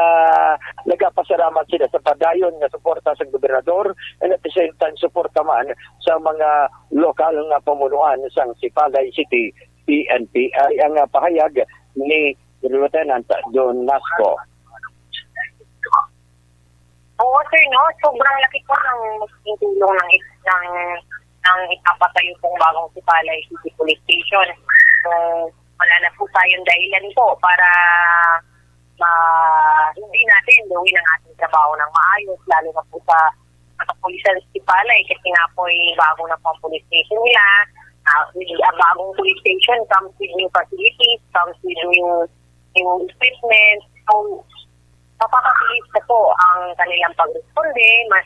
nagapasalamat sila sa padayon nga suporta sa gobernador, and at the same time suporta man sa mga lokal nga pamunuan sang Sipalay City P N P. Ari ang, ah, pahayag ni Lieutenant Don Nasco. Oo, sir, no? Sobrang laki po ng magiging tulong ng, ng, ng ipapatayo pong bagong Sipalay City Police Station. So, wala na po tayong dahilan po para ma-, hindi natin gawin ang ating trabaho ng maayos, lalo na po sa, sa kapulisan sa Sipalay, kasi nga po ay bago na po ang police station nila. Ah, with a bagong police station comes with new facilities, comes with new, new equipment. So, mapapabilis na po ang kanilang pagresponde, mas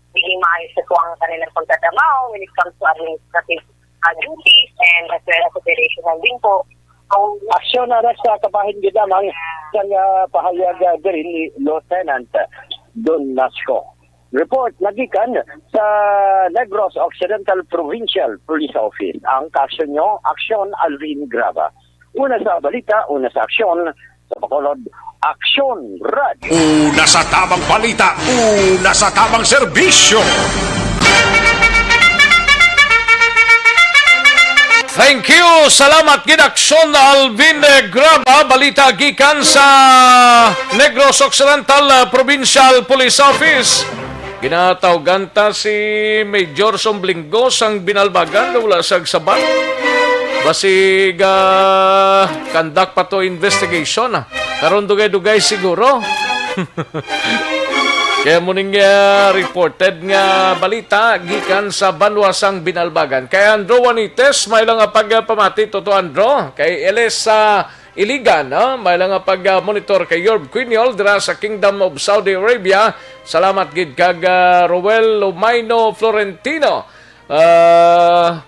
magiging maayos na po ang kanilang pagtatrabaho when it comes to administrative, ah, duties and as well as operational din po. So, Aksyon na sa kabahin gid lamang sang, ah, pahayag, ah, diri ni Lieutenant Don Nasco. Report nagikan sa Negros Occidental Provincial Police Office. Ang kaaksyon nyo, Aksyon Alvin Graba. Una sa balita, una sa aksyon, sa Bacolod, Aksyon Radio. Una sa tamang balita, una sa tamang serbisyo. Thank you. Salamat gid, Aksyon Alvin, eh, Graba. Balita gikan sa Negros Occidental, ah, Provincial Police Office. Ginatawgan ta si Major Somblinggo sang Binalbagan nga wala sag sabat. Basig, ah, conduct pa to investigation, ah. Karon dugay-dugay siguro. Kaya mo ning, ah, reported nga balita gikan sa banwa sang Binalbagan. Kay Andrew Juanites, may lang nga pagpamati, Toto Andrew. Kay Elisa Iligan, no? May lang nga pag, ah, monitor kay Yorb Quiniol dira sa Kingdom of Saudi Arabia. Salamat gid kag, ah, Roel Lumaino Florentino. Ah,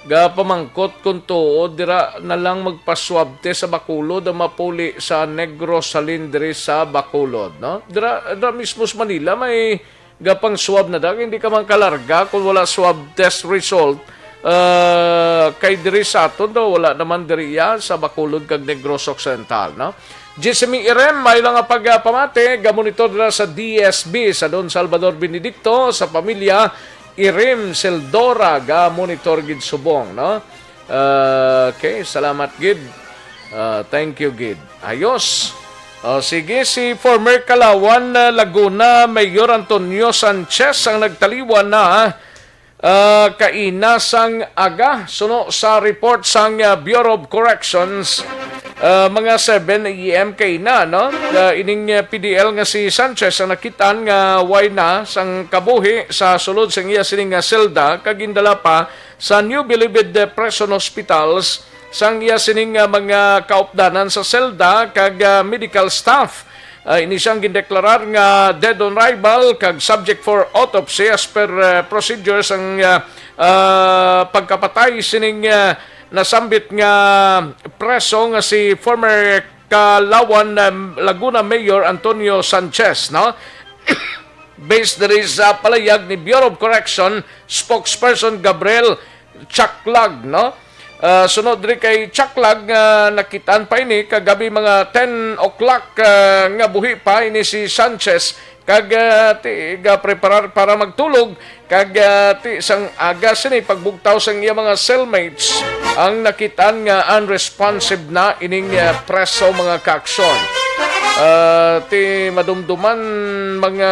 gapamangkot kung tuod dira na lang magpa-swab test sa Bacolod ang mapuli sa Negros halin diri sa Bacolod, no? Dira, dira mismo sa Manila may gapang-swab na da, hindi ka man kalarga kung wala swab test result. Ah, kay diri sa aton daw, wala naman diri ya sa Bacolod kag Negros Occidental, no? Jessamy Irem, may lang nga pagpamati, gamonitor na sa D S B sa Don Salvador Benedicto, sa pamilya Irem Seldora, gamonitor gid subong, no? Ah, okay, salamat gid. Ah, thank you gid. Ayos. O, sige, si former Kalawan, ah, Laguna Mayor Antonio Sanchez ang nagtaliwan na, ah, kaina sang aga. Suno sa report sang, ah, Bureau of Corrections, ah, mga seven A M kaina, no? Ah, ining, ah, P D L nga si Sanchez ang nakitaan nga way na sang kabuhi sa sulod sang iya sining nga selda kag gindala pa sa New Bilibid, eh, Prison Hospitals sang iya sining, ah, mga kaupdanan sa selda kag, ah, medical staff. Ah, ini siyang gindeklarar nga dead on arrival kag subject for autopsy as per, eh, procedure sang, ah, ah, pagkapatay sining, ah, nasambit nga preso nga si former Kalawan, ah, Laguna Mayor Antonio Sanchez, no? Based diri sa palayag ni Bureau of Correction spokesperson Gabriel Chaklag, no? Ah, sunod diri kay Chaklag, nga nakitaan pa ini kagabi mga ten o'clock, ah, nga buhi pa ini si Sanchez, kag, ah, ti-, ga-preparar para magtulog, kag, ah, ti-, sang aga sini pagbugtaw sang iya mga cellmates ang nakitaan nga unresponsive na ining, ah, preso, mga kaaksyon. Ah, ti madumduman, mga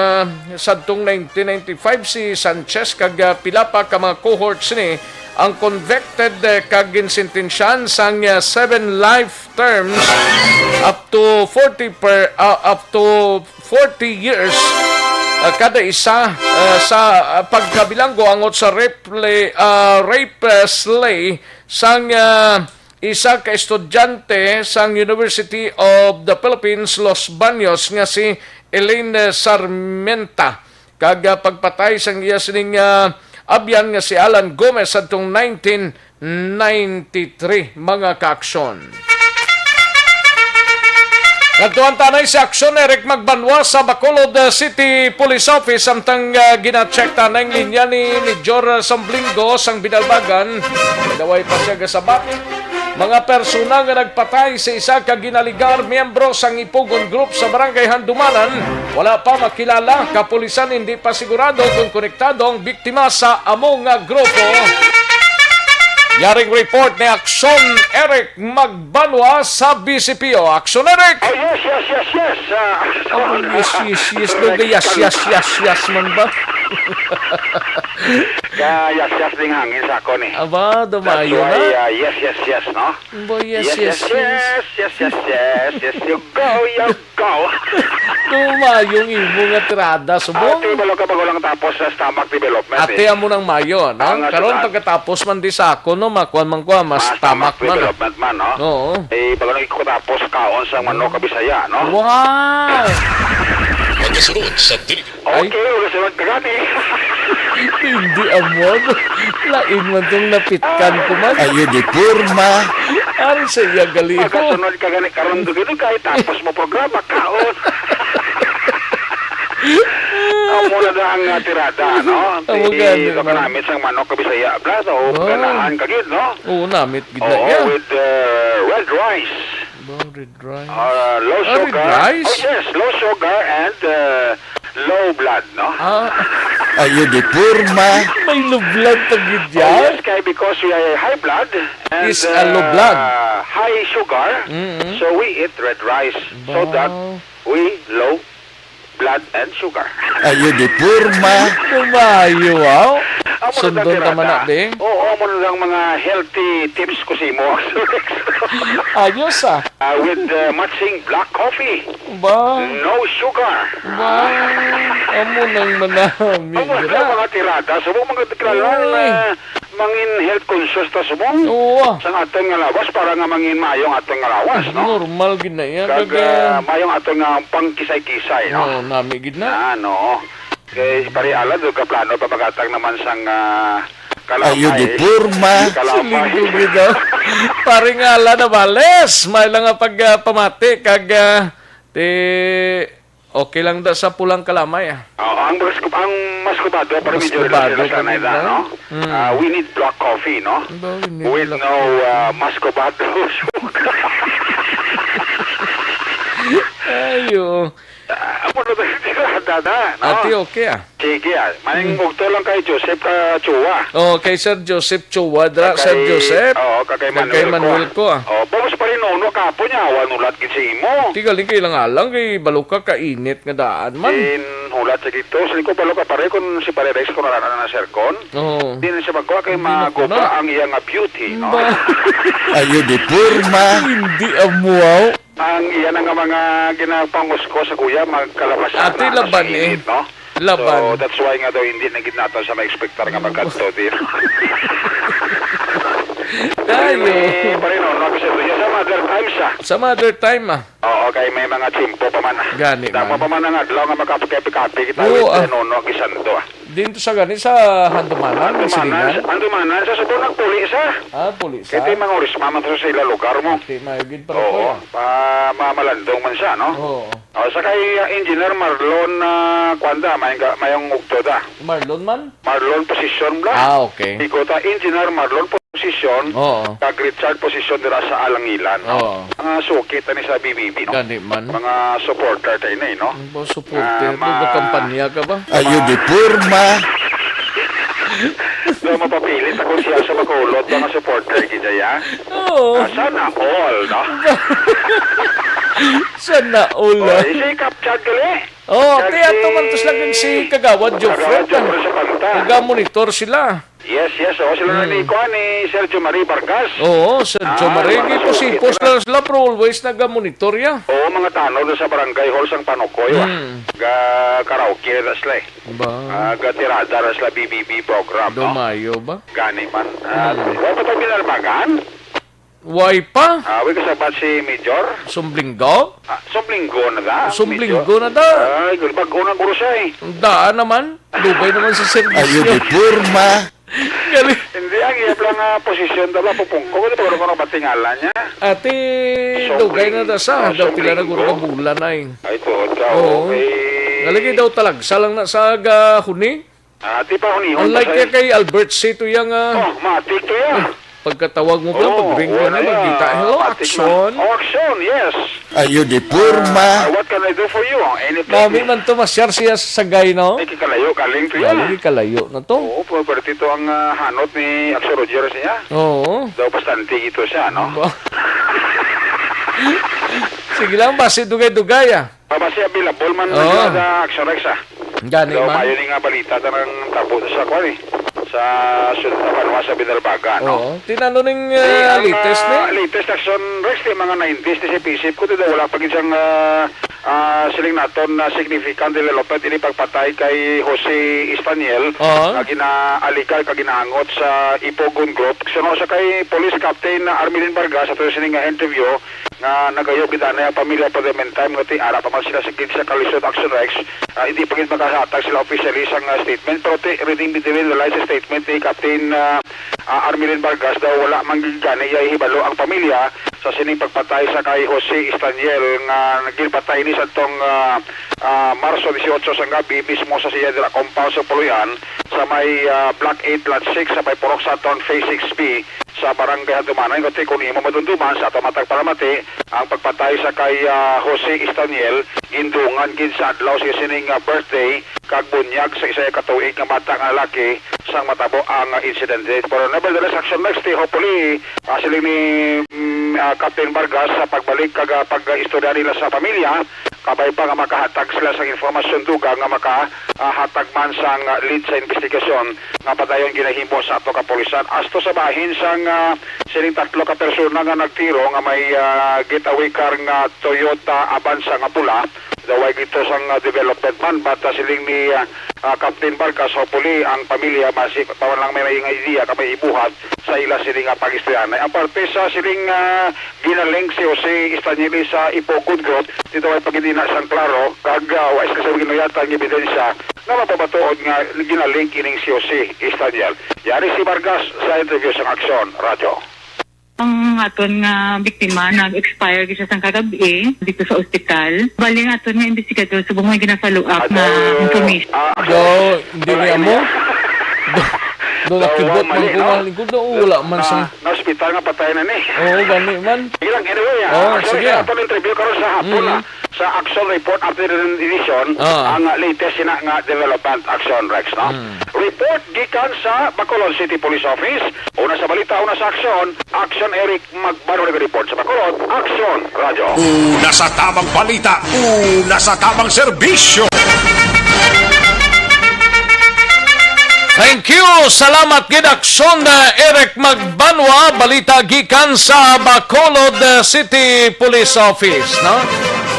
sadtong nineteen ninety-five si Sanchez kag, ah, pila pa ka mga cohorts ni ang convicted, eh, kag ginsentensyahan sang, ah, seven life terms up to forty per, ah, up to forty years, ah, kada isa, ah, sa, ah, pagkabilanggo angot sa rape, ah, rape, ah, slay sang, ah, isa ka estudyante sang University of the Philippines, Los Baños nga si Elaine Sarmenta, kag, ah, pagpatay sang iya sining, ah, abyan nga si Alan Gomez sadtong nineteen ninety-three, mga kaaksyon. Kadtuan ta anay si Aksyon Eric Magbanwa sa Bacolod, ah, City Police Office, samtang, ah, gina-check ta anay ang linya ni Major Samblinggo sang Binalbagan. Daway pa siya gasabat. Mga persona nga nagpatay sa isa ka ginaligar miyembro sang Ipugon Group sa Barangay Handumanan, wala pa makilala. Kapulisan hindi pa sigurado kung konektado ang biktima sa amo nga grupo. Yaring report ni Aksyon Eric Magbanwa sa B C P O. Aksyon Eric! Oh, yes, yes, yes, yes. Ah, Oh, yes, yes, yes. Daw yes, yes, yes, yes man ba? Ka yes, yes ding hangin sa ako ni. Aba, That's dumayo why, na. Ah, yes, yes, yes, no? Boy, yes, Yes, yes, yes, yes. yes, yes, yes, yes, yes. You go, you go. Dumayo ang imo nga tirada, subong. Ate, balo ka bago lang tapos sa stomach development, Ate, eh. Amo nang mayo, no? Ang, ah, Karon, sa pagkatapos man di sa ako, no, makuan man ko, ah, mas Ah, stomach stomach man, ah. development man, no? Oo. Eh, bago lang ko tapos kaon sa manok ka Bisaya, no? Wow! Pagkasunod sa Dili- Ay. Okay, wala sa gani. Hindi amo. Lain man tong napitkan ko man. Ayo di porma. Ari sa iya galiho. Pagkasunod ka gani karon dugay-dugay, tapos mo programa, kaon. Amo na da ang, ah, tirada, no? Amo Di gani, daw man. kanamit sang manok ka Bisaya, bla, so, Oh. ganahan ka gid, no? Oo, namit gid na Oo, iya. with, uh, red rice. Ba, red rice. Ah, low Ah, red sugar. rice? Oh, yes, low sugar and, uh, low blood, no? Ah. Ayo di porma. May low blood pa gid Oh, yan? yes, kay because we are high blood and, Is a low blood. uh, high sugar, Mm-mm. so we eat red rice so that Ba. we low blood and sugar. Ayo di porma. Kumayo, aw. Amo na Sundon lang ta man na, tirada. Bing. Oo, amo na lang mga healthy tips ko sa imo. Ayos, ah. Ah, with, uh, matching black coffee. Ba? No sugar. Ba? Amo nang manami, Amo na gira. lang mga tirada. So, mga kilala Uy. na mangin health conscious ta subong Oo, ah. sang aton nga lawas para nga mangin maayo ang aton nga lawas, no? Normal gid na iya, Kag, kag, ah, ah, maayo ang aton nga pangkisay-kisay, no? Oo, nami gid na. Ah, no. Kay si Pare Alan, doon ka plano pa magatag naman sang, ah, kalamay. Ayo di porma. Kalamay. Siling ko gid, oh. Pare nga, Alan, nabales. May lang nga pag, ah, pamati, kag, ah, ti, Okay lang da sa pulang kalamay, ah. Oo, ang mas, ang mas kubado, pero Mas medyo kubado relaxed na pa lang gid, na, no? no? Mm. Ah, we need black coffee, no? Ba, we need With black no, coffee. ah, mas kubado sugar. Ayo. Ah, amo na tayo tirada na, no? Ati, okay, ah. Sige, ah. May Mm. ugto lang kay Joseph ka Chua. Oh, kay Sir Joseph Chua, dra, Kay, Sir Joseph. oo, kay Kay Manuel Manuel ko. ko, ah. Oh, bangos pa rin, no, no, kapo niya, awan ulat gid sa imo. Ti galing kay lang alang, kay balo ka kainit nga daan man. Din, ulat sa gito. Sa liko, balo ka pare, kung si Pare Rex, kung narana na sa aircon. Oo. Din siya magkuha kay Hindi na maguba kuna. ang iya nga beauty, no? Ba? Ayo di porma. Hindi amuaw. Ang iya na nga mga ginapangusko sa kuya, magkalabasan Ati na, laban, mas eh. init, no? Laban. So, that's why nga daw hindi na gid nato sa ma-expectar nga magkadto din. Tayo. Pare, no, no, kasi doon sa mother time siya. Sa mother time, ah. Oo, kay may mga tiyempo pa man, ah. Gani Damo man. pa man ang adlaw nga makapagkape-kape kita Oo, with, ah. eh, Nono Gisando, ah. Din to sa gani sa Handumanan, Handumanan, Silingan? Handumanan, sa Cebu nagpuli sa. Ah, puli sa. Kaya ito yung mga orisma man to sa ila lugar mo. Ati, may gid para Oo, ko, ah. pa, ma-, malandong man siya, no? Oo. O, sa kay, ah, Engineer Marlon, ah, Kuanda, may ga-, may ang ugto da. Marlon man? Marlon Posisyon, bla. Ah, okay. Igo ta, Engineer Marlon Posisyon, Oo. kag Richard Posisyon dira sa Alangilan, no? Oo. Mga suki ta ni sa B B B, no? Gani man. Mga supporter ta ini, no? Ang ba supporter? Ah, Mga ma- kampanya ka ba? Ayo di porma. So, mapapilit ako siya sa makulot, mga supporter, gid ya. Oo. Ah, sana all, no? Sana all, O, ah. isi capture gali. Oh, Kag ti ato man tos lagi si Kagawad Jofre. Kagawad Jofre sa Panta. Naga-monitor sila. Yes, yes. O, sila na Hmm. ni, kuan, ni Sergio Marie Vargas. Oo, Sergio Ah, Marie. mga Gipos-ipos suki lang sila, pero always naga-monitor ya. Oo, mga tanod sa barangay hall sang Panukoy, ah. Hmm. Ga-karaoke na sila, eh. Ba? Ah, ga-tirada na sila B B B program, no? Dumayo ba? Gani man. Ah, Hmm. wala pa tayo binalbagan? Way pa? Ah, way kasabat si Major? Sublinggo? Ah, sublinggo na da, Sublinggo Major. na da. Ay, gul-, bag-o na guro siya eh. Ang daan naman. Dugay naman sa serbisyo. Ayo, di porma. Galing. Hindi, ang iya pala nga posisyon daw ba, pupungko, hindi pa ko nakabatingala niya. Ate, Sublinggo, dugay na da sa, daw pila na guro Sublinggo. ka bulan ay. Ay, tuod ka, Oo. okay. Nalagi daw talagsa lang na sa gahuni. Ah, di pa hunihon Unlike pa kay Albert C to yang, ah, Oh, matik to ya. pagkatawag mo ba, Oh, pag-ring mo wala na, ya. magkita. Hello, Matik na. Action. Oh, action, yes. Ayo di porma. Ah, what can I do for you? Anything? Nami man to, masyar siya sa sagay, no? Ay, kikalayo, galing to ya. Galing, kalayo na to. Oo, pwede to ang, ah, hanot ni Action Roger siya. Oo. Daw bastante ito siya, no? Ba- Sige lang, basi dugay-dugay, ah. Basi available man Oo. na sa Action Rex, ah. Gani So, man. mayo ni nga balita ta nang tabo sa kwan, eh. Sa sulod na banwa sa Binalbaga, no? Oo. Tinano ning, Eh, ah, ang, latest, ah, eh? latest Action Rex, di mga nineties, di si P C P ko, di daw wala pa gid siyang, ah, ah, siling naton na significant development ini pagpatay kay Jose Estaniel, Oo. nga ginaaligar kag ginaangot sa Ipogon Group. Suno sa kay Police Captain Armilin Vargas, ato sining nga interview, nga nagayo gid anay ang pamilya for the meantime, nga ti ara pa man sila sa gid sa kalisod Action Rex, ah, hindi pa gid makahatag sila officially sang, ah, statement, pero ti reading between the lines sa statement ni Captain, ah, ah, Armilin Vargas, daw wala man gid gani iyahibalo ang pamilya sa sining pagpatay sa kay Jose Estaniel nga ginpatay ni sa tong, ah, ah, Marso dieciocho sang gabi mismo sa siya dira compound sa Puloy-an sa may, ah, Block eight, Lot six sa may Purok Saton, Phase six B. sa Barangay Handumanan, kundi kung imo madumduman sa ato matag palamati, ang pagpatay sa kay, ah, Jose Estaniel, gindungan gid sa adlaw sa sining, ah, birthday kag bunyag sa isa ka tuig nga bata nga lalaki sang matabo ang, ah, insidente. Pero nevertheless, Action Rex, ti hopefully, ah, siling ni, mm, ah, Captain Vargas sa pagbalik kag, ah, pag-istorya nila sa pamilya, kabay pa nga makahatag sila sang informasyon dugang nga maka, ah, hatag man sang, ah, lead sa investigasyon nga padayon ginahimo sa ato kapulisan. Asto sa bahin sang, ah, sining tatlo ka persona nga nagtiro nga may, ah, getaway car nga Toyota Avanza nga pula, daw way gito sang, ah, development man, but, ah, siling ni, ah, ah, Captain Vargas, hopefully ang pamilya masi pa man lang may, may idea ka may ibuhat sa ila sini nga pag-istoryahanay. Ang parte sa siling, ah, ginalink si Jose Estaniel sa Ipogon Group, dito ay pagidina sang klaro, kag, ah, wa sila sa ginuyatan nga ebidensya nga mapabatuod nga ginalink ining si Jose Estaniel. Yari si Vargas sa interview sang Aksyon Radyo. Ang aton nga biktima nag-expire gid siya sang kagab-i dito sa ospital. Bali, ang aton nga investigador subong may gina-follow up nga Ato, information. ah, Daw, hindi Wala niya mo? niya. Do, do, Daw, nakibot man mali, ko no? nga lingkod na, wala man Na, sa na ospital nga patay na ni. Oo, gani man. Ilang anyway, ah, Oo, actually, sige, kaya ah. Itong interview karon sa hapon, Mm. ah, sa Action Report Updated Edition, Ah. ang, ah, latest sina nga development, Action Rex, no? Mm. Report gikan sa Bacolod City Police Office, una sa balita, una sa aksyon, Action Eric Magbanwa nag-report sa Bacolod, Action Radio. Una sa tamang balita, una sa tamang serbisyo. Thank you. Salamat gid, Aksyon, uh, Eric Magbanwa. Balita gikan sa Bacolod, uh, City Police Office, no?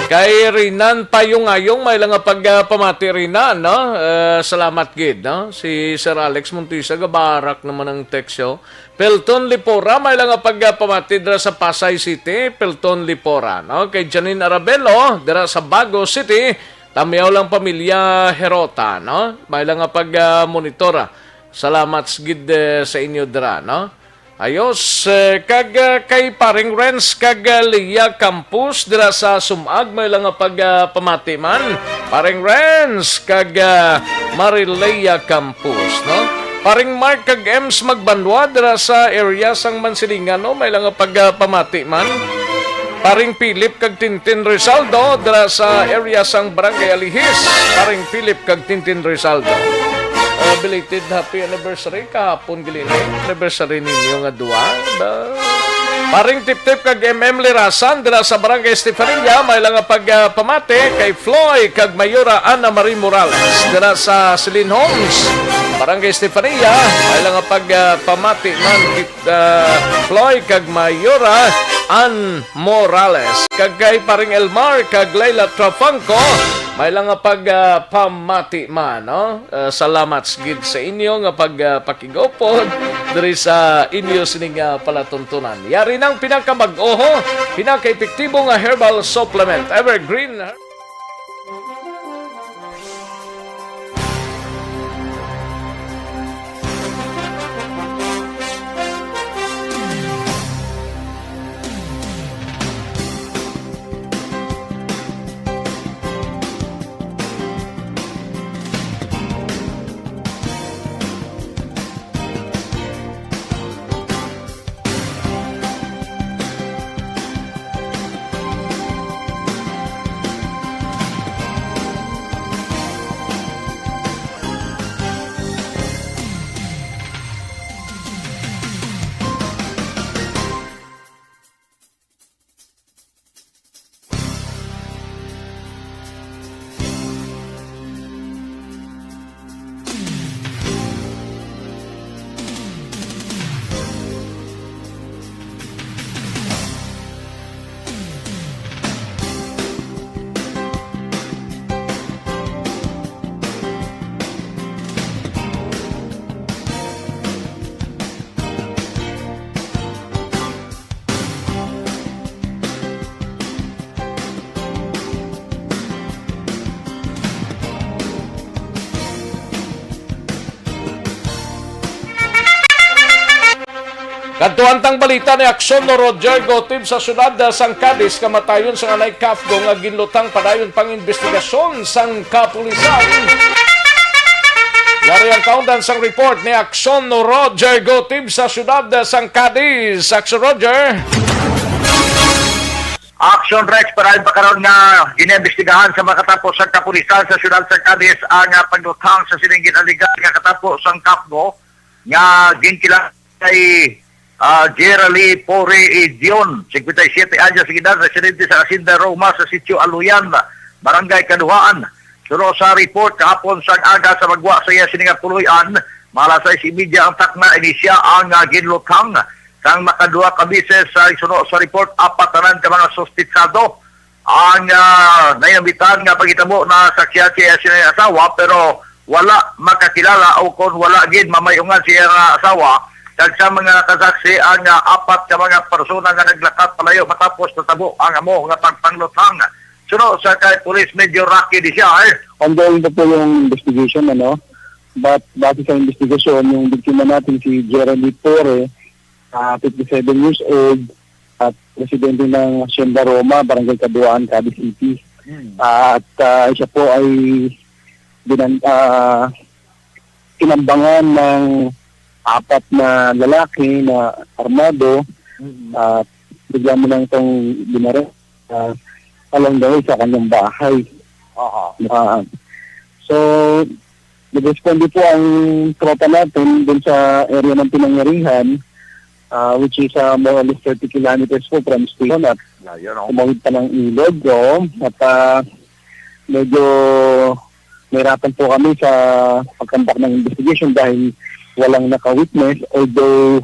Kay Rinan Payungayong, may lang nga pagpamati, Rinan, no? Uh, salamat gid, no? Si Sir Alex Montisa, gabarak naman ang text, oh. Pelton Lipora, may lang nga pagpamati dira sa Pasay City. Pelton Lipora, no? Kay Janine Arabelo, dira sa Bago City. Tamiyaw lang pamilya Herota, no? May lang nga pag, ah, monitor, ah. Salamat s-, gid, eh, sa inyo dira, no? Ayos, eh, kag, ah, kay Paring Renz kag, ah, Leah Campos dira sa Sumag, may lang nga pag, ah, pamati man. Paring Renz kag, ah, Marileia Campos, no? Paring Mark kag Ems Magbanwa dira sa area sang Mansilingan, no? May lang nga pag, ah, pamati man. Paring Philip kag Tintin Rizaldo dira sa area sang Barangay Alihis. Paring Philip kag Tintin Rizaldo. Ah, belated happy anniversary kahapon gali ni. Anniversary ninyo nga duha. Ba? Paring Tiptip kag M M Lirasan dira sa Barangay Estefanilla, may lang nga pag, ah, pamati kay Floy kag Mayora Ana Marie Morales dira sa Celine Homes, Barangay Estefanilla. May lang nga pag, ah, pamati man kay, ah, Floy kag Mayora Ann Morales, kag kay Paring Elmar kag Leila Trafanco May lang nga pag, ah, pamati man, no? Ah, salamat gid sa inyo nga pag, ah, pakigupod diri sa inyo sining, ah, palatuntunan. Yari nang pinakamag-oho, pinakaepektibo nga herbal supplement, Evergreen Her- Kadtuan tang balita ni Aksyon no Roger Gotib sa siyudad sang Cadiz, kamatayon sang anay Kafgo nga ginlutang padayon pang investigasyon sang kapulisan. Yari ang kaundan sang report ni Aksyon no Roger Gotib sa siyudad sang Cadiz. Aksyon Roger. Action Rex, para pa karon nga ginaimbestigahan sa makatapo sa kapulisan sa siyudad sa Cadiz ang, ah, pagluthang sa sining ginaligan nga katapo sang Kafgo nga ginkilala kay, ah, Jerry Pore Edion, singkwenta y siyete anyos ang edad, residente sa Hacienda Roma sa Sitio Aluyan, Barangay Kaduhaan. Suno sa report, kahapon sang aga sa magwa sa iya sini nga puloy-an, mga alas sais y media ang takna, ini siya ang, ah, ginluthang sang makaduha ka beses. Sa suno sa report, apat tanan ka mga suspitsado ang, ah, nainambitan nga panghitabo na saksihan siya sa iyang asawa, pero wala makakilala o kon wala gid mamayungan siya nga asawa. Kag sa mga kasaksi, ang, ah, apat ka mga persona nga naglakat palayo matapos natabo ang amo nga pagpangluthang. Suno sa kay Police Major Rocky Disiay. Ongoing pa po yung investigation, ano? But base sa investigasyon, yung biktima natin si Jeremy Pore, ah, fifty-seven years old, at residente ng Hacienda Roma, Barangay Kaduaan, Cadiz City. Hmm. At, ah, siya po ay binan-, ah, kinambangan ng apat na lalaki na armado, Mm. at bigla mo lang itong binaril, ah, along the way sa kanyang bahay. Aha. Ah, so, nag-responde po ang tropa natin dun sa area ng pinangyarihan, ah, which is, ah, more or less thirty kilometers po from station at Layo, no? Tumawid pa ng ilog, oo. At, ah, medyo nahirapan po kami sa pag-conduct ng investigation dahil walang naka-witness, although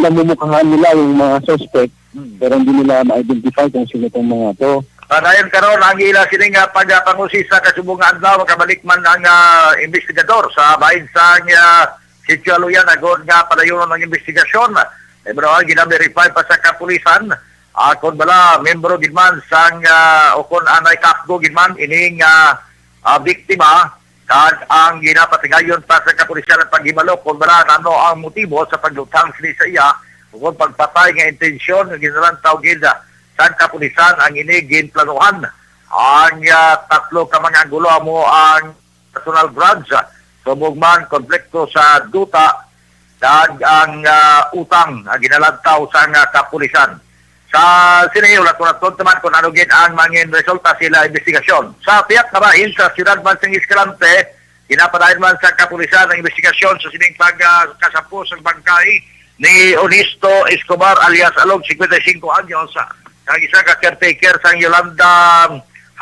namumukhaan nila yung mga suspect, Hmm. pero hindi nila ma-identify kung sino tong mga to. Padayon karon ang ila sini nga pagpangusisa, kasubong nga adlaw makabalik man ang, ah, investigador sa bahin sa, ah, Sitio Aluyan, agod nga padayonon ang investigasyon. Pero ang gina-verify pa sa kapulisan, ah, kon bala membro gid man sang, ah, o kon anay Kafgo gid man ining, ah, ah, biktima, kag ang ginapatigayon pa sa kapulisan ang paghibalo kon bala ano ang motibo sa pagluthang sini sa iya, o kon pagpatay nga intensyon nga ginalantaw gid sa kapulisan ang ini ginplanuhan. Ang, ah, tatlo ka mga anggulo amo ang personal grudge, subong man konflikto sa duta, kag ang, ah, utang nga ginalantaw sang, ah, kapulisan. Sa sini, hulat-hulat naman kung ano gid ang mangin resulta sila investigasyon. Sa pihak naman sa siyudad man sang Escalante, ginapadayon man sa kapulisan ang investigasyon sa sining pag, ah, kasapo sang bangkay ni Honesto Escobar alias Alog, cincuenta y cinco anyos, kag isa ka caretaker sang Yolanda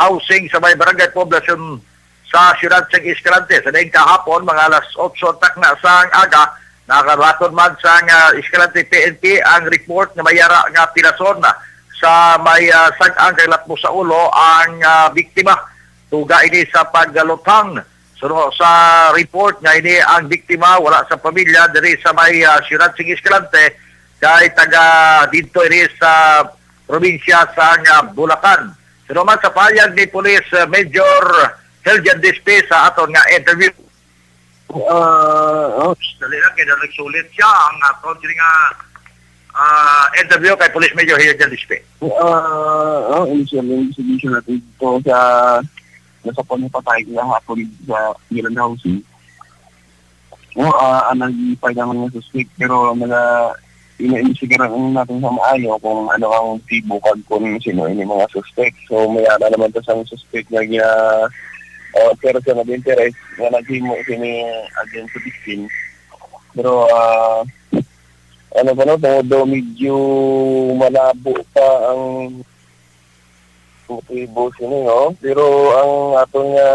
Housing sa may Barangay Poblacion sa siyudad sang Escalante. Sa diin kahapon, mga alas otso takna sang aga, nakaraton man sang, ah, Escalante P N P ang report nga may ara nga pilason sa may, ah, sag-ang kag lapos sa ulo ang, ah, biktima. Uga ini sa paglutang. Suno sa report nga ini ang biktima, wala sa pamilya diri sa may, ah, siyudad sing Escalante, kay taga didto ini sa probinsya sa, ah, Bulacan. Suno man sa pahayag ni Police, ah, Major Heljan Dispe sa aton nga interview. Ah, oh. Dali lang, kaya nagsulit siya ang aton diri nga, ah, interview kay Police Major Heljan Dispe. Ah, oh, initial investigation natin po sa nasa pagpatay kahapon sa Miranda Housing. No, ah, ang nag-file ang mga suspect, pero naga-, ina-imbestigaran natin sa maayo kung ano ang motibo kag kung sino ini mga suspect. So, may ara naman ta sang suspect nga, ah, ah, person of interest nga naghimo sini against sa victim. Pero, ah, ano pa, no, tungod daw medyo malabo pa ang motibo sini, no? Pero ang aton nga,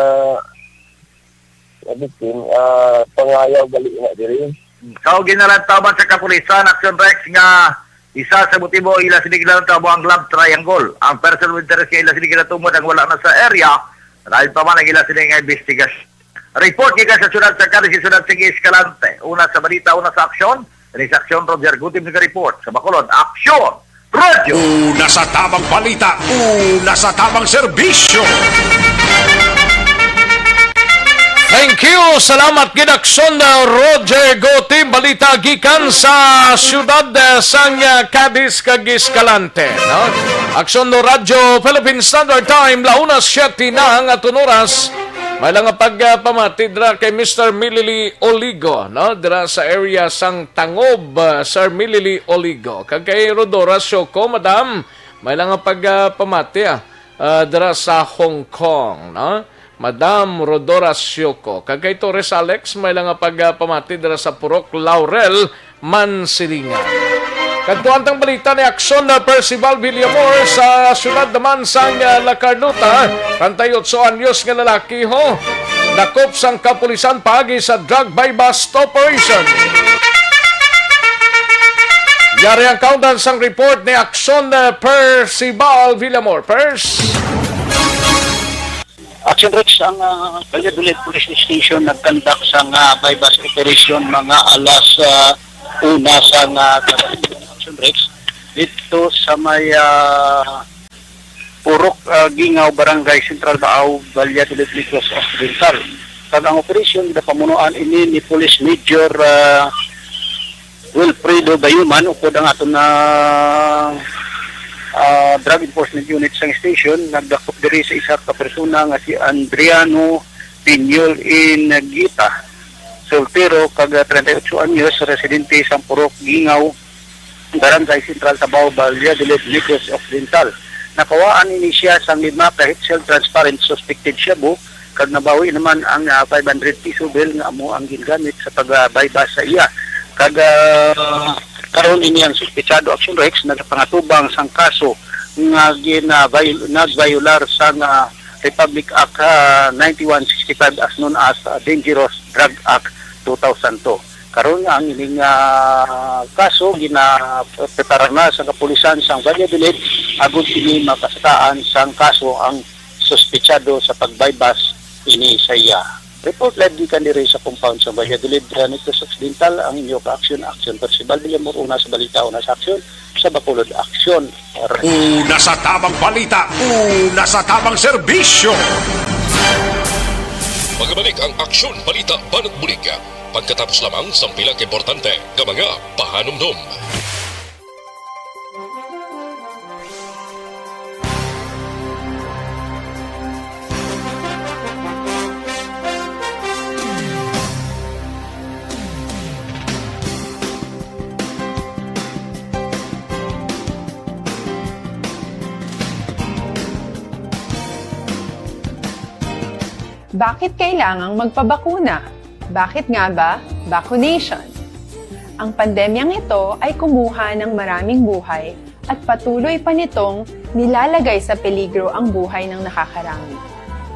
nga victim, ah, pangayaw gali na diri. So, ginalantaw man sa kapulisan, Action Rex, nga isa sa motibo ila sini ginalantaw mo ang love triangle. Ang person of interest nga ila sini ginatumod ang wala na sa area, lain pa man ang ila sini nga investigasyon. Report gikan sa siyudad sa Cadiz, sa siyudad sa Escalante. Una sa balita, una sa aksyon. Ini sa aksyon, Roger Gutim nag-report. Sa Bacolod, Aksyon! Radyo! Una sa tamang balita, una sa tamang serbisyo. Thank you. Salamat gid, Aksyon, uh, Roger Gotim. Balita gikan sa siyudad, uh, sang, uh, Cadiz kag Escalante, no? Aksyon, no, Radyo Philippine Standard Time, la una siete na ang aton oras. May lang nga pagpamati dira kay Mister Milili Oligo, no? Dira sa area sang Tangob, uh, Sir Milili Oligo. Kag kay Rodora Sioco, Madam, may lang nga pagpamati, ah, ah, dira sa Hong Kong, no? Madam Rodora Sioco. Kag kay Torres Alex, may lang nga pagpamati dira sa Purok Laurel, Mansilingan. Kadtuan tang balita ni Aksyon na Percival Villamor sa siyudad naman sang, ah, La Carlota. Treinta y ocho anyos nga lalaki, ho, dakop sang kapulisan paagi sa drug buy-bust operation. Yari ang kaundan sang report ni Aksyon, eh, Percival Villamor. Pers. Action Rex, ang, ah, Valladolid Police Station nagkandak sang, ah, buy-bust operation mga alas, ah, una sang, ah, kadali. Action Rex, dito sa may, ah, Purok, ah, Gingaw, Barangay Central Baao, Valladolid, Negros Occidental. Kag ang operasyon, ginapamunuan ini ni Police Major, ah, Wilfredo Bayuman, upod ang aton na, ah, Drug Enforcement Unit sang station, nagdakop diri sa isa ka persona nga si Andriano Piñol Inagita, soltero, kag, ah, treinta y ocho anyos, residente sa Purok Gingaw, Barangay Central Tabaw, Valladolid, Negros Occidental. Nakawaan ini siya sang lima ka heat-sealed transparent suspected shabu, kag nabawi naman ang, ah, five hundred piso bill nga amo ang gingamit sa pag, ah, buy-bust sa iya. Kag, ah, karon ini ang suspetsado, Action Rex, nagapangatubang sang kaso nga gin-, ah, viol-, nagviolar sang, ah, Republic Act, ah, ninety-one sixty-five, as known as, ah, Dangerous Drug Act two thousand two. Karon nga ang ining, ah, kaso ginaprepara na sa kapulisan sang Valladolid, agud kini makasataan sang kaso ang suspetsado sa pag-buy-bust ini sa iya. Report live gikan diri sa compound sa Valladolid, ah, Negros Occidental, ang inyo ka-aksyon, Aksyon Percival Villamor, una sa balita, una sa aksyon, sa Bacolod Aksyon. Una sa tamang balita, una sa tamang serbisyo. Magbalik ang Aksyon Balita Banat Bulig, pagkatapos lamang sang pila ka importante nga mga pahanumdom. Bakit kailangang magpabakuna? Bakit nga ba vaccination? Ang pandemyang ito ay kumuha ng maraming buhay at patuloy pa nitong nilalagay sa peligro ang buhay ng nakakarami.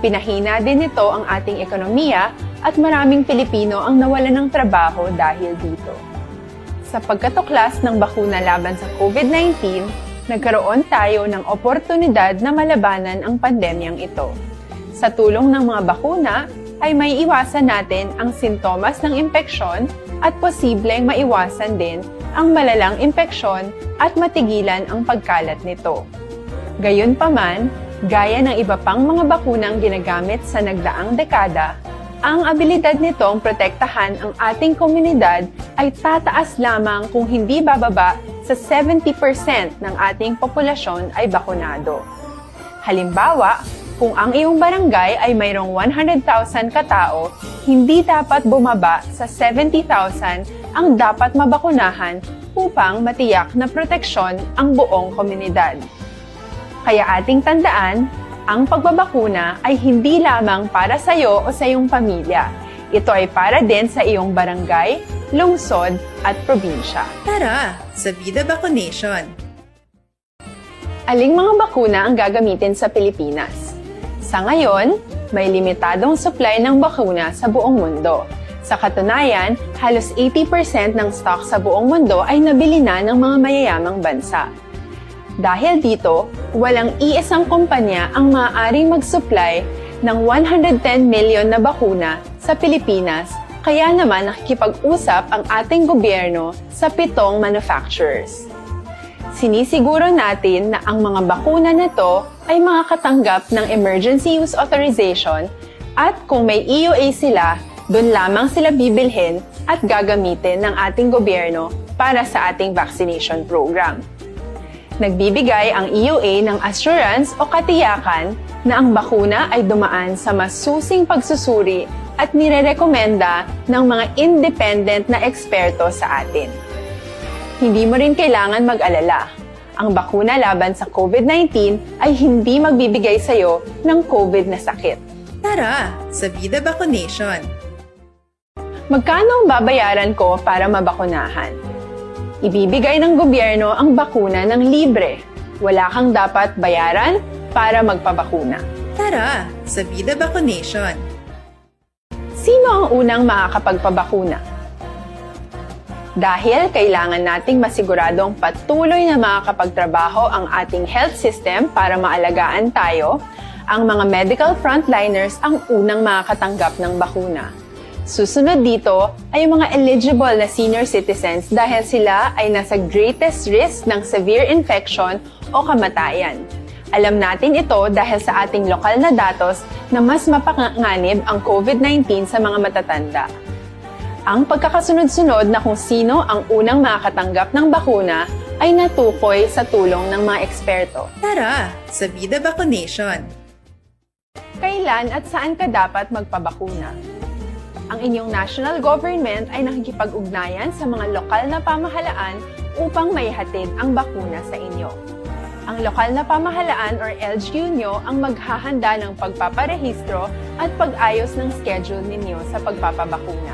Pinahina din nito ang ating ekonomiya at maraming Pilipino ang nawalan ng trabaho dahil dito. Sa pagkatuklas ng bakuna laban sa COVID nineteen, nagkaroon tayo ng oportunidad na malabanan ang pandemyang ito. Sa tulong ng mga bakuna, ay maiiwasan natin ang sintomas ng impeksyon at posibleng maiwasan din ang malalang impeksyon at matigilan ang pagkalat nito. Gayunpaman, gaya ng iba pang mga bakunang ginagamit sa nagdaang dekada, ang abilidad nitong protektahan ang ating komunidad ay tataas lamang kung hindi bababa sa seventy percent ng ating populasyon ay bakunado. Halimbawa, kung ang iyong barangay ay mayroong one hundred thousand ka tao, hindi dapat bumaba sa seventy thousand ang dapat mabakunahan upang matiyak na proteksyon ang buong komunidad. Kaya ating tandaan, ang pagbabakuna ay hindi lamang para sa iyo o sa iyong pamilya. Ito ay para din sa iyong barangay, lungsod, at probinsya. Tara, sa Bida Vaccination! Aling mga bakuna ang gagamitin sa Pilipinas? Sa ngayon, may limitadong supply ng bakuna sa buong mundo. Sa katunayan, halos eighty percent ng stock sa buong mundo ay nabili na ng mga mayayamang bansa. Dahil dito, walang iisang kumpanya ang maaaring mag-supply ng one hundred ten million na bakuna sa Pilipinas, kaya naman nakikipag-usap ang ating gobyerno sa pitong manufacturers. Sinisiguro natin na ang mga bakuna na to ay makakatanggap ng emergency use authorization, at kung may E U A sila, doon lamang sila bibilhin at gagamitin ng ating gobyerno para sa ating vaccination program. Nagbibigay ang E U A ng assurance o katiyakan na ang bakuna ay dumaan sa masusing pagsusuri at nirerekomenda ng mga independent na eksperto sa atin. Hindi mo rin kailangan mag-alala. Ang bakuna laban sa COVID nineteen ay hindi magbibigay sa iyo ng COVID na sakit. Tara, sa Bida Vaccination! Magkano ang babayaran ko para mabakunahan? Ibibigay ng gobyerno ang bakuna ng libre. Wala kang dapat bayaran para magpabakuna. Tara, sa Bida Vaccination! Sino ang unang makakapagpabakuna? Dahil kailangan nating masiguradong patuloy na makakapagtrabaho ang ating health system para maalagaan tayo, ang mga medical frontliners ang unang makakatanggap ng bakuna. Susunod dito ay ang mga eligible na senior citizens dahil sila ay nasa greatest risk ng severe infection o kamatayan. Alam natin ito dahil sa ating lokal na datos na mas mapanganib ang COVID nineteen sa mga matatanda. Ang pagkakasunod-sunod na kung sino ang unang makakatanggap ng bakuna ay natukoy sa tulong ng mga eksperto. Tara, sa Bida Vaccination! Kailan at saan ka dapat magpabakuna? Ang inyong national government ay nakikipag-ugnayan sa mga lokal na pamahalaan upang maihatid ang bakuna sa inyo. Ang lokal na pamahalaan or L G U nyo ang maghahanda ng pagpaparehistro at pag-ayos ng schedule ninyo sa pagpapabakuna.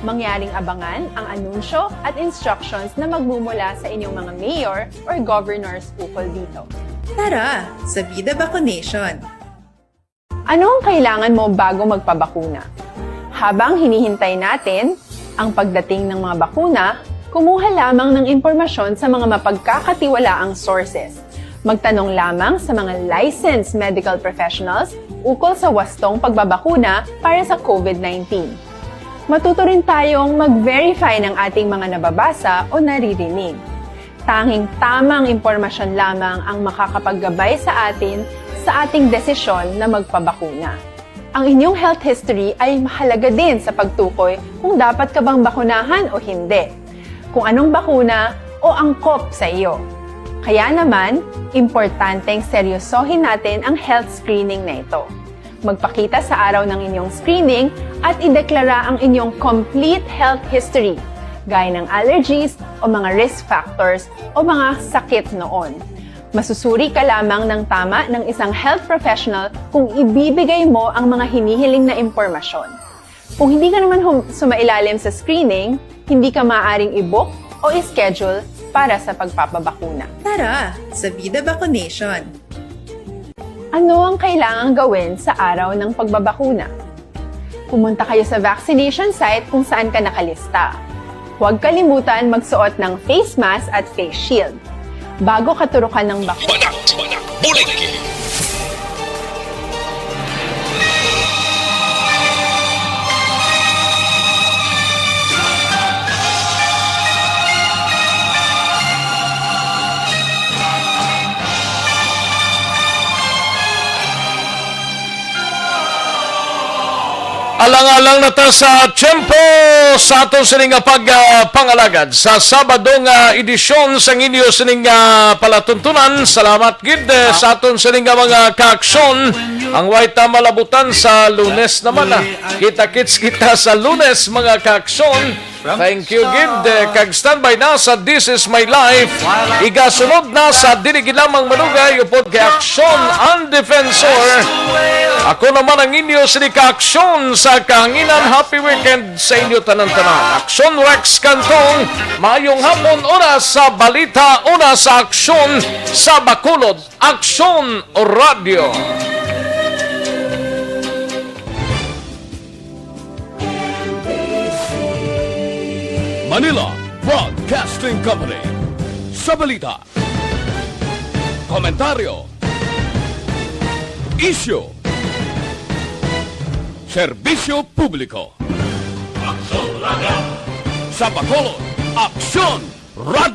Mangyaring abangan ang anunsyo at instructions na magmumula sa inyong mga mayor or governors ukol dito. Tara, sa Bida Vaccination! Ano ang kailangan mo bago magpabakuna? Habang hinihintay natin ang pagdating ng mga bakuna, kumuha lamang ng impormasyon sa mga mapagkakatiwalaang sources. Magtanong lamang sa mga licensed medical professionals ukol sa wastong pagbabakuna para sa COVID nineteen. Matuto rin tayong mag-verify ng ating mga nababasa o naririnig. Tanging tamang impormasyon lamang ang makakapaggabay sa atin sa ating desisyon na magpabakuna. Ang inyong health history ay mahalaga din sa pagtukoy kung dapat ka bang bakunahan o hindi, kung anong bakuna o angkop sa iyo. Kaya naman, importanteng seryosohin natin ang health screening na ito. Magpakita sa araw ng inyong screening at ideklara ang inyong complete health history, gaya ng allergies o mga risk factors o mga sakit noon. Masusuri ka lamang ng tama ng isang health professional kung ibibigay mo ang mga hinihiling na impormasyon. Kung hindi ka naman hum- sumailalim sa screening, hindi ka maaaring i-book o i-schedule para sa pagpapabakuna. Tara, sa Bida Vaccination! Ano ang kailangang gawin sa araw ng pagbabakuna? Pumunta kayo sa vaccination site kung saan ka nakalista. Huwag kalimutan magsuot ng face mask at face shield. Bago ka turukan ng bakuna. Badak, badak, bulig! Alang-alang na ta sa tiyempo sa aton sini nga pag, ah, pangalagad sa Sabado nga edisyon sang inyo sining, ah, palatuntunan. Salamat gid, eh, sa aton sini nga mga kaaksyon. Ang way ta malabutan sa Lunes naman, ah. Kita-kits kita sa Lunes, mga kaaksyon. Thank you gid, eh, kag standby na sa This Is My Life. Igasunod na sa dili gid lamang malugay upod kay Aksyon ang Defensor. Ako naman ang inyo sini kaaksyon sa kahanginan. Happy weekend sa inyo tanan-tanan. Aksyon Rex Cantong, maayong hapon, una sa balita, una sa aksyon sa Bacolod. Aksyon Radio. Manila Broadcasting Company. Sa balita, komentaryo, isyu, serbisyo publiko. Aksyon Radio. Sa Bacolod, Aksyon Radio.